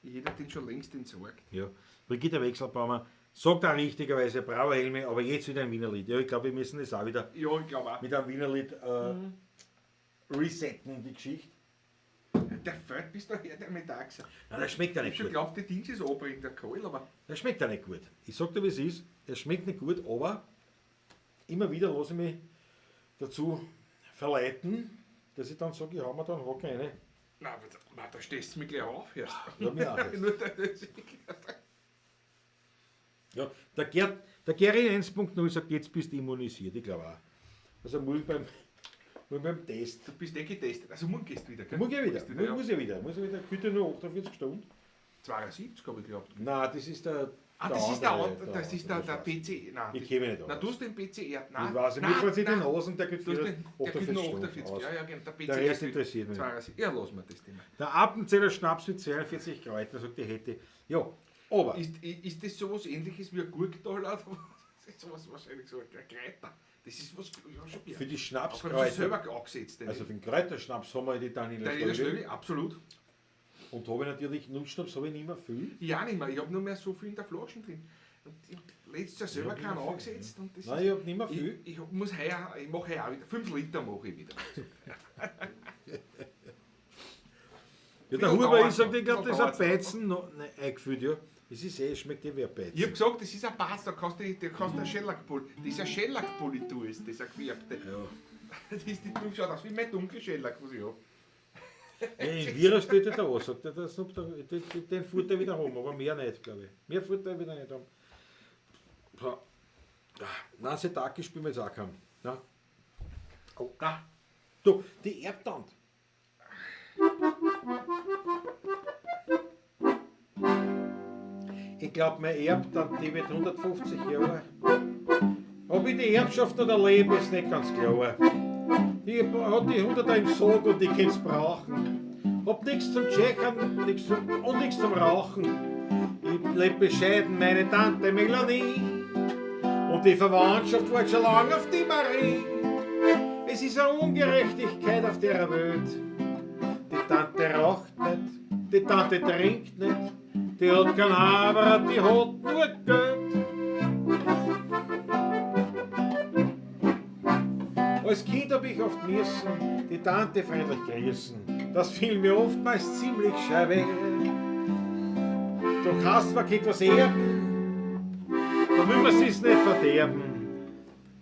Jeder hat den schon längst entsorgt. Ja. Brigitte Wechselbaumer sagt auch richtigerweise Bravo Helme, aber jetzt wieder ein Wienerlied. Ja, ich glaube, wir müssen das auch wieder Ja, ich glaube auch. mit einem Wienerlied resetten, die Geschichte. Der fällt bis daher, der Mittags. Nein, das schmeckt ja Ich nicht hab schon gut. geglaubt, die Dings ist anbringt, der Keul, aber Das schmeckt ja nicht gut. Ich sag dir, wie es ist. Es schmeckt nicht gut, aber immer wieder lasse ich mich dazu verleiten, dass ich dann sage, ich hau mir da einen Haken rein. nein, aber da, nein, da stehst du mir gleich auf erst. Ja, mir auch erst. Nur da- das- Ja, der, Gerd, der Gary 1.0 sagt, jetzt bist du immunisiert. Ich glaube auch. Also muss beim Test. Du bist eh getestet. Also morgen gehst du wieder, gell? Muss ich wieder. Gehst wieder, ja. Muss ich wieder. Muss ich wieder. Bitte nur 48 Stunden. 72 habe ich geglaubt. Nein, das ist der. Ah, das ist der, andere, das ist der, der das weiß ich. PC. Nein, Ich das- kenne mich nicht Nein, aus. du hast den PCR. Nein, Ich weiß nicht, nein, mir fällt in den nein. Hosen, der kriegt Du hast den, der kriegt nur 48 48. Stunden aus. Ja, ja, genau. Der PCR Der Rest kriegt interessiert mich. 72. Ja, lass mal das Thema. Der Appenzeller Schnaps mit 42 Kräutern, sagt die hätte. Ja, aber Ist das sowas ähnliches wie ein Gurktaler? oder was? Das ist sowas wahrscheinlich so ein Kräuter. Das ist was, ja, schon für die Auch Schnapskräuter, selber angesetzt. also für den Kräuterschnaps haben wir die Daniela Daniela Schlögl. Schlögl, absolut. Und habe ich natürlich, Nussschnaps habe ich nicht mehr viel. Ja, nicht mehr. Ich habe nur mehr so viel in der Flasche drin. Und ich hab letztes Jahr selber Ich hab keinen nicht mehr viel, angesetzt. Und das Nein, ich habe nicht mehr viel. Ich muss heuer, ich mache heuer auch wieder. 5 Liter mache ich wieder. Ja, der Wie Huber, dauert's ich sag, noch? ich glaube, Wie das ist ein dauert's Beizen noch nein, eingefüllt, ja. Es ist eh, es schmeckt eh wie ein Beizen. Ich habe gesagt, das ist ein Bad, da kannst du, da kannst du eine Schellackpol. Das ist eine Schellackpolitur, ist das eine gefärbte. Ja. Das ist die, du schaut aus wie mein dunkler Schellack, was ich habe. Ja, in Virus steht er da an, sagt er, das, den Futter wieder haben, aber mehr nicht, glaube ich. Mehr Futter wieder nicht haben. So. Nein, Taki spielen wir jetzt auch keinen. Na? Oh. Da. Du, die Erbtante. Ich glaube, meine Erbtante, die wird 150 Jahre. Ob ich die Erbschaft noch erlebe, ist nicht ganz klar. Die hat die 100 im Sog und die kann's brauchen. Hab nichts zum Tschechern nix zum, und nichts zum Rauchen. Ich leb bescheiden, meine Tante Melanie. Und die Verwandtschaft wartet schon lange auf die Marie. Es ist eine Ungerechtigkeit auf der Welt. Die Tante raucht nicht, die Tante trinkt nicht, die hat kein Haber, die hat nur Geld. Als Kind hab ich oft müssen die Tante freundlich grüßen. Das fiel mir oftmals ziemlich schwer. Doch hast man etwas erben, da will man sich's nicht verderben.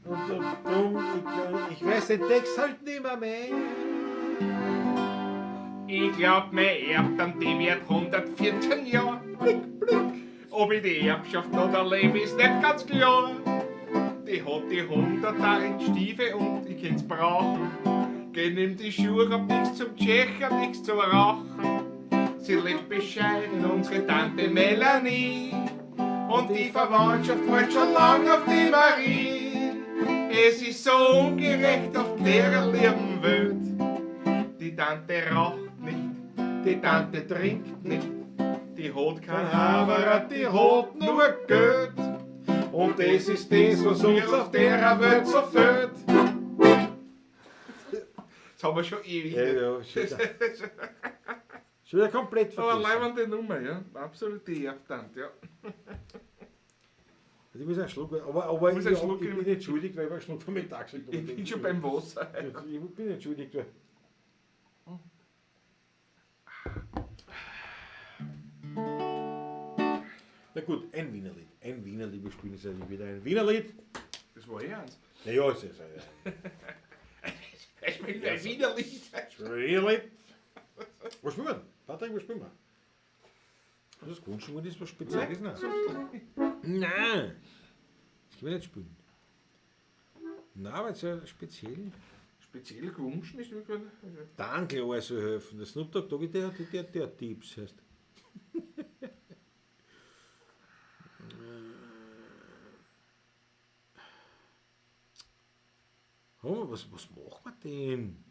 Und drum, ich weiß den Text halt nimmer mehr. Ich glaub, mein Erbtante, die wird 114 Jahre. Blick, blick. Ob ich die Erbschaft noch erlebe, ist nicht ganz klar. Die hat die 100er in Stiefel und ich kann's brauchen. Geh nimm die Schuhe, hab nichts zum Tschechern, nichts zum Rauchen. Sie lebt bescheiden, unsere Tante Melanie. Und die Verwandtschaft freut schon lang auf die Marie. Es ist so ungerecht auf der lieben Welt. Die Tante raucht nicht, die Tante trinkt nicht, die hat kein Haberer, die hat nur Geld. Und das ist das, was uns auf der Welt so fehlt. Das haben wir schon ewig. Ja, ja, schon wieder, schon wieder komplett Aber vergessen. leibende Nummer, ja. Absolut die Erbtante, ja. Also ich muss einen Schluck, aber Muss ich, einen Schluck ich bin nehmen. entschuldigt, weil ich einen Schluck vom Mittag Ich bin schon beim Wasser. Ich bin entschuldigt. Weil Na gut, ein Wienerlied. Ein Wienerlied, wir spielen jetzt ja wieder ein Wienerlied. Das war eh eins. Naja, es ist ein Ich bin ein Wienerlied. Wienerlied. Was spielen wir denn? Patrick, was spielen wir? Das ist gewünscht worden, ist was Spezielles. Nein. Nein! Das können wir nicht spielen. Nein, aber jetzt ja speziell. Speziell gewünscht ist wirklich. Danke, also helfen. Der Snoop Dogg, Doggy, der hat Tipps. Heißt. Oh, was machen wir denn?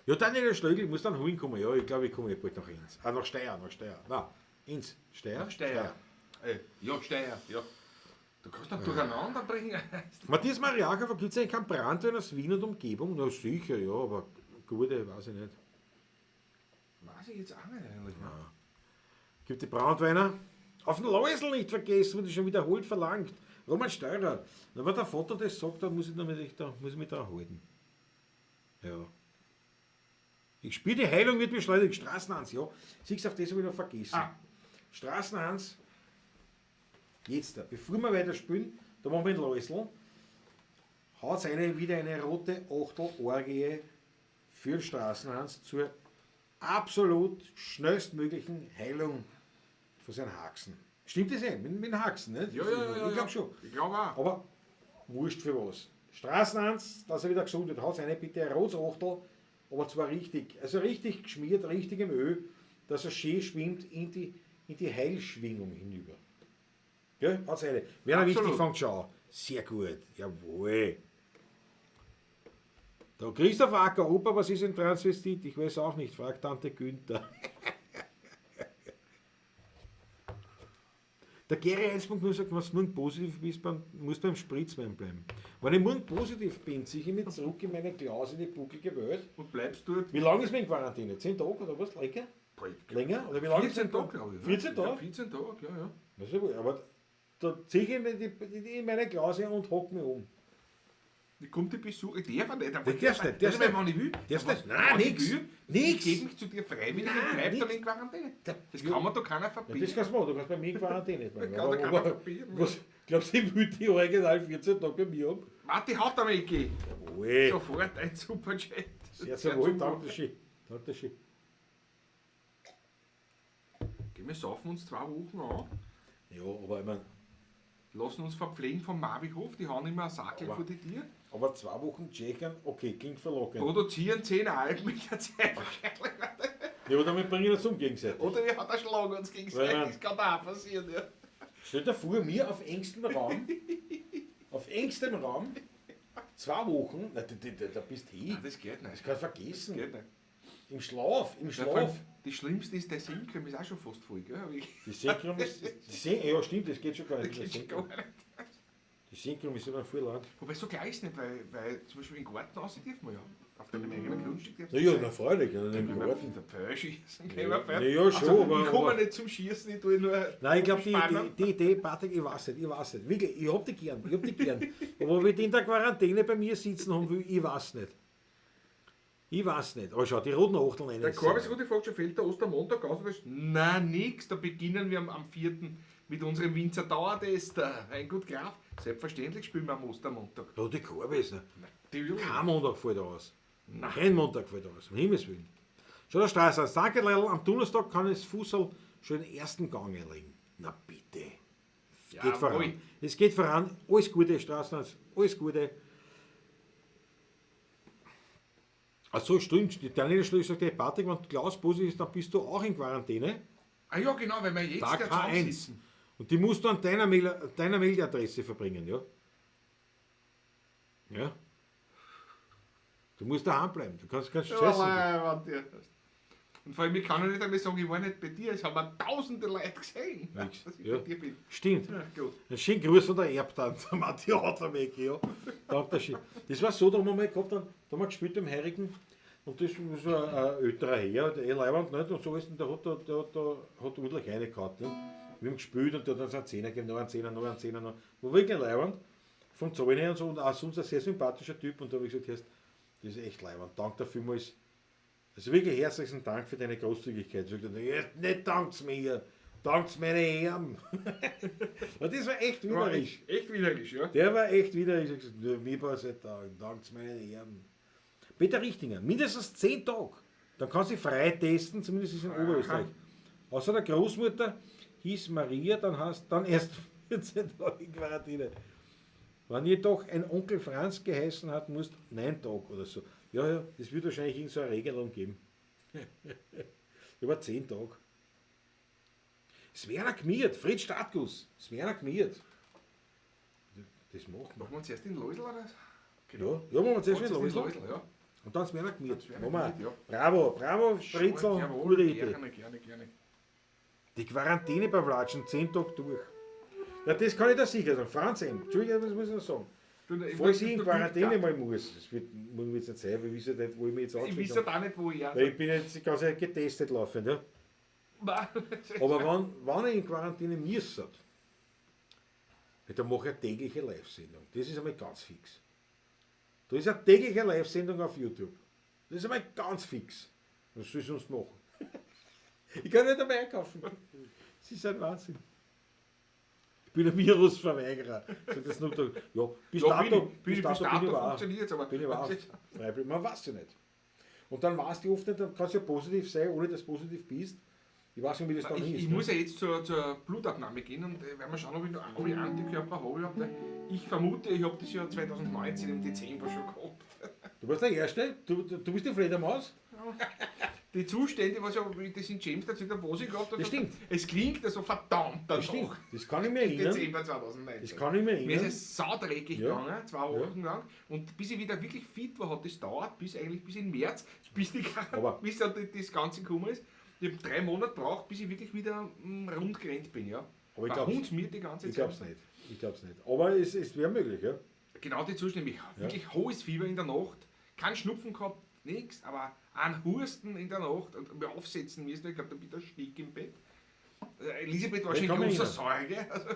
Ja, Daniel Schlögl, ich muss dann hinkommen. Ja, ich glaube, ich komme bald nach Enns. Ah, nach Steyr, nach Steyr. Nein, Enns, Steyr? Nach Steyr. Ja, Steyr, ja. Du kannst doch durcheinander bringen. Matthias Mariacher, gibt es eigentlich keinen Brandwein aus Wien und Umgebung? Na sicher, ja, aber gute, weiß ich nicht. Weiß ich jetzt auch nicht eigentlich. Ja. Gibt die Brandweiner? Auf den Läusl nicht vergessen, wurde schon wiederholt verlangt. Roman Steurer. Na, wenn der Vater das sagt, dann muss ich, mich da halten. Ja. Ich spüre, die Heilung wird beschleunigt. Straßenhans, ja. Siehst du, auf das habe ich noch vergessen. Ah. Straßenhans, jetzt da. Bevor wir weiter spielen, da machen wir den Läusl. Haut wieder eine rote Achtel-Orgie für den Straßenhans zur absolut schnellstmöglichen Heilung von seinen Haxen. Stimmt das eh? Mit den Haxen, nicht? Ja, ja, ja. Ich glaube schon. Ich glaube auch. Aber wurscht für was. Straßenhans, dass er wieder gesund wird, haut eine bitte ein rotes Achtel, aber zwar richtig, also richtig geschmiert, richtig im Öl, dass er schön schwimmt in die Heilschwingung hinüber. Gell? Haut's eine. Werner Wichtig fängt schon an. Sehr gut. Jawohl. Da Christoph Acker, Opa, was ist ein Transvestit? Ich weiß auch nicht, fragt Tante Günther. Der Gary 1.0 sagt, wenn du morgen positiv bist, musst du beim Spritzwein bleiben. Wenn ich morgen positiv bin, ziehe ich mich zurück in meine Klaus in die bucklige Welt. Und bleibst dort. Wie lange ist man in Quarantäne? 10 Tage oder was? Länger? Länger? Oder wie lange? 14 Tage, glaube ich. 14 Tage? Ja, 14 Tage, ja, ja. Das ist ja wohl, aber da ziehe ich mich in meine Klause und hock mich um. Wie kommt die Besuch? Ich darf nicht. Ich darfst nicht. Darfst nicht, wenn ich will. Darfst nicht. Nein, nix. Nix. Ich gebe mich zu dir freiwillig und bleib dann in Quarantäne. Das kann man doch keiner verbieten. Ja, das kannst du machen. Du kannst bei mir in Quarantäne bleiben. Kann da keiner verbieten. Was, glaubst du, ich will die original 14 Tage bei mir haben? Warte, haut am Ecke. Jawohl. Sofort ein Superchat. Sehr wohl, danke schön. Danke schön. Wir saufen uns 2 Wochen an. Ja, aber ich meine... Lassen uns verpflegen vom Mavihof, die hauen immer ein Sackel vor die Tür. Aber 2 Wochen Tschechien, okay, klingt verlockend. Produzieren 10 Alben in der Zeit wahrscheinlich. Ja, oder wir bringen uns um gegenseitig. Oder wir haben einen Schlag uns gegenseitig, das kann auch passieren, ja. Stell dir vor, mir auf engstem Raum, 2 Wochen, na, da bist du hin. Nein, das geht nicht. Das kannst du vergessen. Das geht nicht. Im Schlaf, im Schlaf. Ja, das Schlimmste ist, der Sencreme ist auch schon fast voll, gell? Die Sencreme ist. Ja, stimmt, das geht schon gar nicht. Das geht schon gar nicht. Die Sencreme ist immer voll lang. Wobei, so gleich ist nicht, weil zum Beispiel im Garten raus dürfen wir ja. Auf deinem eigenen Grundstück dürfen wir. Ja, na freilich, in dem Garten. Der Pfeil schießen, können wir Ja, ja, schon, also, aber. Ich komme nicht zum Schießen, ich tue nur. Nein, ich glaube, die Idee, Patrick, ich weiß nicht. Wirklich, ich hab die gern. Aber ob ich die in der Quarantäne bei mir sitzen haben will, ich weiß nicht. Ich weiß nicht. Aber schau, die roten Achteln rein. Der Corbis Rudi fragt schon, fällt der Ostermontag aus? Nein, nix. Da beginnen wir am 4. mit unserem Winzer Dauertester. Ein gut Graf. Selbstverständlich spielen wir am Ostermontag. Ja, die Corbis. Ne? Natürlich. Kein Montag fällt aus. Nein. Kein Montag fällt aus. Um Himmels Willen. Schau, der Straße aus. Danke, Leidl. Am Donnerstag kann ich das Fußball schon den ersten Gang einlegen. Na bitte. Ja, geht voran. Es geht voran. Alles Gute, Straßenhaus. Alles Gute. Ach so, stimmt. Die Daniela Schlösser sagt, hey Patrick, wenn Klaus positiv ist, dann bist du auch in Quarantäne. Ah ja, genau, weil wir jetzt Tag K1. Und die musst du an deiner Mailadresse verbringen, ja? Ja. Du musst daheim bleiben. Du kannst scheißen. Ja, und vor allem, ich kann ja nicht einmal sagen, ich war nicht bei dir. Es haben wir tausende Leute gesehen, Nix. dass ich ja. bei dir bin. Stimmt. Ja, gut. Ein schönen Gruß von der Erbtante, Matti Hautterweg, ja. Danke, das war so, da haben wir mal gehabt, dann, da haben wir gespielt beim Heurigen. Und das war so ein älterer Herr, der Leiwand, nicht? Und so ist, und der hat ordentlich reingehauen. Ne? Wir haben gespielt und der hat uns einen Zehner gegeben, noch einen Zehner, noch einen Zehner, noch. War wirklich ein Leiwand. Vom Zahlen her und so, und auch sonst ein sehr sympathischer Typ. Und da habe ich gesagt, das ist echt Leiwand. Danke dafür vielmals. Also wirklich herzlichen Dank für deine Großzügigkeit. Ich sagte, nicht dankt's mir, dankt's meine Herren. Und das war echt widerlich. Echt widerlich, ja. Der war echt widerlich. Ich hab gesagt, mir brauchst nicht danken, dankt's meine Herren. Peter Richtinger, mindestens 10 Tage. Dann kannst du dich frei testen, zumindest in Oberösterreich. Außer der Großmutter hieß Maria, dann erst 14 Tage in Quarantäne. Wenn jedoch ein Onkel Franz geheißen hat, musst 9 Tage oder so. Ja, ja, das wird wahrscheinlich irgend so eine Regelung geben. Über 10 Tage. Sverna Gmiert, Fritz Stadtguss, Sverna Gmiert. Das machen wir. Machen wir uns erst den Läusl oder? Ja, ja, machen wir zuerst Macht's den den Loisl. Loisl, ja. Und dann Werner Gmiert. Werner Machen wir. Gmiert, Bravo, bravo, Fritzl, Jawohl, gute Idee. Gerne, gerne, gerne. Die Quarantäne bei Flatschen, 10 Tage durch. Ja, das kann ich da sicher sagen. Franz M. Entschuldigung, das muss ich noch sagen. Du, ich Falls mein, ich in du- Quarantäne mal muss, das wird, muss ich jetzt nicht sein, weil ich weiß ja nicht, wo ich mich jetzt Ich angeschickt weiß habe. ja auch nicht, wo ich Weil ich bin jetzt die ganze Zeit getestet laufend. Ja. Nein. Aber wenn ich in Quarantäne müsste, ja, dann mache ich eine tägliche Live-Sendung. Das ist einmal ganz fix. Da ist eine tägliche Live-Sendung auf YouTube. Das ist einmal ganz fix. Was soll ich sonst machen? Ich kann nicht dabei einkaufen. Das ist ein Wahnsinn. Ich bin ein Virusverweigerer. Sagt der Snoop Dogg. Ja, bis Ja, dato, bin ich, bis bis dato bin dato ich auch. funktioniert's, aber Bin ich auch frei. Man weiß ja nicht. Und dann weißt du oft nicht, dann kannst du ja positiv sein, ohne dass du positiv bist. Ich weiß nicht, wie das dann Ich, ist. ich ne? muss ja jetzt zur Blutabnahme gehen und werden wir schauen, ob ich noch ob ich Antikörper habe. Überhaupt, ne? Ich vermute, ich habe das ja 2019 im Dezember schon gehabt. Du bist der Erste, du bist die Fledermaus. Die Zustände, was ja, das in James erzählt hat, was ich gehabt habe. Das stimmt. Es klingt ja so verdammt Das stimmt. Das kann ich mir erinnern. Dezember 2019. Das kann ich mir Mir ist erinnern. es saudreckig Ja. gegangen, 2 Wochen lang. Und bis ich wieder wirklich fit war, hat das dauert, bis eigentlich bis in März, bis, die, Aber- bis dann das Ganze gekommen ist. Ich habe 3 Monate gebraucht, bis ich wirklich wieder rund gerannt bin. Ja. Aber ich War glaub's- hundsmiert die ganze Ich Zeit. glaub's nicht. Ich glaub's nicht. Aber es wäre möglich, ja. Genau die Zustände. Ich hab wirklich hohes Fieber in der Nacht, keinen Schnupfen gehabt, nichts, aber einen Husten in der Nacht und mir aufsetzen müssen. Ich glaube, da bin ich der Stick im Bett. Elisabeth war Ich schon kann in mich großer Sorge. Also,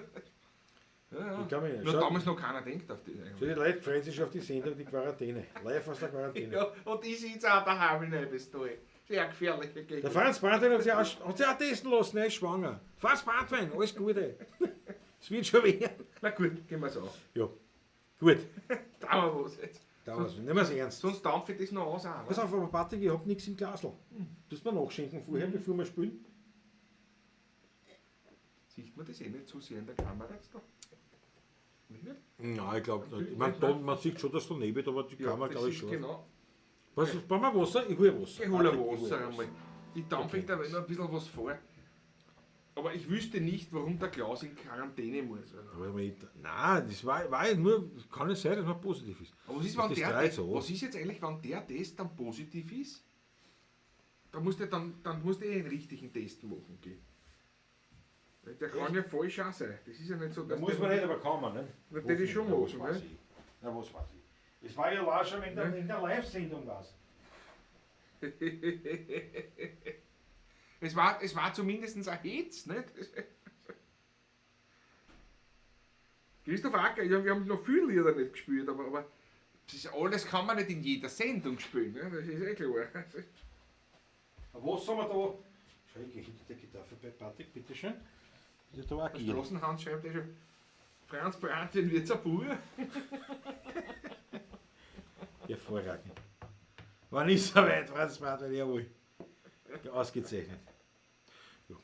ja, Ich kann mich erinnern. Nur Schau- damals noch keiner denkt auf das eigentlich. So, die Leute freuen sich schon auf die Sendung, die Quarantäne. Live aus der Quarantäne. Ja, und ich sitze auch daheim in Eibestall. Sehr gefährliche Gegend. Der Franz Brandwein hat sich auch testen lassen, er ist schwanger. Franz Brandwein, alles Gute. Es wird schon werden. Na gut, gehen wir so. Ja, gut. Da wir was jetzt. Da war's. Nehmen wir es ernst. Sonst dampfe ich das noch aus. Auch, Pass ne? auf, aber Patrick, ich hab nichts im Glasl. Du musst mir nachschenken vorher, bevor wir spielen. Sieht man das eh nicht zu sehr in der Kamera jetzt da? Nicht? Nein, ich glaube nicht. Ich mein, da, man sieht schon, dass du neben, aber die Kamera, das glaube ich, ist schon. Genau. Was, brauchen wir Wasser? Ich hole Wasser. Ich hole Patrick, ich Wasser hole einmal. Ich dampfe okay. da noch ein bisschen was vor. Aber ich wüsste nicht, warum der Klaus in Quarantäne muss. Also. Aber ich, nein, das war ja nur, kann nicht sein, dass man positiv ist. Aber was ist, wenn Das der, dreht so. was ist jetzt eigentlich, wenn der Test dann positiv ist? Da musst du dann musst du eh einen richtigen Test machen gehen. Weil der kann ja falsch auch sein. Das ist ja nicht so, dass Muss der- man nicht, aber kann man, ne? Na, das ist schon Ja, was machen, weiß ne? ich. Na, was weiß ich. Es war ja auch schon in der Live-Sendung was. Es war zumindest ein Hetz, nicht? Christoph Acker, ja, wir haben noch viele Lieder nicht gespielt, aber das ist, alles kann man nicht in jeder Sendung spielen, ne? Das ist eh klar. Was haben wir da? Schau, ich gehe hinter der Gitarre bei Patrick, bitteschön. Bitte da Der agieren. Straßenhans schreibt eh schon, Franz Brandt wird's ein Bub. Hervorragend. Wann ist es soweit, Franz Brandt? Jawohl. Ausgezeichnet. Ja.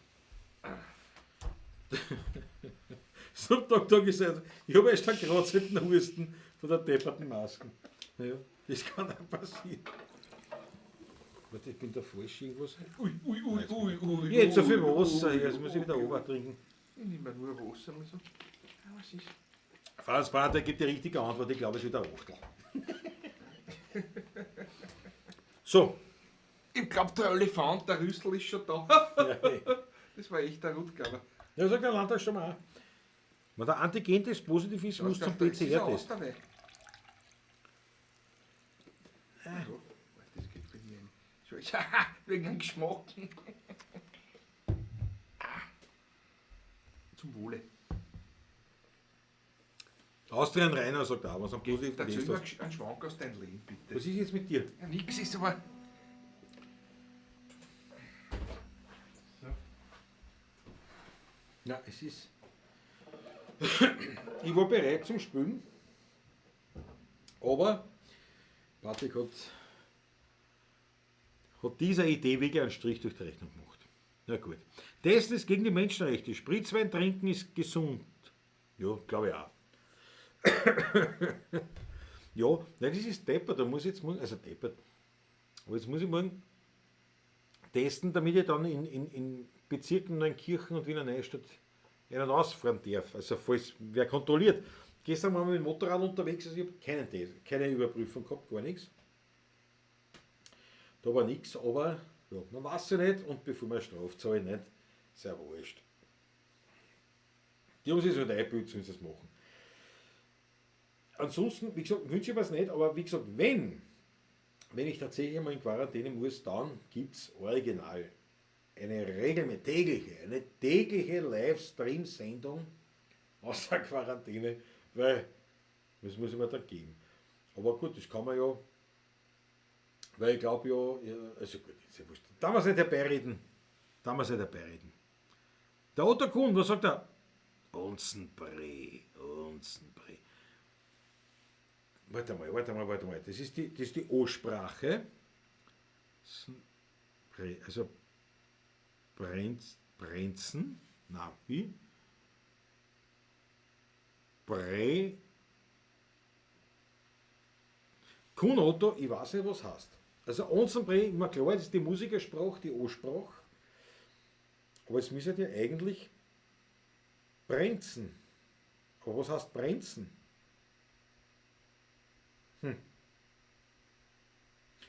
Snoop Dogg Dogg ist halt, ich habe erst einen kratzenden Husten von der depperten Masken. Ja, das kann auch passieren. Warte, ich bin da falsch irgendwas. Ui, ui, ui, ui, ui. Jetzt so viel ui, Wasser ui, hier, jetzt muss ich ui, wieder ui. Ober trinken. Ich nehme nur Wasser. Mal so. Ja, was ist? Franz Brandt gibt die richtige Antwort, ich glaube, es wird ein Achtel. So. Ich glaube, der Elefant, der Rüssel ist schon da. Das war echt der Rutger. Ja, sagt der Landtag schon mal auch. Wenn der Antigen-Test positiv ist, muss zum PCR-Test. Das geht bei mir nicht. Ja, wegen dem Geschmack. Ah. Zum Wohle. Austrian Rainer sagt auch, was am positiven Erzähl Test mir hast. einen Schwank aus deinem Leben, bitte. Was ist jetzt mit dir? Ja, nix ist aber. Ja, es ist. Ich war bereit zum Spülen, aber Patrick hat dieser Idee wirklich einen Strich durch die Rechnung gemacht. Na gut. Testen ist gegen die Menschenrechte. Spritzwein trinken ist gesund. Ja, glaube ich auch. Ja, nein, das ist deppert. Da muss ich jetzt, also deppert. Aber jetzt muss ich morgen testen, damit ich dann in Bezirken Neunkirchen und Wiener Neustadt ein- und ausfahren darf. Also falls wer kontrolliert. Gestern waren wir mit dem Motorrad unterwegs, also ich habe keinen Test, keine Überprüfung gehabt, gar nichts. Da war nichts, aber ja, man weiß ja nicht und bevor wir Strafe zahlen, nicht, sehr wurscht. Die haben sich halt eingebildet, sollen sie das machen. Ansonsten, wie gesagt, wünsche ich mir es nicht, aber wie gesagt, wenn ich tatsächlich mal in Quarantäne muss, dann gibt es original eine regelmäßige, eine tägliche Livestream-Sendung aus der Quarantäne, weil das muss ich mir dann geben. Aber gut, das kann man ja, weil ich glaube ja, also gut, ist ja wurscht. Da muss nicht herbeireden. Da muss nicht herbeireden. Der Otto Kuhn, was sagt er? Unzenbrei, Unzenbrei. Warte mal. Das ist die O-Sprache. Also Brenzen, na wie? Bre. Kuhn Otto, ich weiß nicht, was heißt. Also Unzenbrei, immer klar, das ist die Musikersprache, die O-Sprache. Aber es müsste ja eigentlich Brenzen. Aber was heißt Brenzen?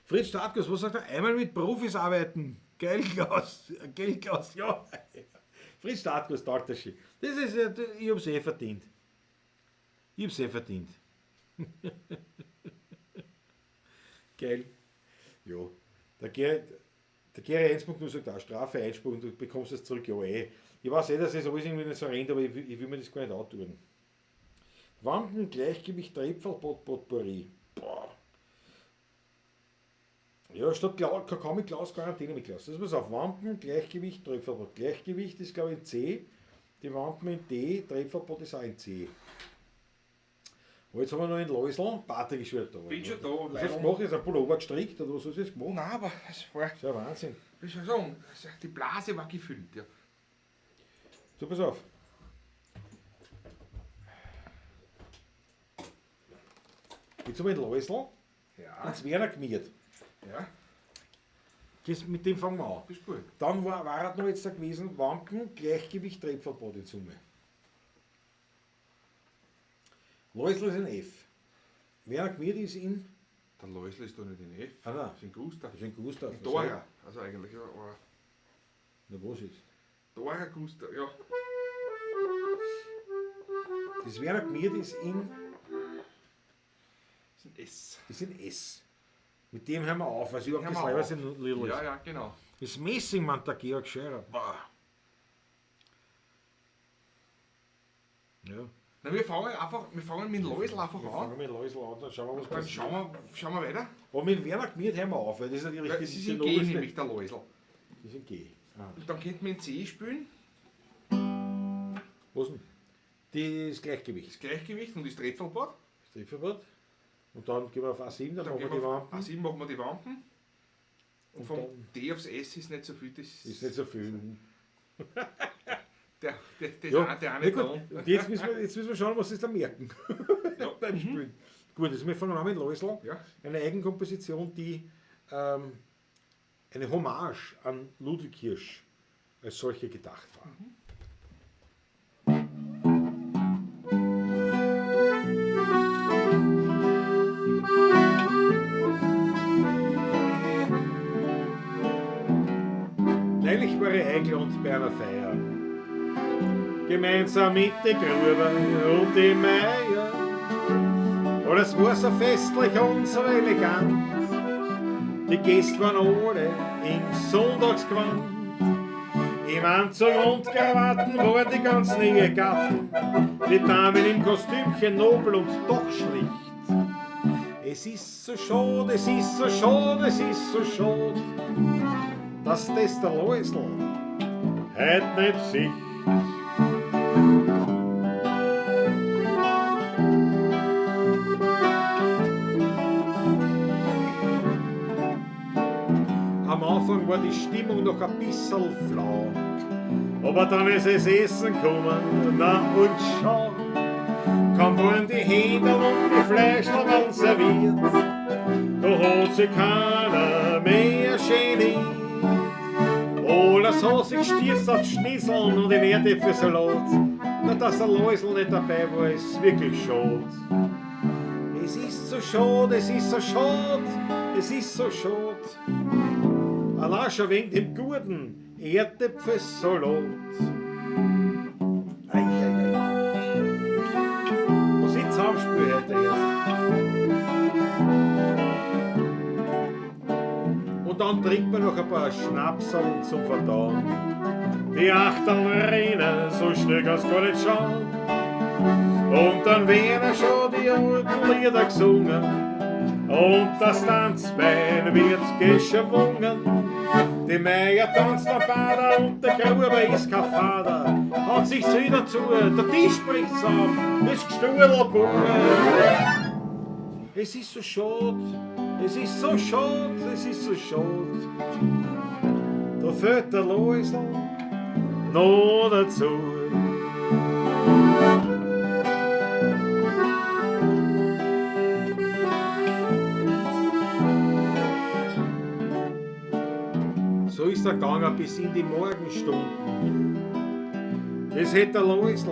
Fritz Startkus, was sagt er? Einmal mit Profis arbeiten. Geil, Klaus. Geil, Klaus, ja. Fritz Startkus, taugt das schön. Das ist, ich hab's eh verdient. Ich hab's eh verdient. Geil. Ja. Der Gary 1.0 sagt auch, Strafe Einspruch und du bekommst es zurück. Ja, eh. Ich weiß eh, dass das alles irgendwie nicht so rennt, aber ich will mir das gar nicht antun. Wampen, Gleichgewicht, Trepferl, Potpourri. Boah. Ja, statt Kakao mit Klaus, Quarantäne mit Klaus. Das muss auf Wampen, Gleichgewicht, Trepferlbot. Gleichgewicht ist, glaube ich, in C. Die Wampen in D, Trepferlbot ist auch in C. Aber jetzt haben wir noch in Läusl. Patrick ist wieder da. Bin schon da. Was hast du gemacht? Ist ein Pullover gestrickt oder was hast du jetzt gemacht? Nein, aber es war. Das ist ja Wahnsinn. Wie soll ich sagen? Die Blase war gefüllt, ja. So, pass auf. Jetzt haben wir den Läusl. Ja. Und Werner gemiert. Ja. Das, mit dem fangen wir an. Das ist gut. Dann war es noch jetzt da gewesen, Wanken, Gleichgewicht, Trepferlbot in Summe. Läusl ist in F. Werner Gmiert ist in... Der Läusl ist doch nicht in F. Ah, nein. Ist in Gustav. Ist in Gustav. In Dora. Also eigentlich, ja. Aber Na, was ist? Dora Gustav, ja. Das Werner Gmiert ist in... Ist in S. Ist in S. Mit dem hören wir auf, weil es überhaupt das Hören wir Leibers auf. in Lidl ist. Ja, ja, genau. Das Messingmann, der Georg Scherer. Boah. Ja. Na, wir fangen mit dem Läusl einfach Wir an. fangen mit Läusl an, dann schauen wir, was Dann passiert. schauen wir weiter. Aber mit Werner Gmiert hören wir auf, weil das ist natürlich Weil die es ist in die G logischste- nämlich, der Läusl. Das ist in G. Ah. Und dann könnten wir in C spielen. Was denn? Das Gleichgewicht. Das Gleichgewicht und das Trepferlbad. Das Trepferlbad. Und dann gehen wir auf A7, dann, Dann machen wir gehen die wir auf Wampen. A7 machen wir die Wampen. Und Und vom dann- D aufs S ist nicht so viel. Das Ist nicht so viel. Der Ja, der na eine gut. da. Und jetzt müssen wir schauen, was sie da merken. Ja. Beim Spielen. Gut, also wir fangen an mit Läusl. Ja. Eine Eigenkomposition, die eine Hommage an Ludwig Hirsch als solche gedacht war. Neulich war ich eingeladen bei einer Feier. Gemeinsam mit den Gruber und dem Meier. Alles war so festlich und so elegant. Die Gäste waren alle im Sonntagsgewand. Im Anzug und Krawatten waren die ganzen Ehegatten. Die Damen im Kostümchen nobel und doch schlicht. Es ist so schade, es ist so schade, es ist so schade, dass das der Läusl heut nicht sieht. Am Anfang war die Stimmung noch ein bisschen flau, aber dann ist es Essen gekommen, na und schau, kaum waren die Händel und die Fleischl waren serviert, da hat sich keiner mehr geniert. Alles hat sich gestürzt auf Schnitzeln und den Erdäpfelsalat. Na dass der Loisl nicht dabei war, ist wirklich schade. Es ist so schade, es ist so schade, es ist so schade. Allein schon wegen dem guten Erdäpfelsalat. Ei, ei, ei. Was ich zusammenspiele heute erst. Und dann trinkt man noch ein paar Schnapseln zum Verdauen. Die Achteln rennen, so schnell kannst gar nicht schauen. Und dann werden schon die alten Lieder gesungen. Und das Tanzbein wird geschwungen. Die Meier tanzt am Bader und der Gruber ist kein Vater. Hat sich wieder zu, der Tisch bricht zusammen, das Gstuhl bumm. Es ist so schade, es ist so schade, es ist so schade. Da fällt der Loisl noch dazu. So ist er gegangen bis in die Morgenstunden. Das hätte der Loisl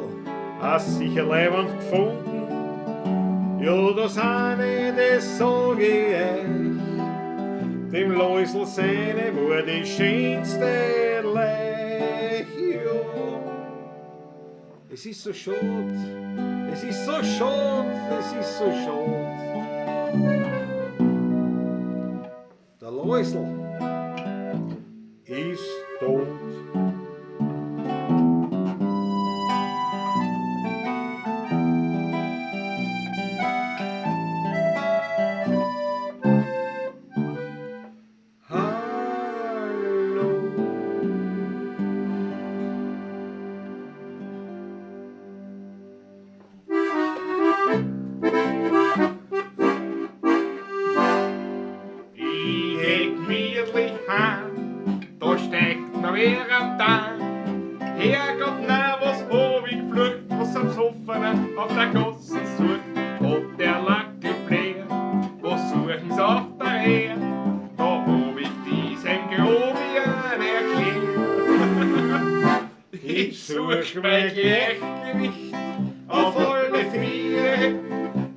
auch sicher leibend gefunden. Ja, das eine, das sag ich euch. Dem Loisl seine war die schönste Leich. Ja. Es ist so schade, es ist so schade, es ist so schade. Der Loisl ist tot. Hallo. Ich geh gemütlich heim, da steigt noch wer am Tag. Herrgott, na, was hab ich geflucht, was am Besoffenen auf der Gasse sucht. Hat der Lackel bläht, was suchen sie auf der Erde? Da hab ich diesem Grobian erklärt. Ich such mein Gleichgewicht auf alle Viere,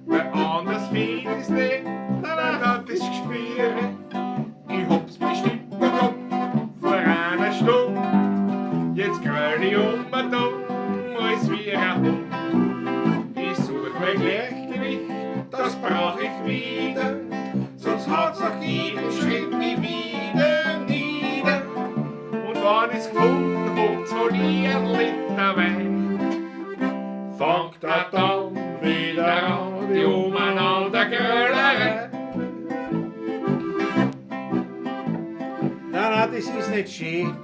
weil anders find ich's nicht, na, na, das Gespüre. Ich hab's bestimmt noch gehabt vor einer Stunde. Jetzt gröl ich um und um, als wie ein Hund. Ich such mein Gleichgewicht, das brauch ich wieder, sonst haut's nach jedem Schritt mich wieder nieder. Und wenn ich's gefunden hab, zahl ich einen Liter Wein. Fangt er dann wieder an, die umeinander Grölerei. Nein, nein, das ist nicht schön.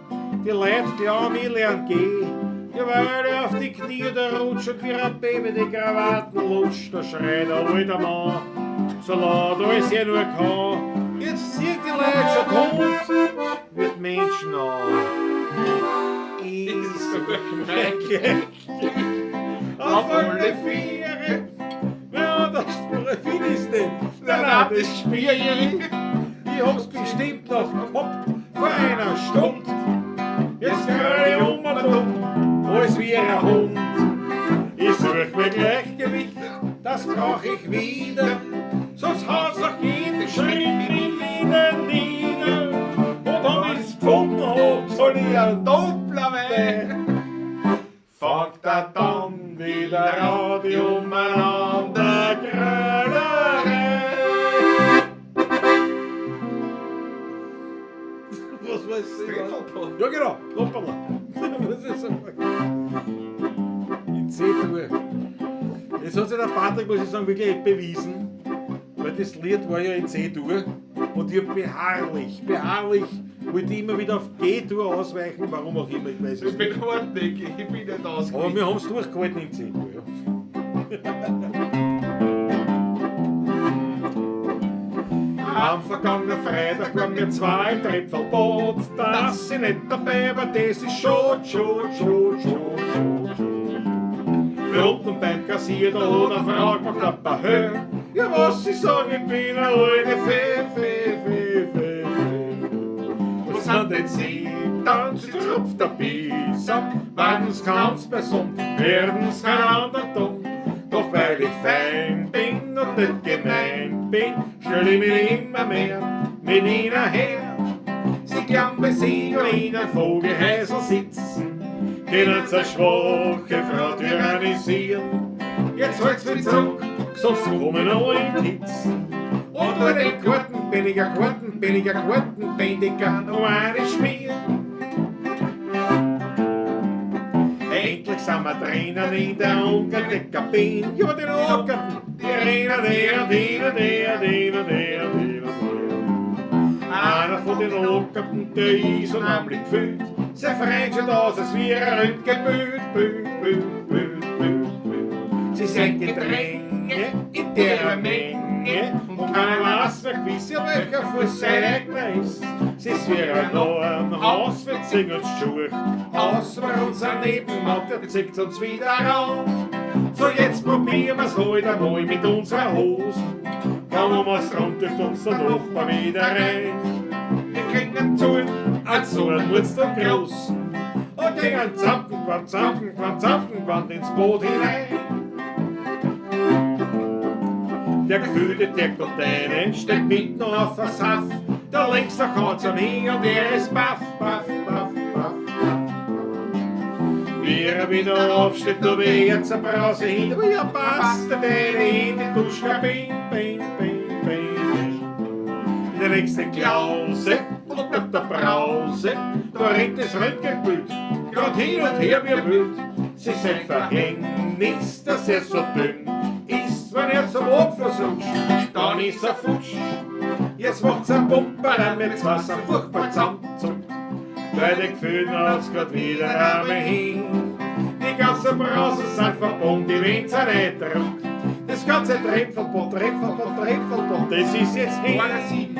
Die Leute glauben, ich lern gehen. Die Weile auf die Knie da rutscht und wie ein Baby die Krawatten lutscht. Da schreit ein alter Mann, so laut als er nur kann. Jetzt zieht die Leute schon tot, wird Menschen an. Ich such mein Gleichgewicht auf alle Viere. Ja, das find ich's nicht. Nein, nein, das spür ich. Ich hab's bestimmt noch gehabt vor einer Stunde. Jetzt gröl ich um und um, als wie ein Hund. Ich such mein Gleichgewicht, das brauch ich wieder. Sonst haut's nach jedem Schritt mich wieder nieder. Und wenn ich's gefunden hab, soll ich ein Doppler Wein. Fangt er dann wieder an, die umeinander Grölerei. Was war das? Ja, genau, hoppala. Das ist so. In C-Dur. Jetzt hat sich der Patrick, muss ich sagen, wirklich bewiesen, weil das Lied war ja in C-Dur und ich hab beharrlich wollte immer wieder auf G-Dur ausweichen, warum auch immer, ich weiß es Ich nicht. bin hartnäckig, ich bin nicht Aber ausgewichen. wir haben's durchgehalten in C-Dur, ja. Am vergangenen Freitag waren wir zwei im Trepfelboot, dass ich nicht dabei war, das ist schon, schon, schon, schon, schon, schon. Unten beim Kassier, da hat eine Frau gemacht, ein paar Höhe. Ja, was ich sag, ich bin eine alte Fee, Fee, Fee, Fee, Fee. Was sind denn Sie? Dann sie tropft der Biss ab. Waden's kann's bei Sonn, werden's kein ander tun. Doch weil ich fein bin und nicht gemein bin, stell ich mich immer mehr mit ihnen her. Sie glauben, bei sie und in einem Vogelhäusl sitzen, können sie eine schwache Frau tyrannisieren. Jetzt halt's mich zurück, sonst kommen alle in Hitzen. Und bei den Karten bin ich ein Karten, bin ich ein Kartenbändiger, noch eine Schmier. Endlich sind wir drinnen in der Ungarn-Kabine. Ja, den Ungarn, die rennen der, der, der, der, der, der. Einer von den Ungarn, der ist unheimlich gefühlt. Sein Freund schaut aus, als wäre er Röntgenbild, Bild, Bild, Bild, Bild, Bild. Sie sind die Dränge in der Menge und keiner weiß mehr gewiss, ja, welcher Fuß sein eigener ist. Sie ist wie ein neuen Haus, wir ziehen uns Schuhe aus, aber unser Nebenmann, der zieht uns wieder rauf. So jetzt probieren wir's heute einmal mit unserer Hose. Kommen wir's runter, durch uns der Nachbar wieder rein. Wir kriegen zu, als so ein Mutz und groß. Und gingen Zampen, Zampen, Zampen, ins Boot hinein. Der Gefühlte, der kommt rein, steht mitten auf der Saft. Da links der Katz am hin und er ist baff, baff, baff, baff, baff. Wie er wieder aufsteht, da wie jetzt eine Brause hin, aber ja passt der in die Duschkabine, bin, bin, bin. In der nächsten Klause und auf der Brause, da rennt das Röntgenbild, grad hin und her wie wild. Sie sind Verhängnis, dass er so dünn ist, wenn er zum Abfluss rutscht, dann ist er futsch. Jetzt macht's ein Pumperl mit Wasser furchtbar zusammenzuckt. Bei den Gefühlen hat's grad wieder einmal hin. Die ganzen Brausen sind verbunden, die wenn's auch nicht druckt. Das ganze Trepfelbot, Trepfelbot, Trepfelbot, das ist jetzt hin. A7.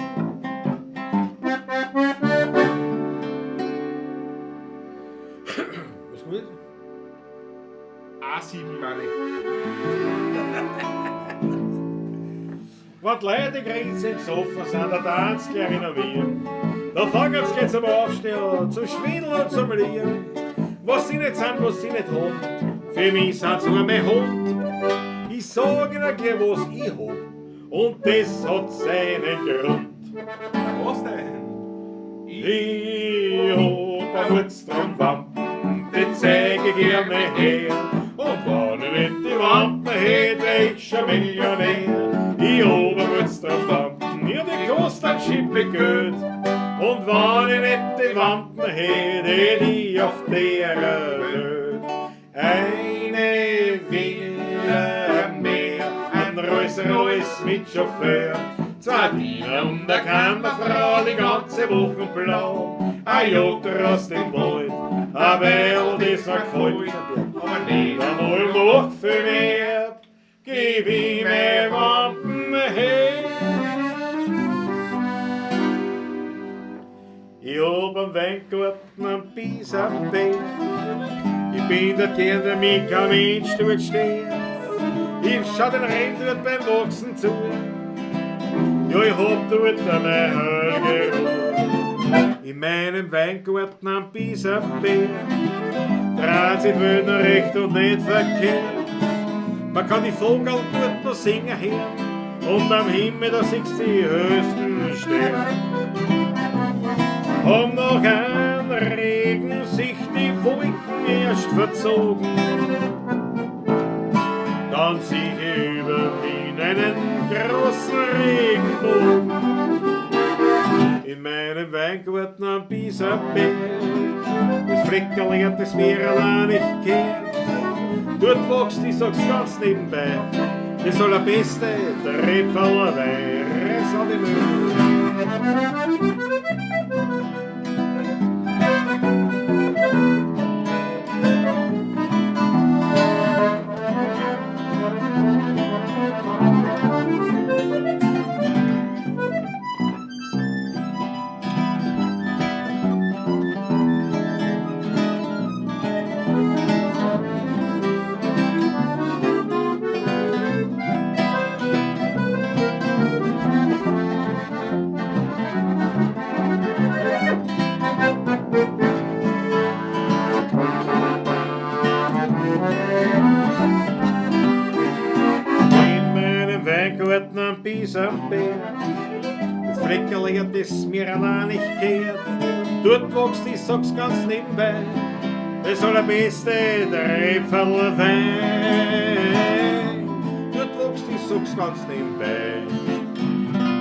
Was kommt jetzt? A7, meine ich. Wenn die Leute grenzen im Sofa sind, da tanzt gleich renovieren. Da fangen sie gleich zum Aufstehen, zum Schwindeln und zum Lieren. Was sie nicht sind, was sie nicht haben, für mich sind sie nur mein Hund. Ich sag ihnen gleich, was ich hab, und das hat seinen Grund. Was denn? Ich hab ein Hutstromwampen, den zeig ich gerne her. Und wenn ich nicht die Wampen hätt, wär ich schon Millionär. Ich hab ein Hutstromwampen, ja, die kostet ein Schippe Geld. Und wenn ich nicht die Wampen hätt, hätt ich auf der Welt eine Villa mehr, ein Rolls Royce mit Chauffeur. Zwei Diener und eine Kammerfrau, die ganze Woche blau. Ein Jotter aus dem Wald, ein Weil, das mir gefällt. Aber nicht. Einmal noch viel mehr, gib ich mir Wampen her. Ich hab am Weingarten am Bisamberg. Ich bin dort gern, der mich kein Mensch dort steht. Ich schau den Rhein dort beim Wachsen zu. Ja, ich hab dort meine heilige Ruhe. In meinem Weingarten am Bisamberg dreht sich die Welt noch recht und nicht verkehrt. Man kann die Vogel dort noch singen hören und am Himmel, da siehst du die höchsten Sterne. Haben noch ein Regen sich die Wolken erst verzogen, dann sieh ich über Wien einen großen Regenbogen. In meinem Weingarten am Bisamberg, das Fleckerl hat das mir allein nicht kehrt. Dort wächst, ich sag's ganz nebenbei, das allerbeste Trepferl Wein, reiß an die Mühle. diesem Berg. Das Fleckerl, das mir allein nicht gehört, dort wächst, ich sag's ganz nebenbei, das allerbeste Tröpferl Wein. Dort wächst, ich sag's ganz nebenbei,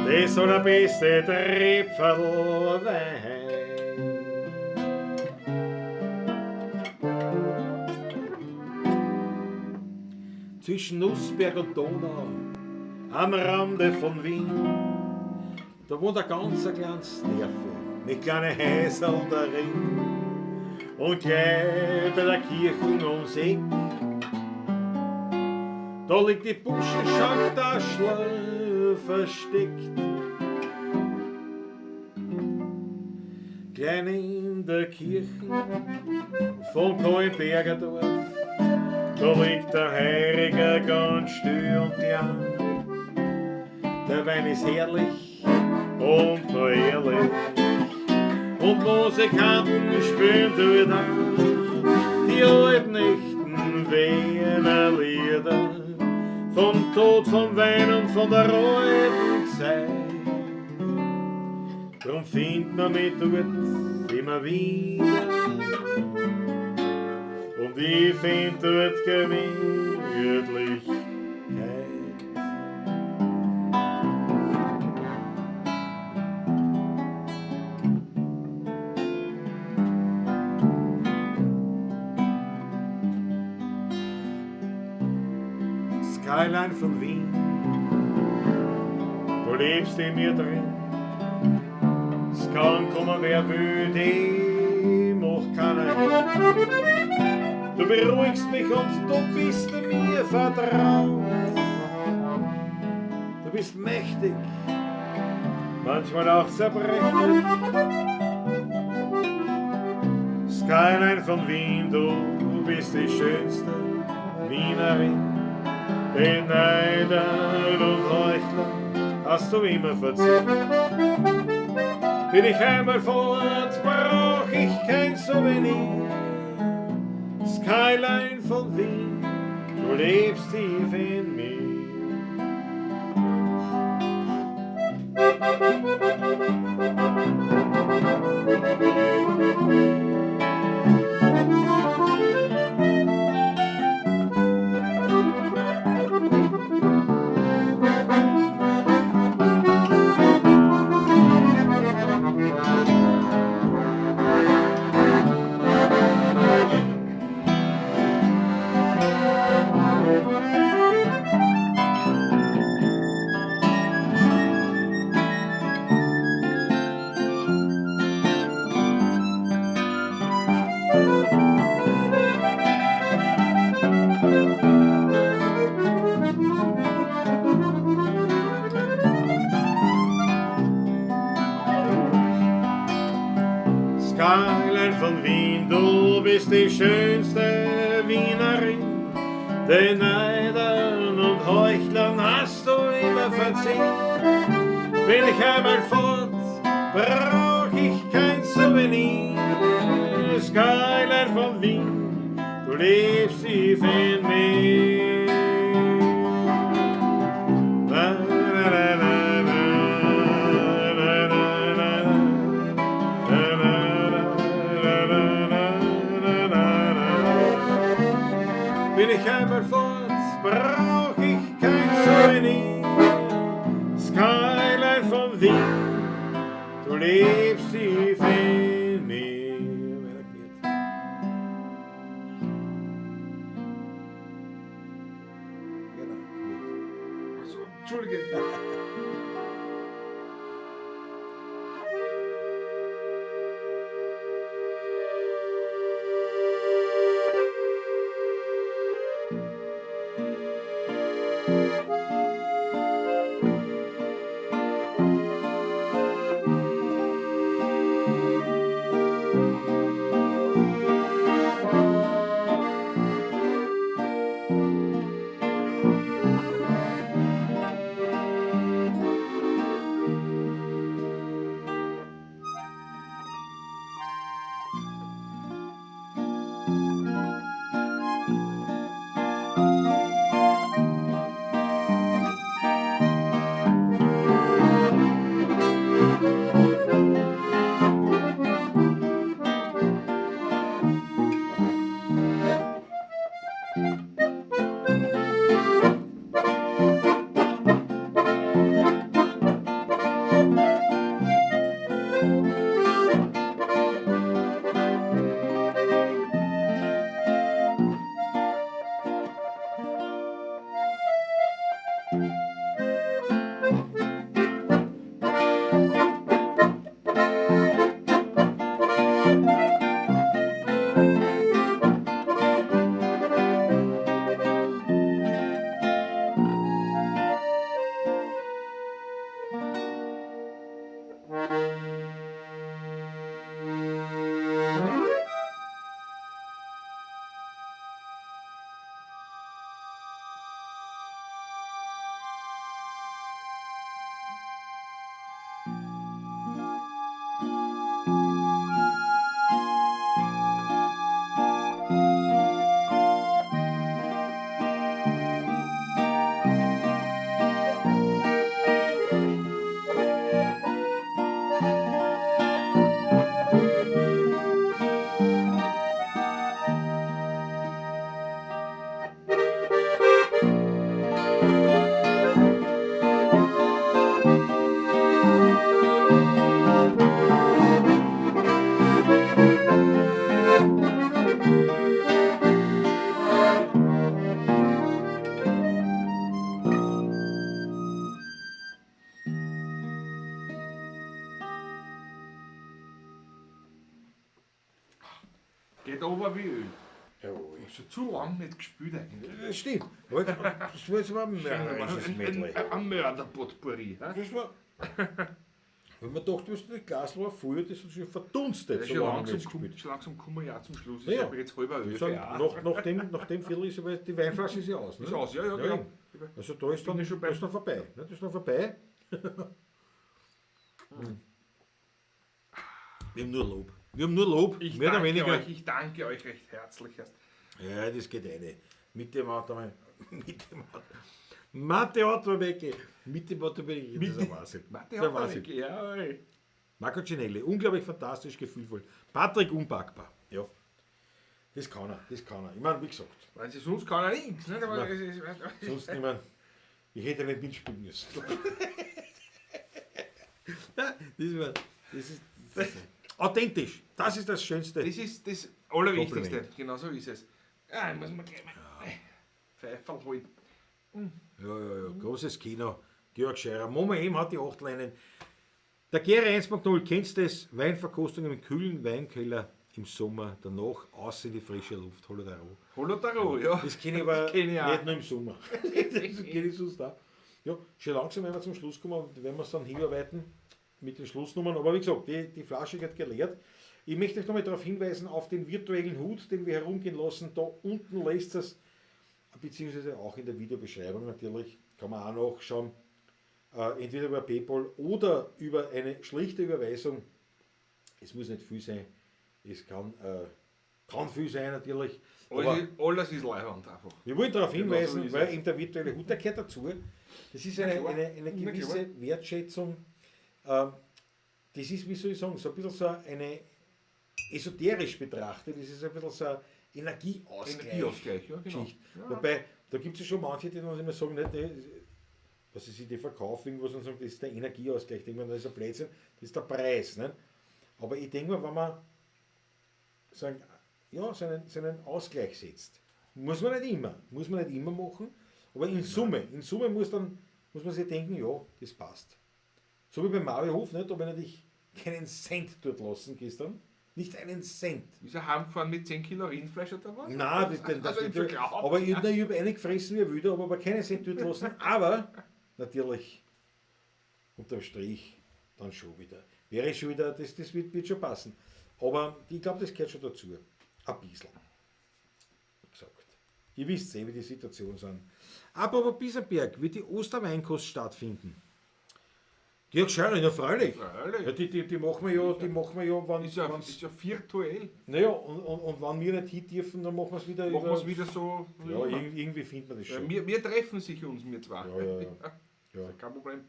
das allerbeste Tröpferl Wein. Zwischen Nussberg und Donau, am Rande von Wien, da wohnt ein ganz kleines Dörfl mit kleinen Häuserl darin. Und gleich bei der Kirche ums Eck, da liegt die Buschenschanktaschl versteckt. Klein in der Kirche von Kahlenbergerdorf, da liegt der Heiriger ganz still und klein. Der Wein ist herrlich und noch ehrlich, und Musikanten spielen dort an die alten echten Wiener Lieder vom Tod, vom Wein und von der alten Zeit. Drum findet man mich dort immer wieder, und ich find dort Gemütlichkeit. Skyline von Wien, du lebst in mir drin. Es kann kommen, wer will, die macht keiner hin. Du beruhigst mich und du bist mir vertraut. Du bist mächtig, manchmal auch zerbrechlich. Skyline von Wien, du bist die schönste Wienerin. Den Neidern und Heuchlern hast du immer verziehen. Bin ich einmal fort, brauch ich kein Souvenir. Skyline von Wien, du lebst tief in mir. Skyline von Wien, du bist die schönste Wienerin. Den Neidern und Heuchlern hast du immer verziehen. Bin ich einmal fort, brauch ich kein Souvenir. Skyline von Wien, du lebst tief in mir. Na, na, na, na. Bin ich einmal fort, brauch ich kein Souvenir. Skyline von Wien, du lebst tief in mir. Genau. Also, Entschuldige. Geht aber wie Öl. Jawohl. Schon zu lang nicht gespielt eigentlich. Das stimmt. Das war jetzt aber ein mörderisches Medley. Ein Mörderpotpourri. hä? Das war. Wenn man dachte, was das Glas war früher, das ist schon verdunstet. Ja, so schon, lange langsam nicht kommt, gespielt. schon langsam kommen wir ja zum Schluss. Ja, Ist ja jetzt halb elf. Sagen, Ja. nach dem Viertel ist aber die Weinflasche ist ja aus. Ne? Ist aus, ja, ja, genau. eben. Also da ist dann, ich schon da ist dann vorbei. Ne? Das ist dann vorbei. Wir haben nur Lob. Wir haben nur Lob, Ich, mehr oder danke weniger. euch, ich danke euch recht herzlich. Erst. Ja, das geht eine. Mit dem Auto mal. Mit dem Auto. Mathe Auto weg. Mit dem Auto weg. Das ist ein Wahnsinn. Das Mathe ist ein Wahnsinn. Ja, ey. Marco Cinelli, unglaublich fantastisch, gefühlvoll. Patrick unpackbar. Ja. Das kann er, das kann er. Ich meine, wie gesagt, Weil sie sonst kann er nichts. Ne? Aber Nein. es ist- sonst niemand. Ich hätte nicht mitspielen müssen. Nein, das ist authentisch. Das ist das Schönste. Das ist das Allerwichtigste. Kompliment. Genau so ist es. Ja, ich muss mir gleich mal Pfeiferl holen. Ja, ja, ja. Großes Kino. Georg Scheurer. Momo M hat die 8 Leinen. Der Gere 1.0, kennst du das? Weinverkostung im kühlen Weinkeller im Sommer. Danach außer in die frische Luft. Holodaro. Holodaro, ja. Das kenne ich aber Das kenn ich auch. nicht nur im Sommer. Das kenne ich sonst auch. Ja, schon langsam, wenn wir zum Schluss kommen, wenn wir es dann hinarbeiten mit den Schlussnummern. Aber wie gesagt, die Flasche wird geleert. Ich möchte euch nochmal darauf hinweisen, auf den virtuellen Hut, den wir herumgehen lassen. Da unten lässt es, beziehungsweise auch in der Videobeschreibung natürlich, kann man auch nachschauen, entweder über PayPal oder über eine schlichte Überweisung. Es muss nicht viel sein, es kann viel sein natürlich. Aber Alles ist Leihwand einfach. wir wollen darauf Genau so hinweisen, ist weil es. eben der virtuelle Hut, der gehört dazu. Das ist Na eine, klar. eine Na gewisse Wertschätzung. Das ist, wie soll ich sagen, so ein bisschen so eine esoterisch betrachtet, das ist ein bisschen so ein Energieausgleich. Energieausgleich, ja, genau. Geschichte. Ja. Wobei, da gibt es ja schon manche, die dann immer sagen, nicht, ne, was sie die verkaufen, irgendwas und sagen, das ist der Energieausgleich. Ich denke mir, das ist ein Blödsinn, das ist der Preis. Ne? Aber ich denke mir, wenn man sagen, ja, seinen Ausgleich setzt, muss man nicht immer, machen, aber in Summe muss man sich denken, ja, das passt. So wie beim Marihof, nicht, da habe ich natürlich keinen Cent dort lassen gestern. Nicht einen Cent. Ist er heimgefahren mit 10 Kilo Rindfleisch oder was? Nein, das Also, ich natürlich. schon geglaubt. Aber ich habe eingefressen wie wieder, aber keinen Cent dort lassen. Aber natürlich unterm Strich dann schon wieder. Wäre schon wieder, das wird schon passen. Aber ich glaube, das gehört schon dazu. Ein bisschen. Wie gesagt. Ihr wisst eh, wie die Situationen sind. Apropos Bisamberg, wird die Osterweinkost stattfinden? Georg Scheurer, na freilich. Freilich. Ja, die machen wir ja, die machen wir ja, wann, Ist ja, wann's- ist ja virtuell. naja, und wenn wir nicht hin dürfen, dann machen wir es wieder. Machen wir es wieder so. wie Ja, immer. irgendwie findet man das Ja, schon. wir treffen sich uns, wir zwei. Ja, ja, ja. Ja. Kein Problem.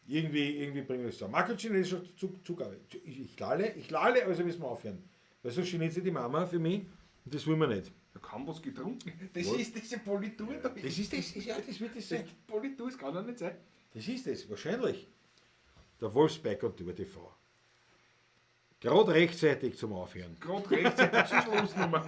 Irgendwie bringen wir es zusammen. Marco Cinelli ist schon Zugabe. Ich lalle, also müssen wir aufhören. Weil sonst geniert sich die Mama für mich und das wollen wir nicht. Da kaum was getrunken. Das Was? ist diese Politur da. Das ist das, ja, das wird das sein. Die Politur, das kann doch nicht sein. Das ist es, wahrscheinlich. Der Wolfsberg und über TV. Gerade rechtzeitig zum Aufhören. Gerade rechtzeitig zur Schlussnummer.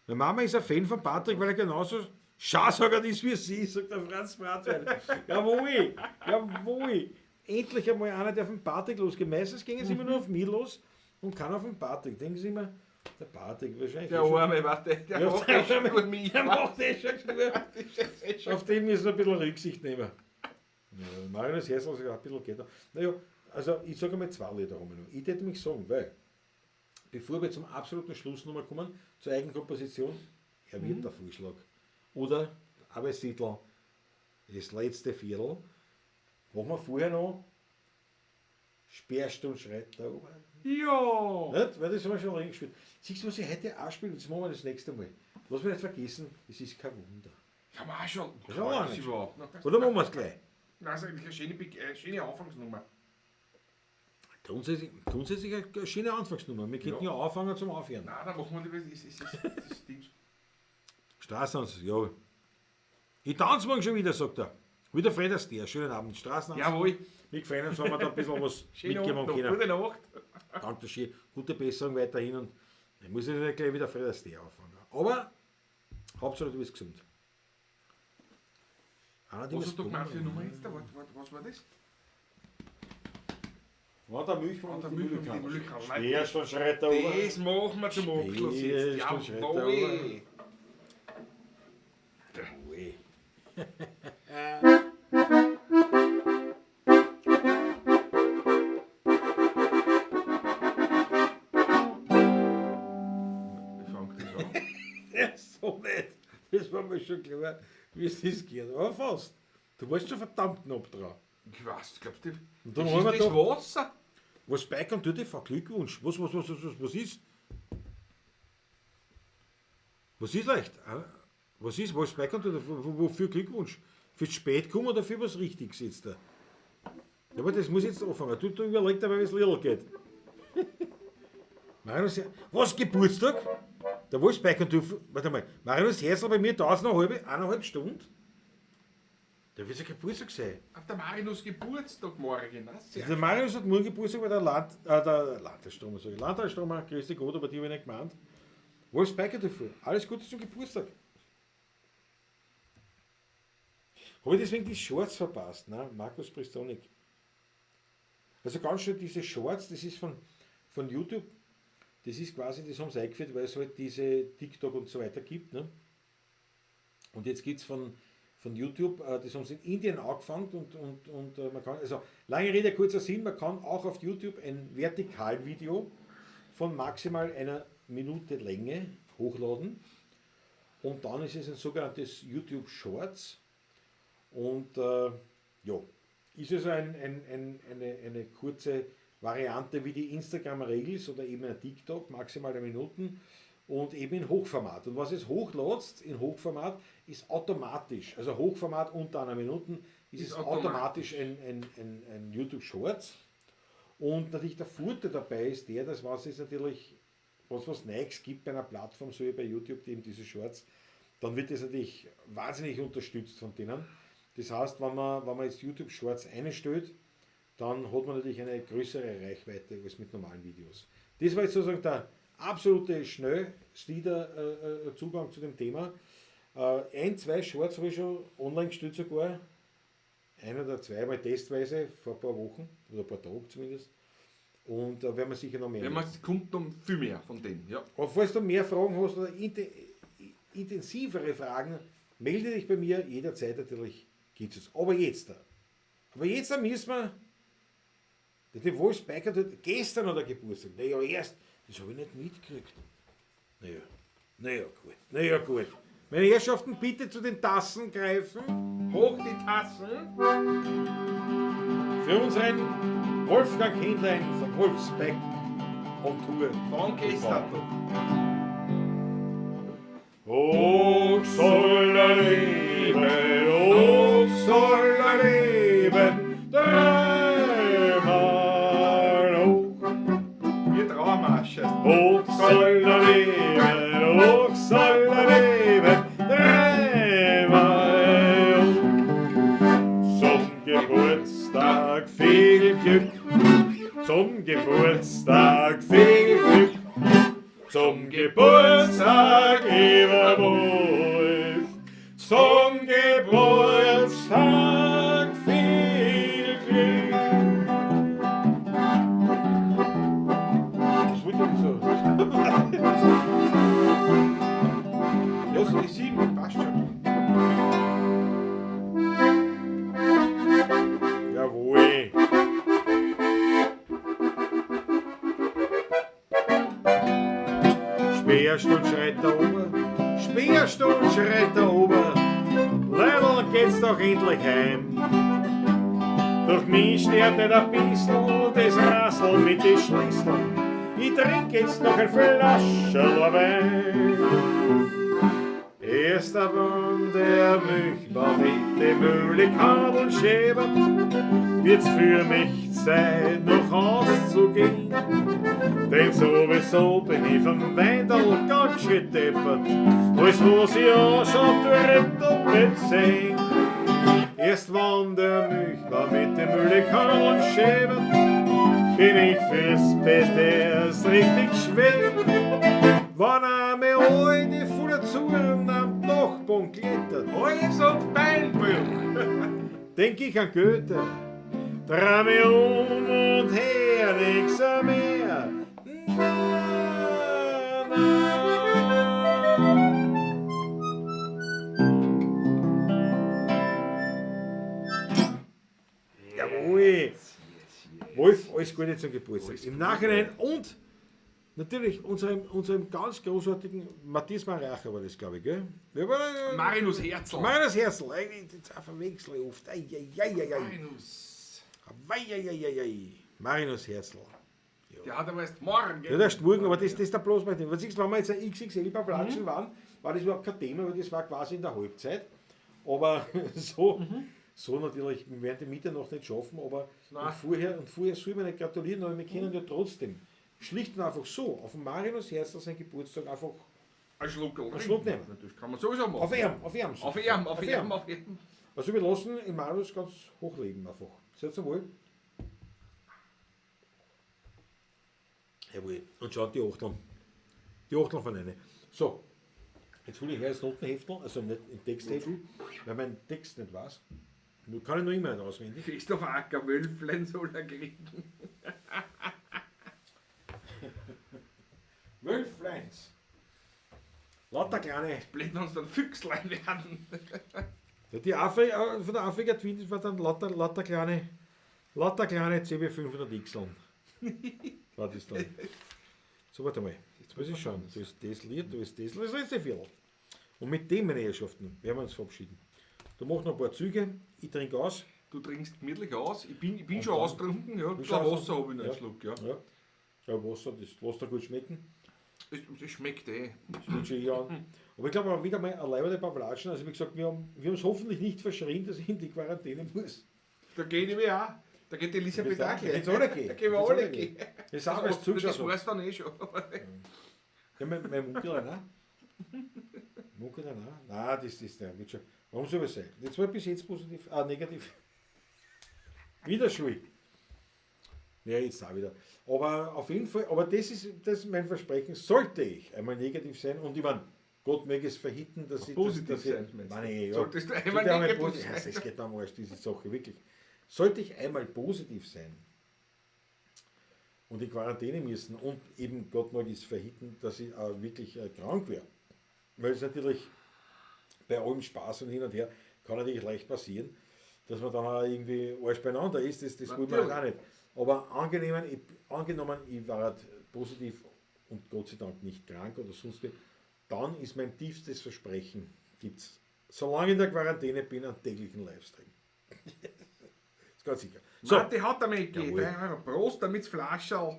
Meine Mama ist ein Fan von Patrick, weil er genauso Schaßhager ist wie sie, sagt der Franz Bratwein. Jawohl, jawohl. Endlich einmal einer, der auf den Patrick losgeht. Meistens gingen sie immer nur auf mich los und keiner auf den Patrick. Denken sie immer, der Patrick wahrscheinlich. Der Arme, weißt du, der Ja, macht der eh schon Arme, gut mit. Der macht eh schon genug. Auf den müssen wir ein bisschen Rücksicht nehmen. Ja, Marinus Hessel sagt, ein bisschen geht noch. Naja, also ich sage einmal zwei Lieder haben wir noch. Ich hätte mich sagen, weil, bevor wir zum absoluten Schlussnummer kommen, zur Eigenkomposition, er wird der Vorschlag. Oder Arbeitstitel, das letzte Viertel. Machen wir vorher noch Sperrstunde schreit da oben. Ja. Nicht? Weil das haben wir schon lange gespielt. Siehst du, was ich heute auch spiele? Das machen wir das nächste Mal. Lass mich nicht vergessen, es ist kein Wunder. Kann man auch schon. Das haben wir auch Das nicht. überhaupt noch. Oder machen wir es gleich? Das ist eigentlich eine schöne Anfangsnummer. Grundsätzlich eine schöne Anfangsnummer. Wir könnten ja, anfangen zum Aufhören. Nein, dann machen wir das. Das Ding. Straßentanz, ja. Ich tanze morgen schon wieder, sagt er. Wieder Fred Astaire. Schönen Abend. Straßentanz. Jawohl. Wir gefallen uns, wenn wir da ein bisschen was Schönen mitgeben Abend noch. können. Gute Nacht. Danke schön. Gute Besserung weiterhin. Und ich muss nicht gleich wieder Fred Astaire anfangen. Aber Hauptsache, du bist gesund. Einer, die Was hast du was gemeint für tun. eine Nummer jetzt? Da? Warte, warte, was war das? Wenn der Milchmann Wenn der mit die Milchmann mit die Mühle Mühle kann. Schwerst schreit er oben. Das machen wir zum Abschluss jetzt. Schwerst schreit er Jawohl. Ui. Wie fängt das an? Ja, so nicht. Das war mir schon klar, wie es das geht. Aber fast. Du warst schon verdammt knapp dran. Ich weiß, glaubst du, Und dann das haben ist wir das doch- Wasser. Was Bike und TV, Glückwunsch. Was ist? Was ist leicht? Ah, Was ist? Was Bike und wofür Glückwunsch? Für spät kommen oder für was Richtiges jetzt da? Ja, aber das muss jetzt anfangen. Du überleg dir mal, wie es Lidl geht. Marinus, was, Geburtstag? Der Wolfsberg und du, warte mal, Marinus Herzl bei mir dauert es noch halbe, 1,5 Stunden. Da wird ja Geburtstag sein. Hat der Marinus Geburtstag morgen. Ne? Sehr Der Marius hat morgen Geburtstag, weil der Land, der Landestromer, sag ich, Landestromer, grüß dich Gott, aber die habe ich nicht gemeint. Wolfsberger dafür. Alles Gute zum Geburtstag. Habe ich deswegen die Shorts verpasst, ne? Markus Pristonik. Also ganz schön diese Shorts, das ist von YouTube, das ist quasi, das haben sie eingeführt, weil es halt diese TikTok und so weiter gibt, ne? Und jetzt gibt es von YouTube, das haben sie in Indien angefangen und man kann, also lange Rede, kurzer Sinn, man kann auch auf YouTube ein Vertikalvideo von maximal einer Minute Länge hochladen und dann ist es ein sogenanntes YouTube Shorts und ja, ist es eine kurze Variante wie die Instagram Reels oder eben ein TikTok, maximal 1 Minute und eben in Hochformat. Und was es hochlädst in Hochformat, ist automatisch, also Hochformat unter einer Minute, ist es automatisch ein YouTube Shorts. Und natürlich der Vorteil dabei ist der, dass was es natürlich, was Neues gibt bei einer Plattform, so wie bei YouTube, eben diese Shorts, dann wird das natürlich wahnsinnig unterstützt von denen. Das heißt, wenn man jetzt YouTube Shorts einstellt, dann hat man natürlich eine größere Reichweite als mit normalen Videos. Das war jetzt sozusagen der absolute Schnell-Slider Zugang zu dem Thema. 1, 2 Shorts habe ich schon online gestellt sogar. 1 oder 2 mal testweise, vor ein paar Wochen oder ein paar Tagen zumindest. Und da werden wir sicher noch mehr. Ja, man kommt noch viel mehr von denen, ja. Und falls du mehr Fragen hast oder intensivere Fragen, melde dich bei mir jederzeit natürlich. Gibt es. Aber jetzt da. Aber jetzt da müssen wir. Der Wolfsbiker hat gestern oder Geburtstag. Naja, erst. Das habe ich nicht mitgekriegt. Naja, naja, gut. Naja, gut. Meine Herrschaften, bitte zu den Tassen greifen. Hoch die Tassen. Für unseren Wolfgang Hähnlein von Wolfsbeck on Tour. Von gestern. Hoch soll er leben, hoch soll er leben, dreimal hoch. Wir Trauermarsche. Hoch soll er leben, hoch soll er leben, dreimal hoch. Zum Geburtstag viel Glück, zum Geburtstag viel Glück, zum Geburtstag, lieber Wolf, zum Geburtstag viel Glück. Was wollt ihr denn so? Ja, die 7, passt schon. Jawohl. Sperrstund schreit der Ober, Sperrstund schreit der Ober, Leidl geht's doch endlich heim. Durch mich stört nicht ein bissl das Rassel mit den Schlüsseln, ich trink jetzt noch ein Flascherl Wein. Erst wenn der Milchmann mit dem Müllekabel schäbert, wird's für mich Zeit, nach Haus zu gehen. Denn sowieso bin ich vom Weindl ganz schön deppert, alles was ich anschaue, tue ich doppelt sehen. Erst wenn der Milchmann mit dem Müllekabel schäbert, bin ich fürs Bett erst richtig schwer. Wenn er mir alte voller Zuren am Dachboden klettert, Hals- und Beinbruch. denk ich an Goethe, Dreh mich um und her nix mehr. Na, na. Jawohl. Wolf, alles Gute zum Geburtstag. Im Nachhinein und natürlich unserem ganz großartigen Matthias Mariacher war das, glaube ich, gell? Wer war das? Marinus Herzl. Marinus Herzl. Eigentlich, das verwechsel ich oft. Ei, ei, ei, ei, ei. Marinus. Wei, ei, ei, ei, ei. Marinus Herzl. Der hat aber erst morgen. Ja, der ist morgen, aber das ist der bloß mein Ding. Was siehst du, wenn wir jetzt ein XXL bei Flatschen waren, war das überhaupt kein Thema, weil das war quasi in der Halbzeit. Aber so, so natürlich, wir werden die Mitternacht nicht schaffen, aber und vorher soll man nicht gratulieren, aber wir können ja trotzdem schlicht und einfach so auf dem Marinus Herzl sein Geburtstag einfach Ein Schluck, einen Schluck nehmen. Das kann man sowieso machen. Auf ihm, auf ihm. Auf ihm, auf ihm, auf ihm. Also wir lassen den Marinus ganz hochleben einfach. Seid ihr wohl? Jawohl. Und schaut die Achteln. Die Achteln von einer. So, jetzt hole ich her das Notenheftel, also nicht im Textheftel, weil mein Text nicht weiß. Nur kann ich noch immer nicht auswendig. Christoph Acker, Wölflein soll er kriegen. Wölfleins. Lauter kleine. Blöd, wenn uns dann Füchslein werden. Ja, die Afri von der Afrika Twin, das war dann lauter kleine CB500X. War das dann. So, warte mal. Jetzt muss ich schauen. Da ist das Lied, da ist das Lied, das letzte Viertel. Und mit dem, meine Herrschaften, werden wir uns verabschieden. Du machst noch ein paar Züge, ich trinke aus. Du trinkst gemütlich aus. Ich bin Und schon dann- austrunken. Ja. Du Ein bisschen schaust- Wasser habe ich noch einen Ja. Schluck. Ja. Ja. Ja, Wasser, das lässt dir gut schmecken. Es schmeckt eh. Das wünsche ich an. Aber ich glaube auch wieder mal allein ein paar Flatschen. Also wie gesagt, wir haben es hoffentlich nicht verschrien, dass ich in die Quarantäne muss. Da gehe ich mir auch. Da geht die Elisabeth Da auch gleich. geht's alle gehen. Da gehen wir Geht's alle alle gehen. gehen. Das ist auch alles Das zugeschaut. weiß dann eh schon. Ja, mein Munkel auch. Munkel auch. Nein, das ist der. Wird schon. Warum soll das sein? Jetzt war bis jetzt positiv, negativ. Wieder schuld. Ja, jetzt auch wieder. Aber auf jeden Fall, aber das ist mein Versprechen, sollte ich einmal negativ sein und ich meine, Gott möge es verhitten, dass ich... Positiv dass, dass sein, ich, meinst du? Nein, ja. Solltest du Sollte einmal ich einmal negativ positiv sein? Ja, das geht am Arsch, diese Sache, wirklich. Sollte ich einmal positiv sein und in Quarantäne müssen und eben Gott mag es verhitten, dass ich auch wirklich krank wäre. Weil es natürlich bei allem Spaß und hin und her kann natürlich leicht passieren, dass man dann auch irgendwie Arsch beieinander ist, das wollen wir Natürlich. auch nicht. Aber angenommen, ich war halt positiv und Gott sei Dank nicht krank oder sonst wie, dann ist mein tiefstes Versprechen, gibt's, solange ich in der Quarantäne bin, einen täglichen Livestream. Ist ganz sicher. So, Marti hat damit gegeben. Jawohl. 3 Euro. Prost, damit's Flascherl.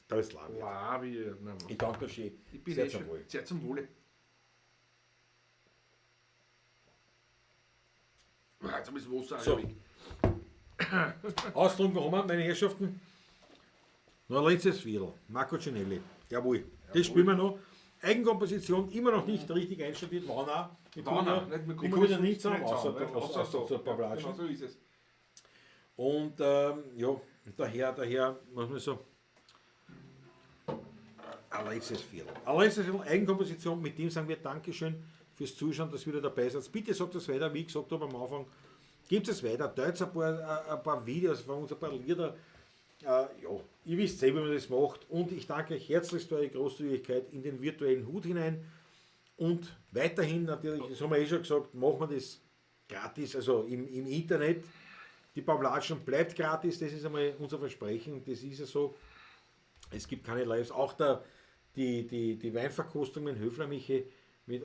da ist Lavi. Lavi. Na, Ich danke dir schön. Ich bin Sehr eh zum schon. Wohl. Sehr zum Wohle. Ah, jetzt hab ich das Wasser So. weg. Austrunken haben wir, meine Herrschaften. Noch ein letztes Viertel. Marco Cinelli. Jawohl. Das spielen wir noch. Eigenkomposition immer noch nicht richtig einstudiert. Wann auch. Wir Wann kommen auch. ja, Nicht, wir wir kommen kommen ja sonst nicht zusammen, nicht außer, zusammen, nicht? außer, außer zu ein paar Ja, Flatschen. genau so ist es. Und ja, daher muss man so. Ein letztes Viertel. Ein letztes Viertel, Eigenkomposition, mit dem sagen wir Dankeschön fürs Zuschauen, dass ihr wieder dabei seid. Bitte sagt es weiter, wie ich gesagt habe am Anfang. Gebt es weiter, teilt ein paar Videos von uns, ein paar Lieder. Ja, ihr wisst selber, wie man das macht. Und ich danke euch herzlichst für eure Großzügigkeit in den virtuellen Hut hinein. Und weiterhin natürlich, das haben wir eh schon gesagt, machen wir das gratis, also im Internet. Die Pavlatschen bleibt gratis, das ist einmal unser Versprechen, das ist ja so. Es gibt keine Lives, auch die Weinverkostung mit Höfler Michi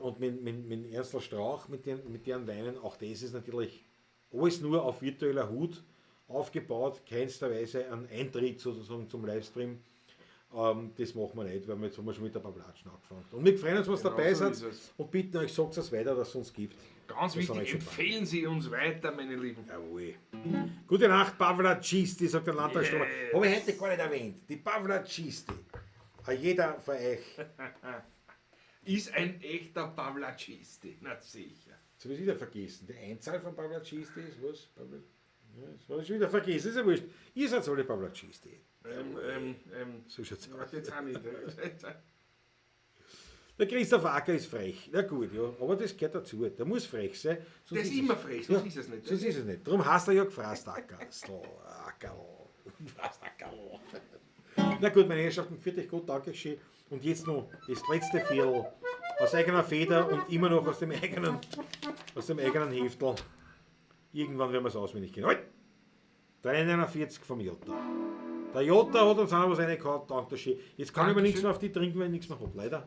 und mit Ernstl Strauch, mit deren Weinen, auch das ist natürlich alles nur auf virtueller Hut aufgebaut, keinster Weise ein Eintritt sozusagen zum Livestream. Das machen wir nicht, weil wir jetzt haben wir schon mit der Pavlatschen angefangen. Und wir freuen uns, was Genau dabei so seid ist es. und bitten euch, sagt es weiter, dass es uns gibt. Ganz Das haben wir wichtig, schon empfehlen Sie uns weiter, meine Lieben. Jawohl. Gute Nacht, Pavlacisti, sagt der Landtag Yes. Stromer. Habe ich heute gar nicht erwähnt. Die Pavlacisti. Jeder von euch. Ist ein echter Pavlacisti, na sicher. Jetzt habe ich wieder vergessen. Die Einzahl von Pavlacisti ist was? Ja, das habe ich schon wieder vergessen. Ist ja wurscht. Ihr seid alle Pavlacisti. So schaut's aus. Jetzt auch nicht. Der Christoph Acker ist frech. Na gut, ja, aber das gehört dazu. Der muss frech sein. Der ist immer frech, sonst ist es nicht. Sonst ist es nicht. Darum hast er ja gefrasst, Ackerl. Ackerl. Gefrasst, Ackerl. Na gut, meine Herrschaften, für dich gut, danke schön. Und jetzt noch das letzte Viertel aus eigener Feder und immer noch aus dem eigenen Heftel. Irgendwann werden wir es auswendig kennen. Halt! 3,49 vom Jota. Der Jota hat uns auch noch was reingehauen, danke schön. Jetzt kann ich mir nichts mehr auf die trinken, weil ich nichts mehr habe, leider.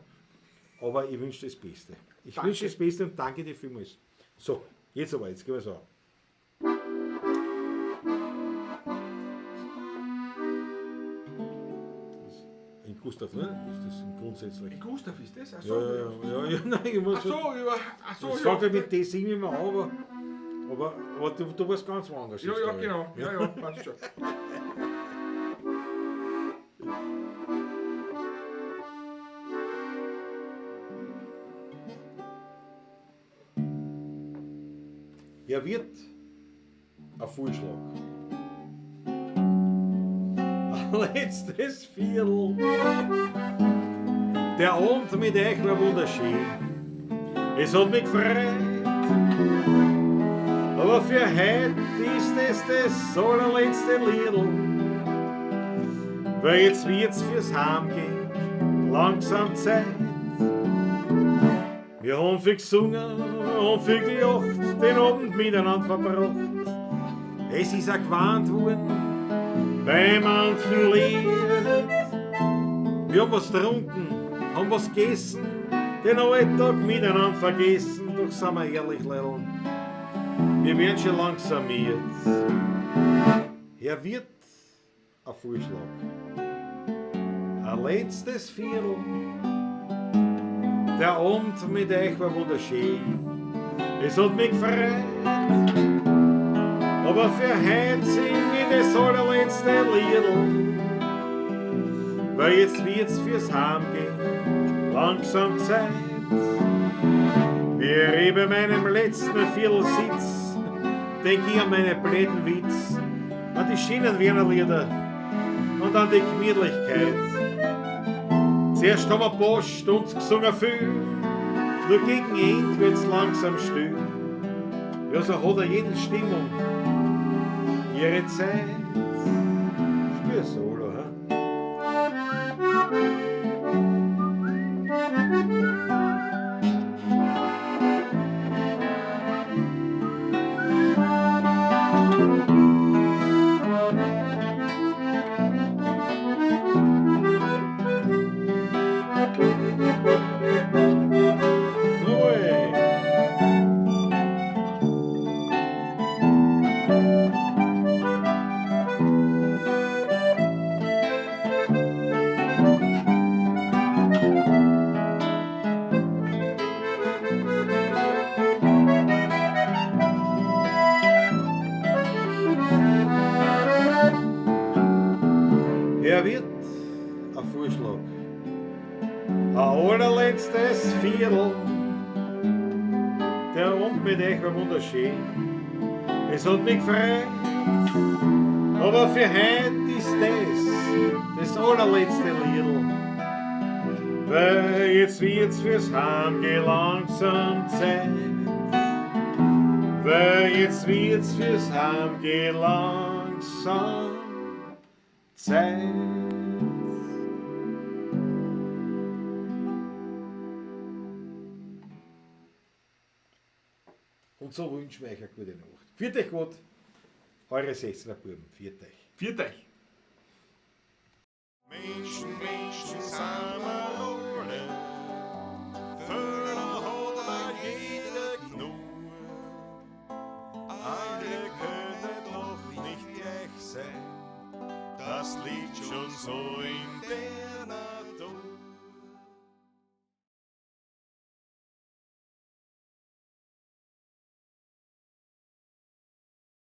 Aber ich wünsche das Beste. Ich wünsche das Beste und danke dir vielmals. So, jetzt aber, jetzt gehen wir so. In Gustav, ne? Ist das grundsätzlich? In Gustav ist das? Ach so. Ja, nein, ich muss. Ach so, ja. Ach so, das fängt ja mit D singen immer an, aber du warst ganz woanders. Ja, ja, genau. Ja, ja, passt schon. Er wird ein Vorschlag. Ein letztes Viertel. Der Abend mit euch war wunderschön. Es hat mich gefreut. Aber für heute ist es das allerletzte Liedl. Weil jetzt wird's fürs Heimgehen langsam Zeit. Wir haben viel gesungen und viel gelacht, den Abend miteinander verbracht. Es ist auch gewarnt worden bei manchen Lied. Wir haben was getrunken, haben was gegessen, den Alltag miteinander vergessen. Doch sind wir ehrlich, Leute, wir werden schon langsam miert. Er wird ein Vorschlag. Ein letztes Viertel. Der Abend mit euch war wunderschön. Es hat mich gefreut. Aber für heute sing ich das allerletzte Liedl. Weil jetzt wird's fürs Heimgehen langsam Zeit. Wie ich bei meinem letzten Viertel sitz, denk ich an meine blöden Witz, an die schönen Wiener Lieder und an die Gemütlichkeit. Zuerst haben wir Post und gesungen viel, nur gegen Ende wird's langsam still. Ja, so hat er jede Stimmung ihre Zeit. Spür Solo, hä? Er wird ein Vorschlag. Ein allerletztes Viertel. Der Abend mit euch war wunderschön. Es hat mich gefreut. Aber für heute ist das allerletzte Liedl. Weil jetzt wird's fürs Heimgehen langsam Zeit. Weil jetzt wird's fürs Heimgehen langsam Zeit. Und so wünschen wir euch eine gute Nacht. Viert euch gut, eure 16er Buben. Viert euch. Viert euch. Menschen, Menschen sind wir alle. Fehler hat auch jeder genug. Alle können doch nicht gleich sein. Das liegt schon so in der Natur.